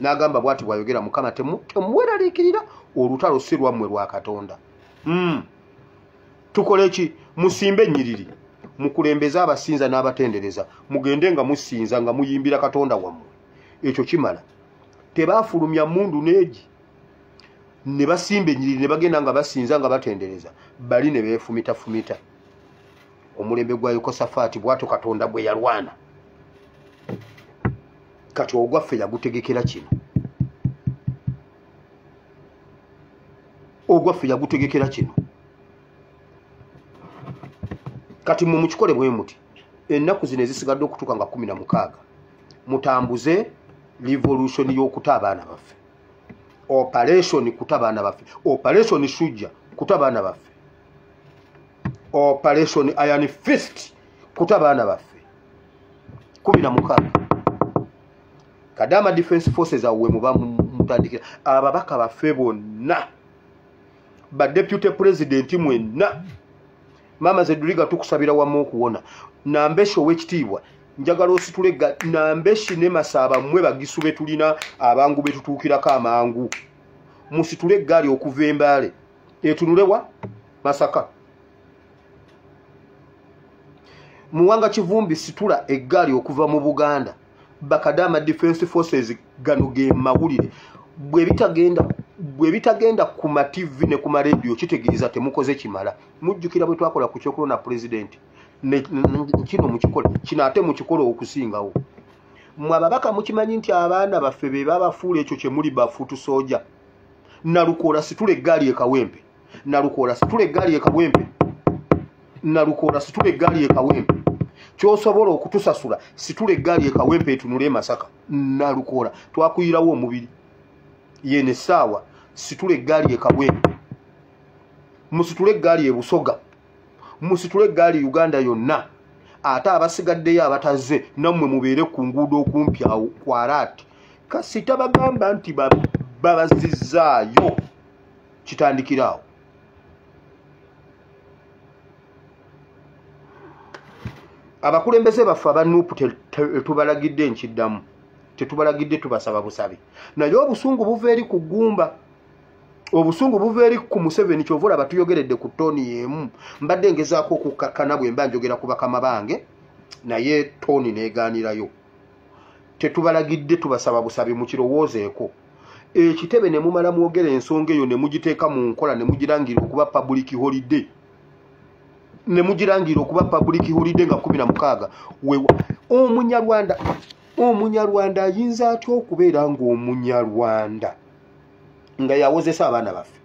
n'agamba bw'ati bw'ayogera Mukama, temweraliikirira, olutalo si lwammwe, lwa Katonda. Tukole ki? Musimbe ennyiriri, mukulembeze abasinza n'abatendereza, mugende nga musinza nga muyimbira Katonda wammwe. Ekyo kimala. Tebaafulumya mmundu n'egi, ne basimba ennyiriri ne bagenda nga basinza nga batendereza, bali ne beefumitafumita. Omulembe gwa Yekosafaati bw'atyo Katonda bwe yalwana. Kati ogwaffe yagutegekera kino, ogwaffe yagutegekera kino. Kati mmwe mukikole bwe muti, ennaku zino ezisigadde okutuuka nga 16 mutambuze revolution y'okuta abaana baffe, operation kuta abaana baffe, operation Shujja kuta abaana baffe, operation Iron Fist kuta abaana baffe. 16 Kadama Defense Forces awe muba mutandikira ababaka baffe bonna, ba deputy president mwenna, Mama Zeduriga tukusabira wamu okuwona. Nambesho ow'ekitiibwa njagala ositule Nambeshi ne Masaba mmwe bagisu be tulina abangu be tutuukirako amangu. Musitule eggaali okuva Embaale etunulewa Masaka. Muwanga Kivumbi situla eggaali okuva mu Buganda. Bakadama Defense Forces gano ge mawulire. Bwe bitagenda ku ma TV ne ku ma radio kitegeeza temukoze kimala. Mujjukira bwe twakola ku kyokulonda president, kino mukikole, kino ate mukikole okusingawo. Mmwe ababaka mukimanyi nti abaana baffe be babafuula ekyo kye muli bafuutu sooja. Nalukoola situla eggaali e Kawempe, Nalukoola situla eggaali e Kawempe. Nalukoola situla eggaali e Kawempe, kyosobola okutusasula situla eggaali e Kawempe etunule e Masaka. Nalukoola twakuyirawo omubiri yene essaawa, situla eggaali e Kawempe, musitule eggaali e Busoga, musitule eggaali Uganda yonna. Ate abasigaddeyo abatazze nammwe mubeere ku nguudo okumpi awo kwaraati. Kasita bagamba nti babazizaayo, kitandikiraawo. Abakulembeze baffe aba NUP tetubalagidde nkiddamu, tetubalagidde, tubasaba busabi. Naye obusungu buva eri ku ggumba, obusungu buva eri ku Museveni. Kyova olaba tuyogeredde ku tone y'emu. Mbadde ngezaako okukkakkana bwe mba njogera ku bakama bange, naye tone neegaanirayo. Tetubalagidde, tubasaba busabi, mukirowoozeeko. Ekitebe ne mumala mwogera ensonga eyo ne mugiteeka mu nkola, ne mugirangira okuba public holiday, ne mugirangira okuba public holiday nga 16. Wewa omunyarwanda, omunyarwanda ayinza atya okubeera ng'omunyarwanda nga yawozesa abaana baffe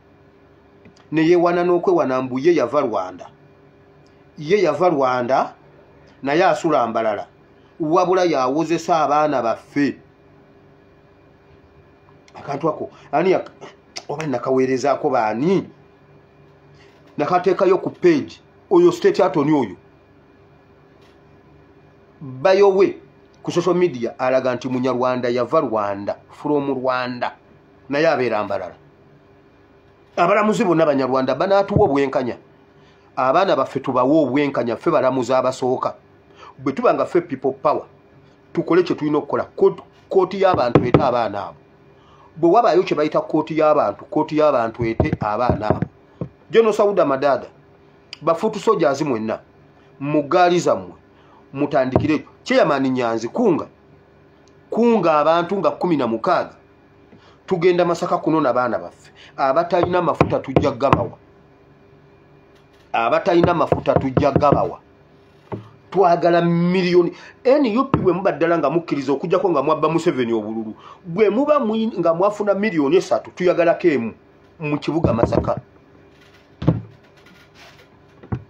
ne yeewana n'okwewana mbu ye yava Rwanda, ye yava Rwanda naye asula Mbalala, wabula yawozesa abaana baffe. Akantu ako ani oba nakaweerezaako baani? Nakateekayo ku page oyo state attorney oyo bayowe ku social media alaga nti munyarwanda yava Rwanda, from Rwanda, naye abeera Mbalala. Abalamuzi bonna banyarwanda banaatuwa obwenkanya, abaana baffe tubawe obwenkanya, ffe balamuzi abasooka. Bwe tuba nga ffe people power, tukole kye tulina okukola. Kooti y'abantu ete abaana abo. Bwe wabaayo kye bayita kooti y'abantu, kooti y'abantu ete abaana abo. General Sauda Madada, bafuutu soldiers mwenna mu ggaali zammwe mutandikire. Chairman Nyanzi, kunga kunga abantu nga 16, tugenda Masaka kunona baana baffe. Abatalina mafuta tujja gabawa, abatalina mafuta tujja gabawa. Twagala miliyoni. NUP bwe muba ddala nga mukkiriza okujjako nga mwabba Museveni obululu, bwe muba nga mwafuna miliyoni 3, tuyagalako emu mu kibuga Masaka.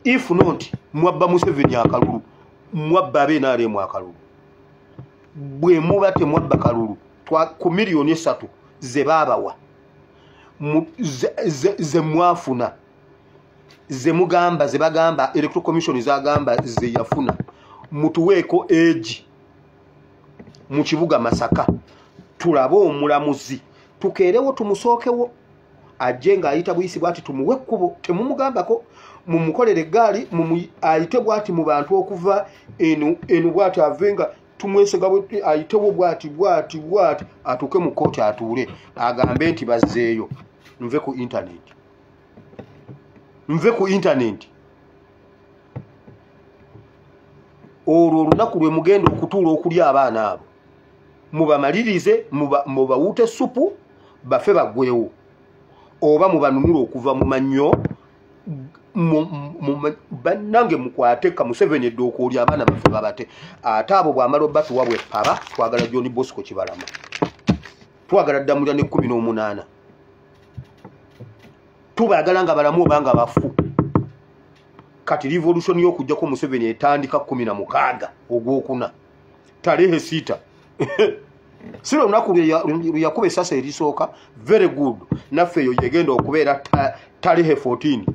If not, mwabba Museveni akalulu, mwabba abe NRM akalulu. Bwe muba temwabba kalulu ku miliyoni 3 ze baabawa, ze mwafuna, ze mugamba, ze bagamba Electoral Commission zagamba ze yafuna, mutuweeko egi mu kibuga Masaka tulabe omulamuzi, tukeerewo tumusookewo ajje ng'ayita buyisi bw'ati, tumuwe ekkubo, temumugambako, mumukolere eggaali ayite bw'ati mu bantu okuva eno eno bw'ati, ave nga tumwesega, ayitewo bw'ati bw'ati bw'ati atuuke mu kkooti atuule agambe nti bazzeeyo. Nve ku internet, nve ku internet. Olwo olunaku lwe mugenda okutuula okulya abaana abo, mubamalirize, mubawuute supu bafe baggwewo, oba mubanunule okuva mu mannyo. Bannange mukwate ka Museveni edduuka oli abaana baffe babate. Ate abo bw'amala obbatuwa bwe paba, twagala John Bosco Kibalama, twagala Ddamulira ne 18, tubaagala nga balamu oba nga bafu. Kati revolution y'okuggyako Museveni etandika 16 ogwokuna tarehe 6, si lunaku lwe yakuba essasi erisooka. Very good. Naffe eyo yegenda okubeera tarehe 14.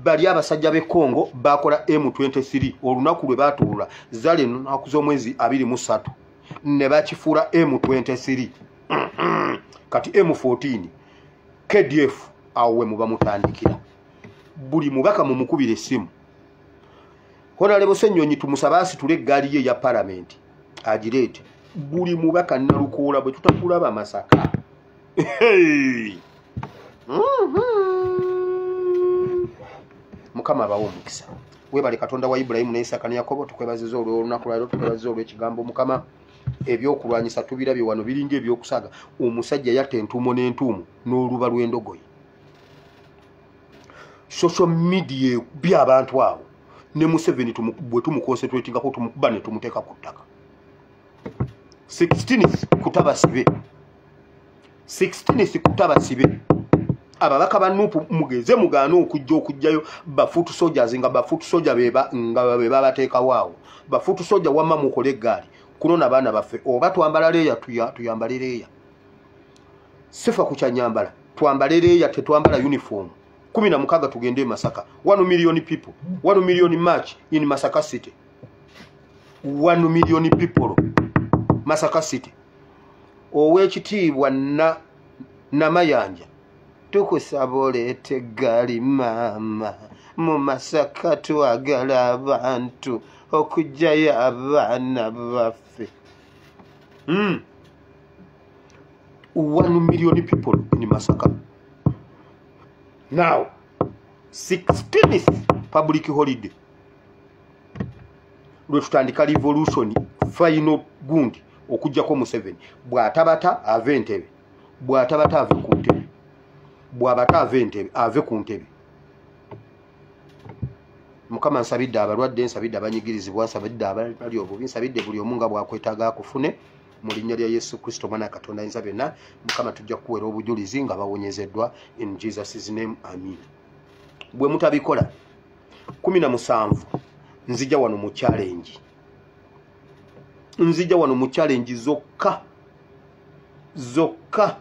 Bali abasajja b'e Congo bakola M23, olunaku lwe batuula zaali ennaku z'omwezi 23 ne bakifuula M23. Kati M14 KDF, awo we muba mutandikira. Buli mubaka mumukubira essimu. Honorable Ssenyonyi tumusaba asitule eggaali ye ya palamenti agireete. Buli mubaka Nalukoola, bwe tutakulaba Masaka, Mukama abawe omukisa. Webale Katonda wa Ibulayimu ne Isaaka ne Yakobo, tukwebaziza olw'olunaku lwaleero, tukwebaziza olw'ekigambo. Mukama, ebyokulwanyisa tubirabye wano, biringa ebyokusaaga. Omusajja yatta entuumo n'entuumo n'oluba lw'endogoyi. Social media ekubye abantu awo ne Museveni bwe tumuconcentratingako, tumukuba ne tumuteeka ku ttaka. 16 kuta basibe, 16 kuta basibe. Ababaka ba NUP mugeze mugaane okujja okujjayo ba foot soldiers, nga ba foot soldier beba nga be babateekawo awo. Ba foot soldier wamma mukole eggaali kunona abaana baffe, oba twambala leeya tuyambale leeya, sifa ku kyanyambala twambale leeya, tetwambala uniform. 16 tugende e Masaka. 1 million people, 1 million march in Masaka City, 1 million people Masaka City. Owekitiibwa Namayanja, tukusaba oleete eggaali maama mu Masaka, twagala abantu okuggyayo abaana baffe. 1 million people in Masaka. Now 16th public holiday lwe tutandika revolution final gundi okuggyako Museveni. Bw'atabata ave entebe, bw'atabata ave ku ntebe, bw'abata ave entebe, ave ku ntebe. Mukama nsabidde abalwadde, nsabidde abanyigirizibwa, nsabidde abali obubi, nsabidde buli omu nga bw'akwetaaga akufune mu linnya lya Yesu Kristo Omwana wa Katonda ayinza byonna. Mukama tujja kukuweera obujulizi nga bawonyezeddwa in Jesus name, amin. Bwe mutabikola 17 nzija wano mu challenge, nzija wano mu challenge zokka zokka,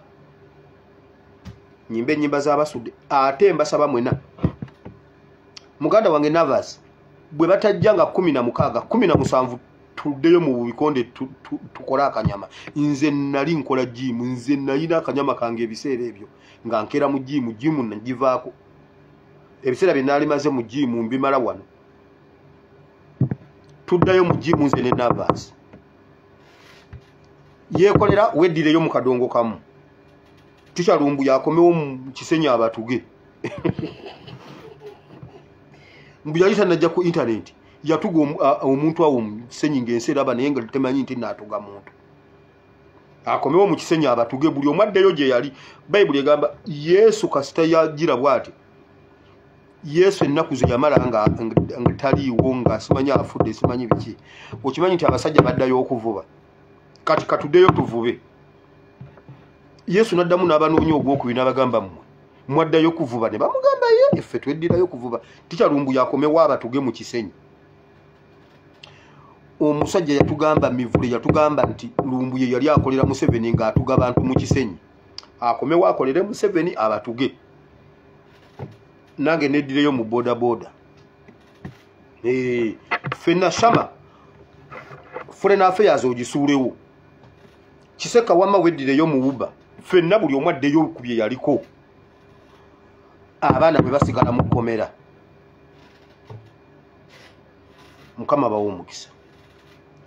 nyimbe ennyimba z'abasudde. Ate mbasaba mwena, muganda wange Navas, bwe batajja nga 16 17 tuddeyo mu bikonde tukole akanyama. Nze nali nkola gym, nze nalina akanyama kange ebiseera ebyo nga nkeera mu gym, gym nagivaako ebiseera bye naali maze mu gym mbimala wano. Tuddayo mu gym nze ne Navas. Yeekolera weddireyo mu kadongo kamu. Tikyalumbu yakomewo mu Kisenyi abatuge. Mbu yali tannajja ku internet, yatuga omuntu awo mu Kisenyi ng'ensi eraba, naye nga temanyi nti naatuga muntu. Akomewo mu Kisenyi abatuge, buli omu addeyo gye yali. Bayibuli egamba Yesu kasita yagira bw'ati, Yesu ennaku ze yamala nga taliiwo, nga simanyi afudde simanyi biki. Okimanyi nti abasajja baddayo okuvuba, kati katuddeyo tuvube. Yesu n'addamu n'abanoonya ogwokubiri n'abagamba mmwe mwaddayo kuvuba, ne bamugamba ye effe tweddirayo kuvuba. Tikyalumbu yakomewo abatuge mu Kisenyi. Omusajja yatugamba Mivule, yatugamba nti Lumbu ye yali akolera Museveni ng'atuga abantu mu Kisenyi, akomewo akolere Museveni abatuge. Nange neddireyo mu boda boda. Ffenna Shama foreign affairs ogisuulewo, Kiseka wamma weddireyo mu Uber. Ffenna buli omu addeyo ku bye yaliko. Abaana bwe basigala mu kkomera. Mukama bawe omukisa.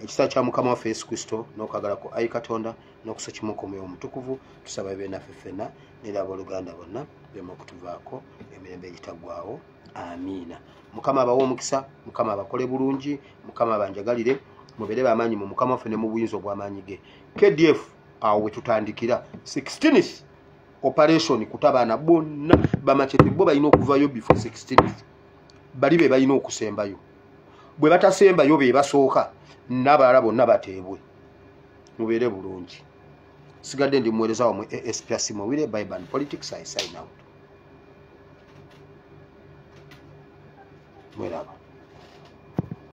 Ekisa kya Mukama waffe Yesu Kristo n'okwagala kwa ayi Katonda n'okussa kimu kw'Omwoyo Omutukuvu tusaba bibe naffe ffenna n'eri abooluganda bonna bema okutuvaako emirembe egitaggwaawo. Amiina. Mukama abawe omukisa, Mukama abakole bulungi, Mukama abanjagalire, mubeere b'amaanyi mu Mukama waffe ne mu buyinza obw'amaanyi ge. KDF awo we tutandikira 16th operation kutabaana bonna bamachete bo balina okuvayo before 16th, bali be balina okusembayo. Bwe batasembayo be basooka, n'abalala bonna bateebwe. Mubeere bulungi. Sigadde ndi muweereza wammwe ASP Asimowire, Bible and Politics. I sign out. Mweraba.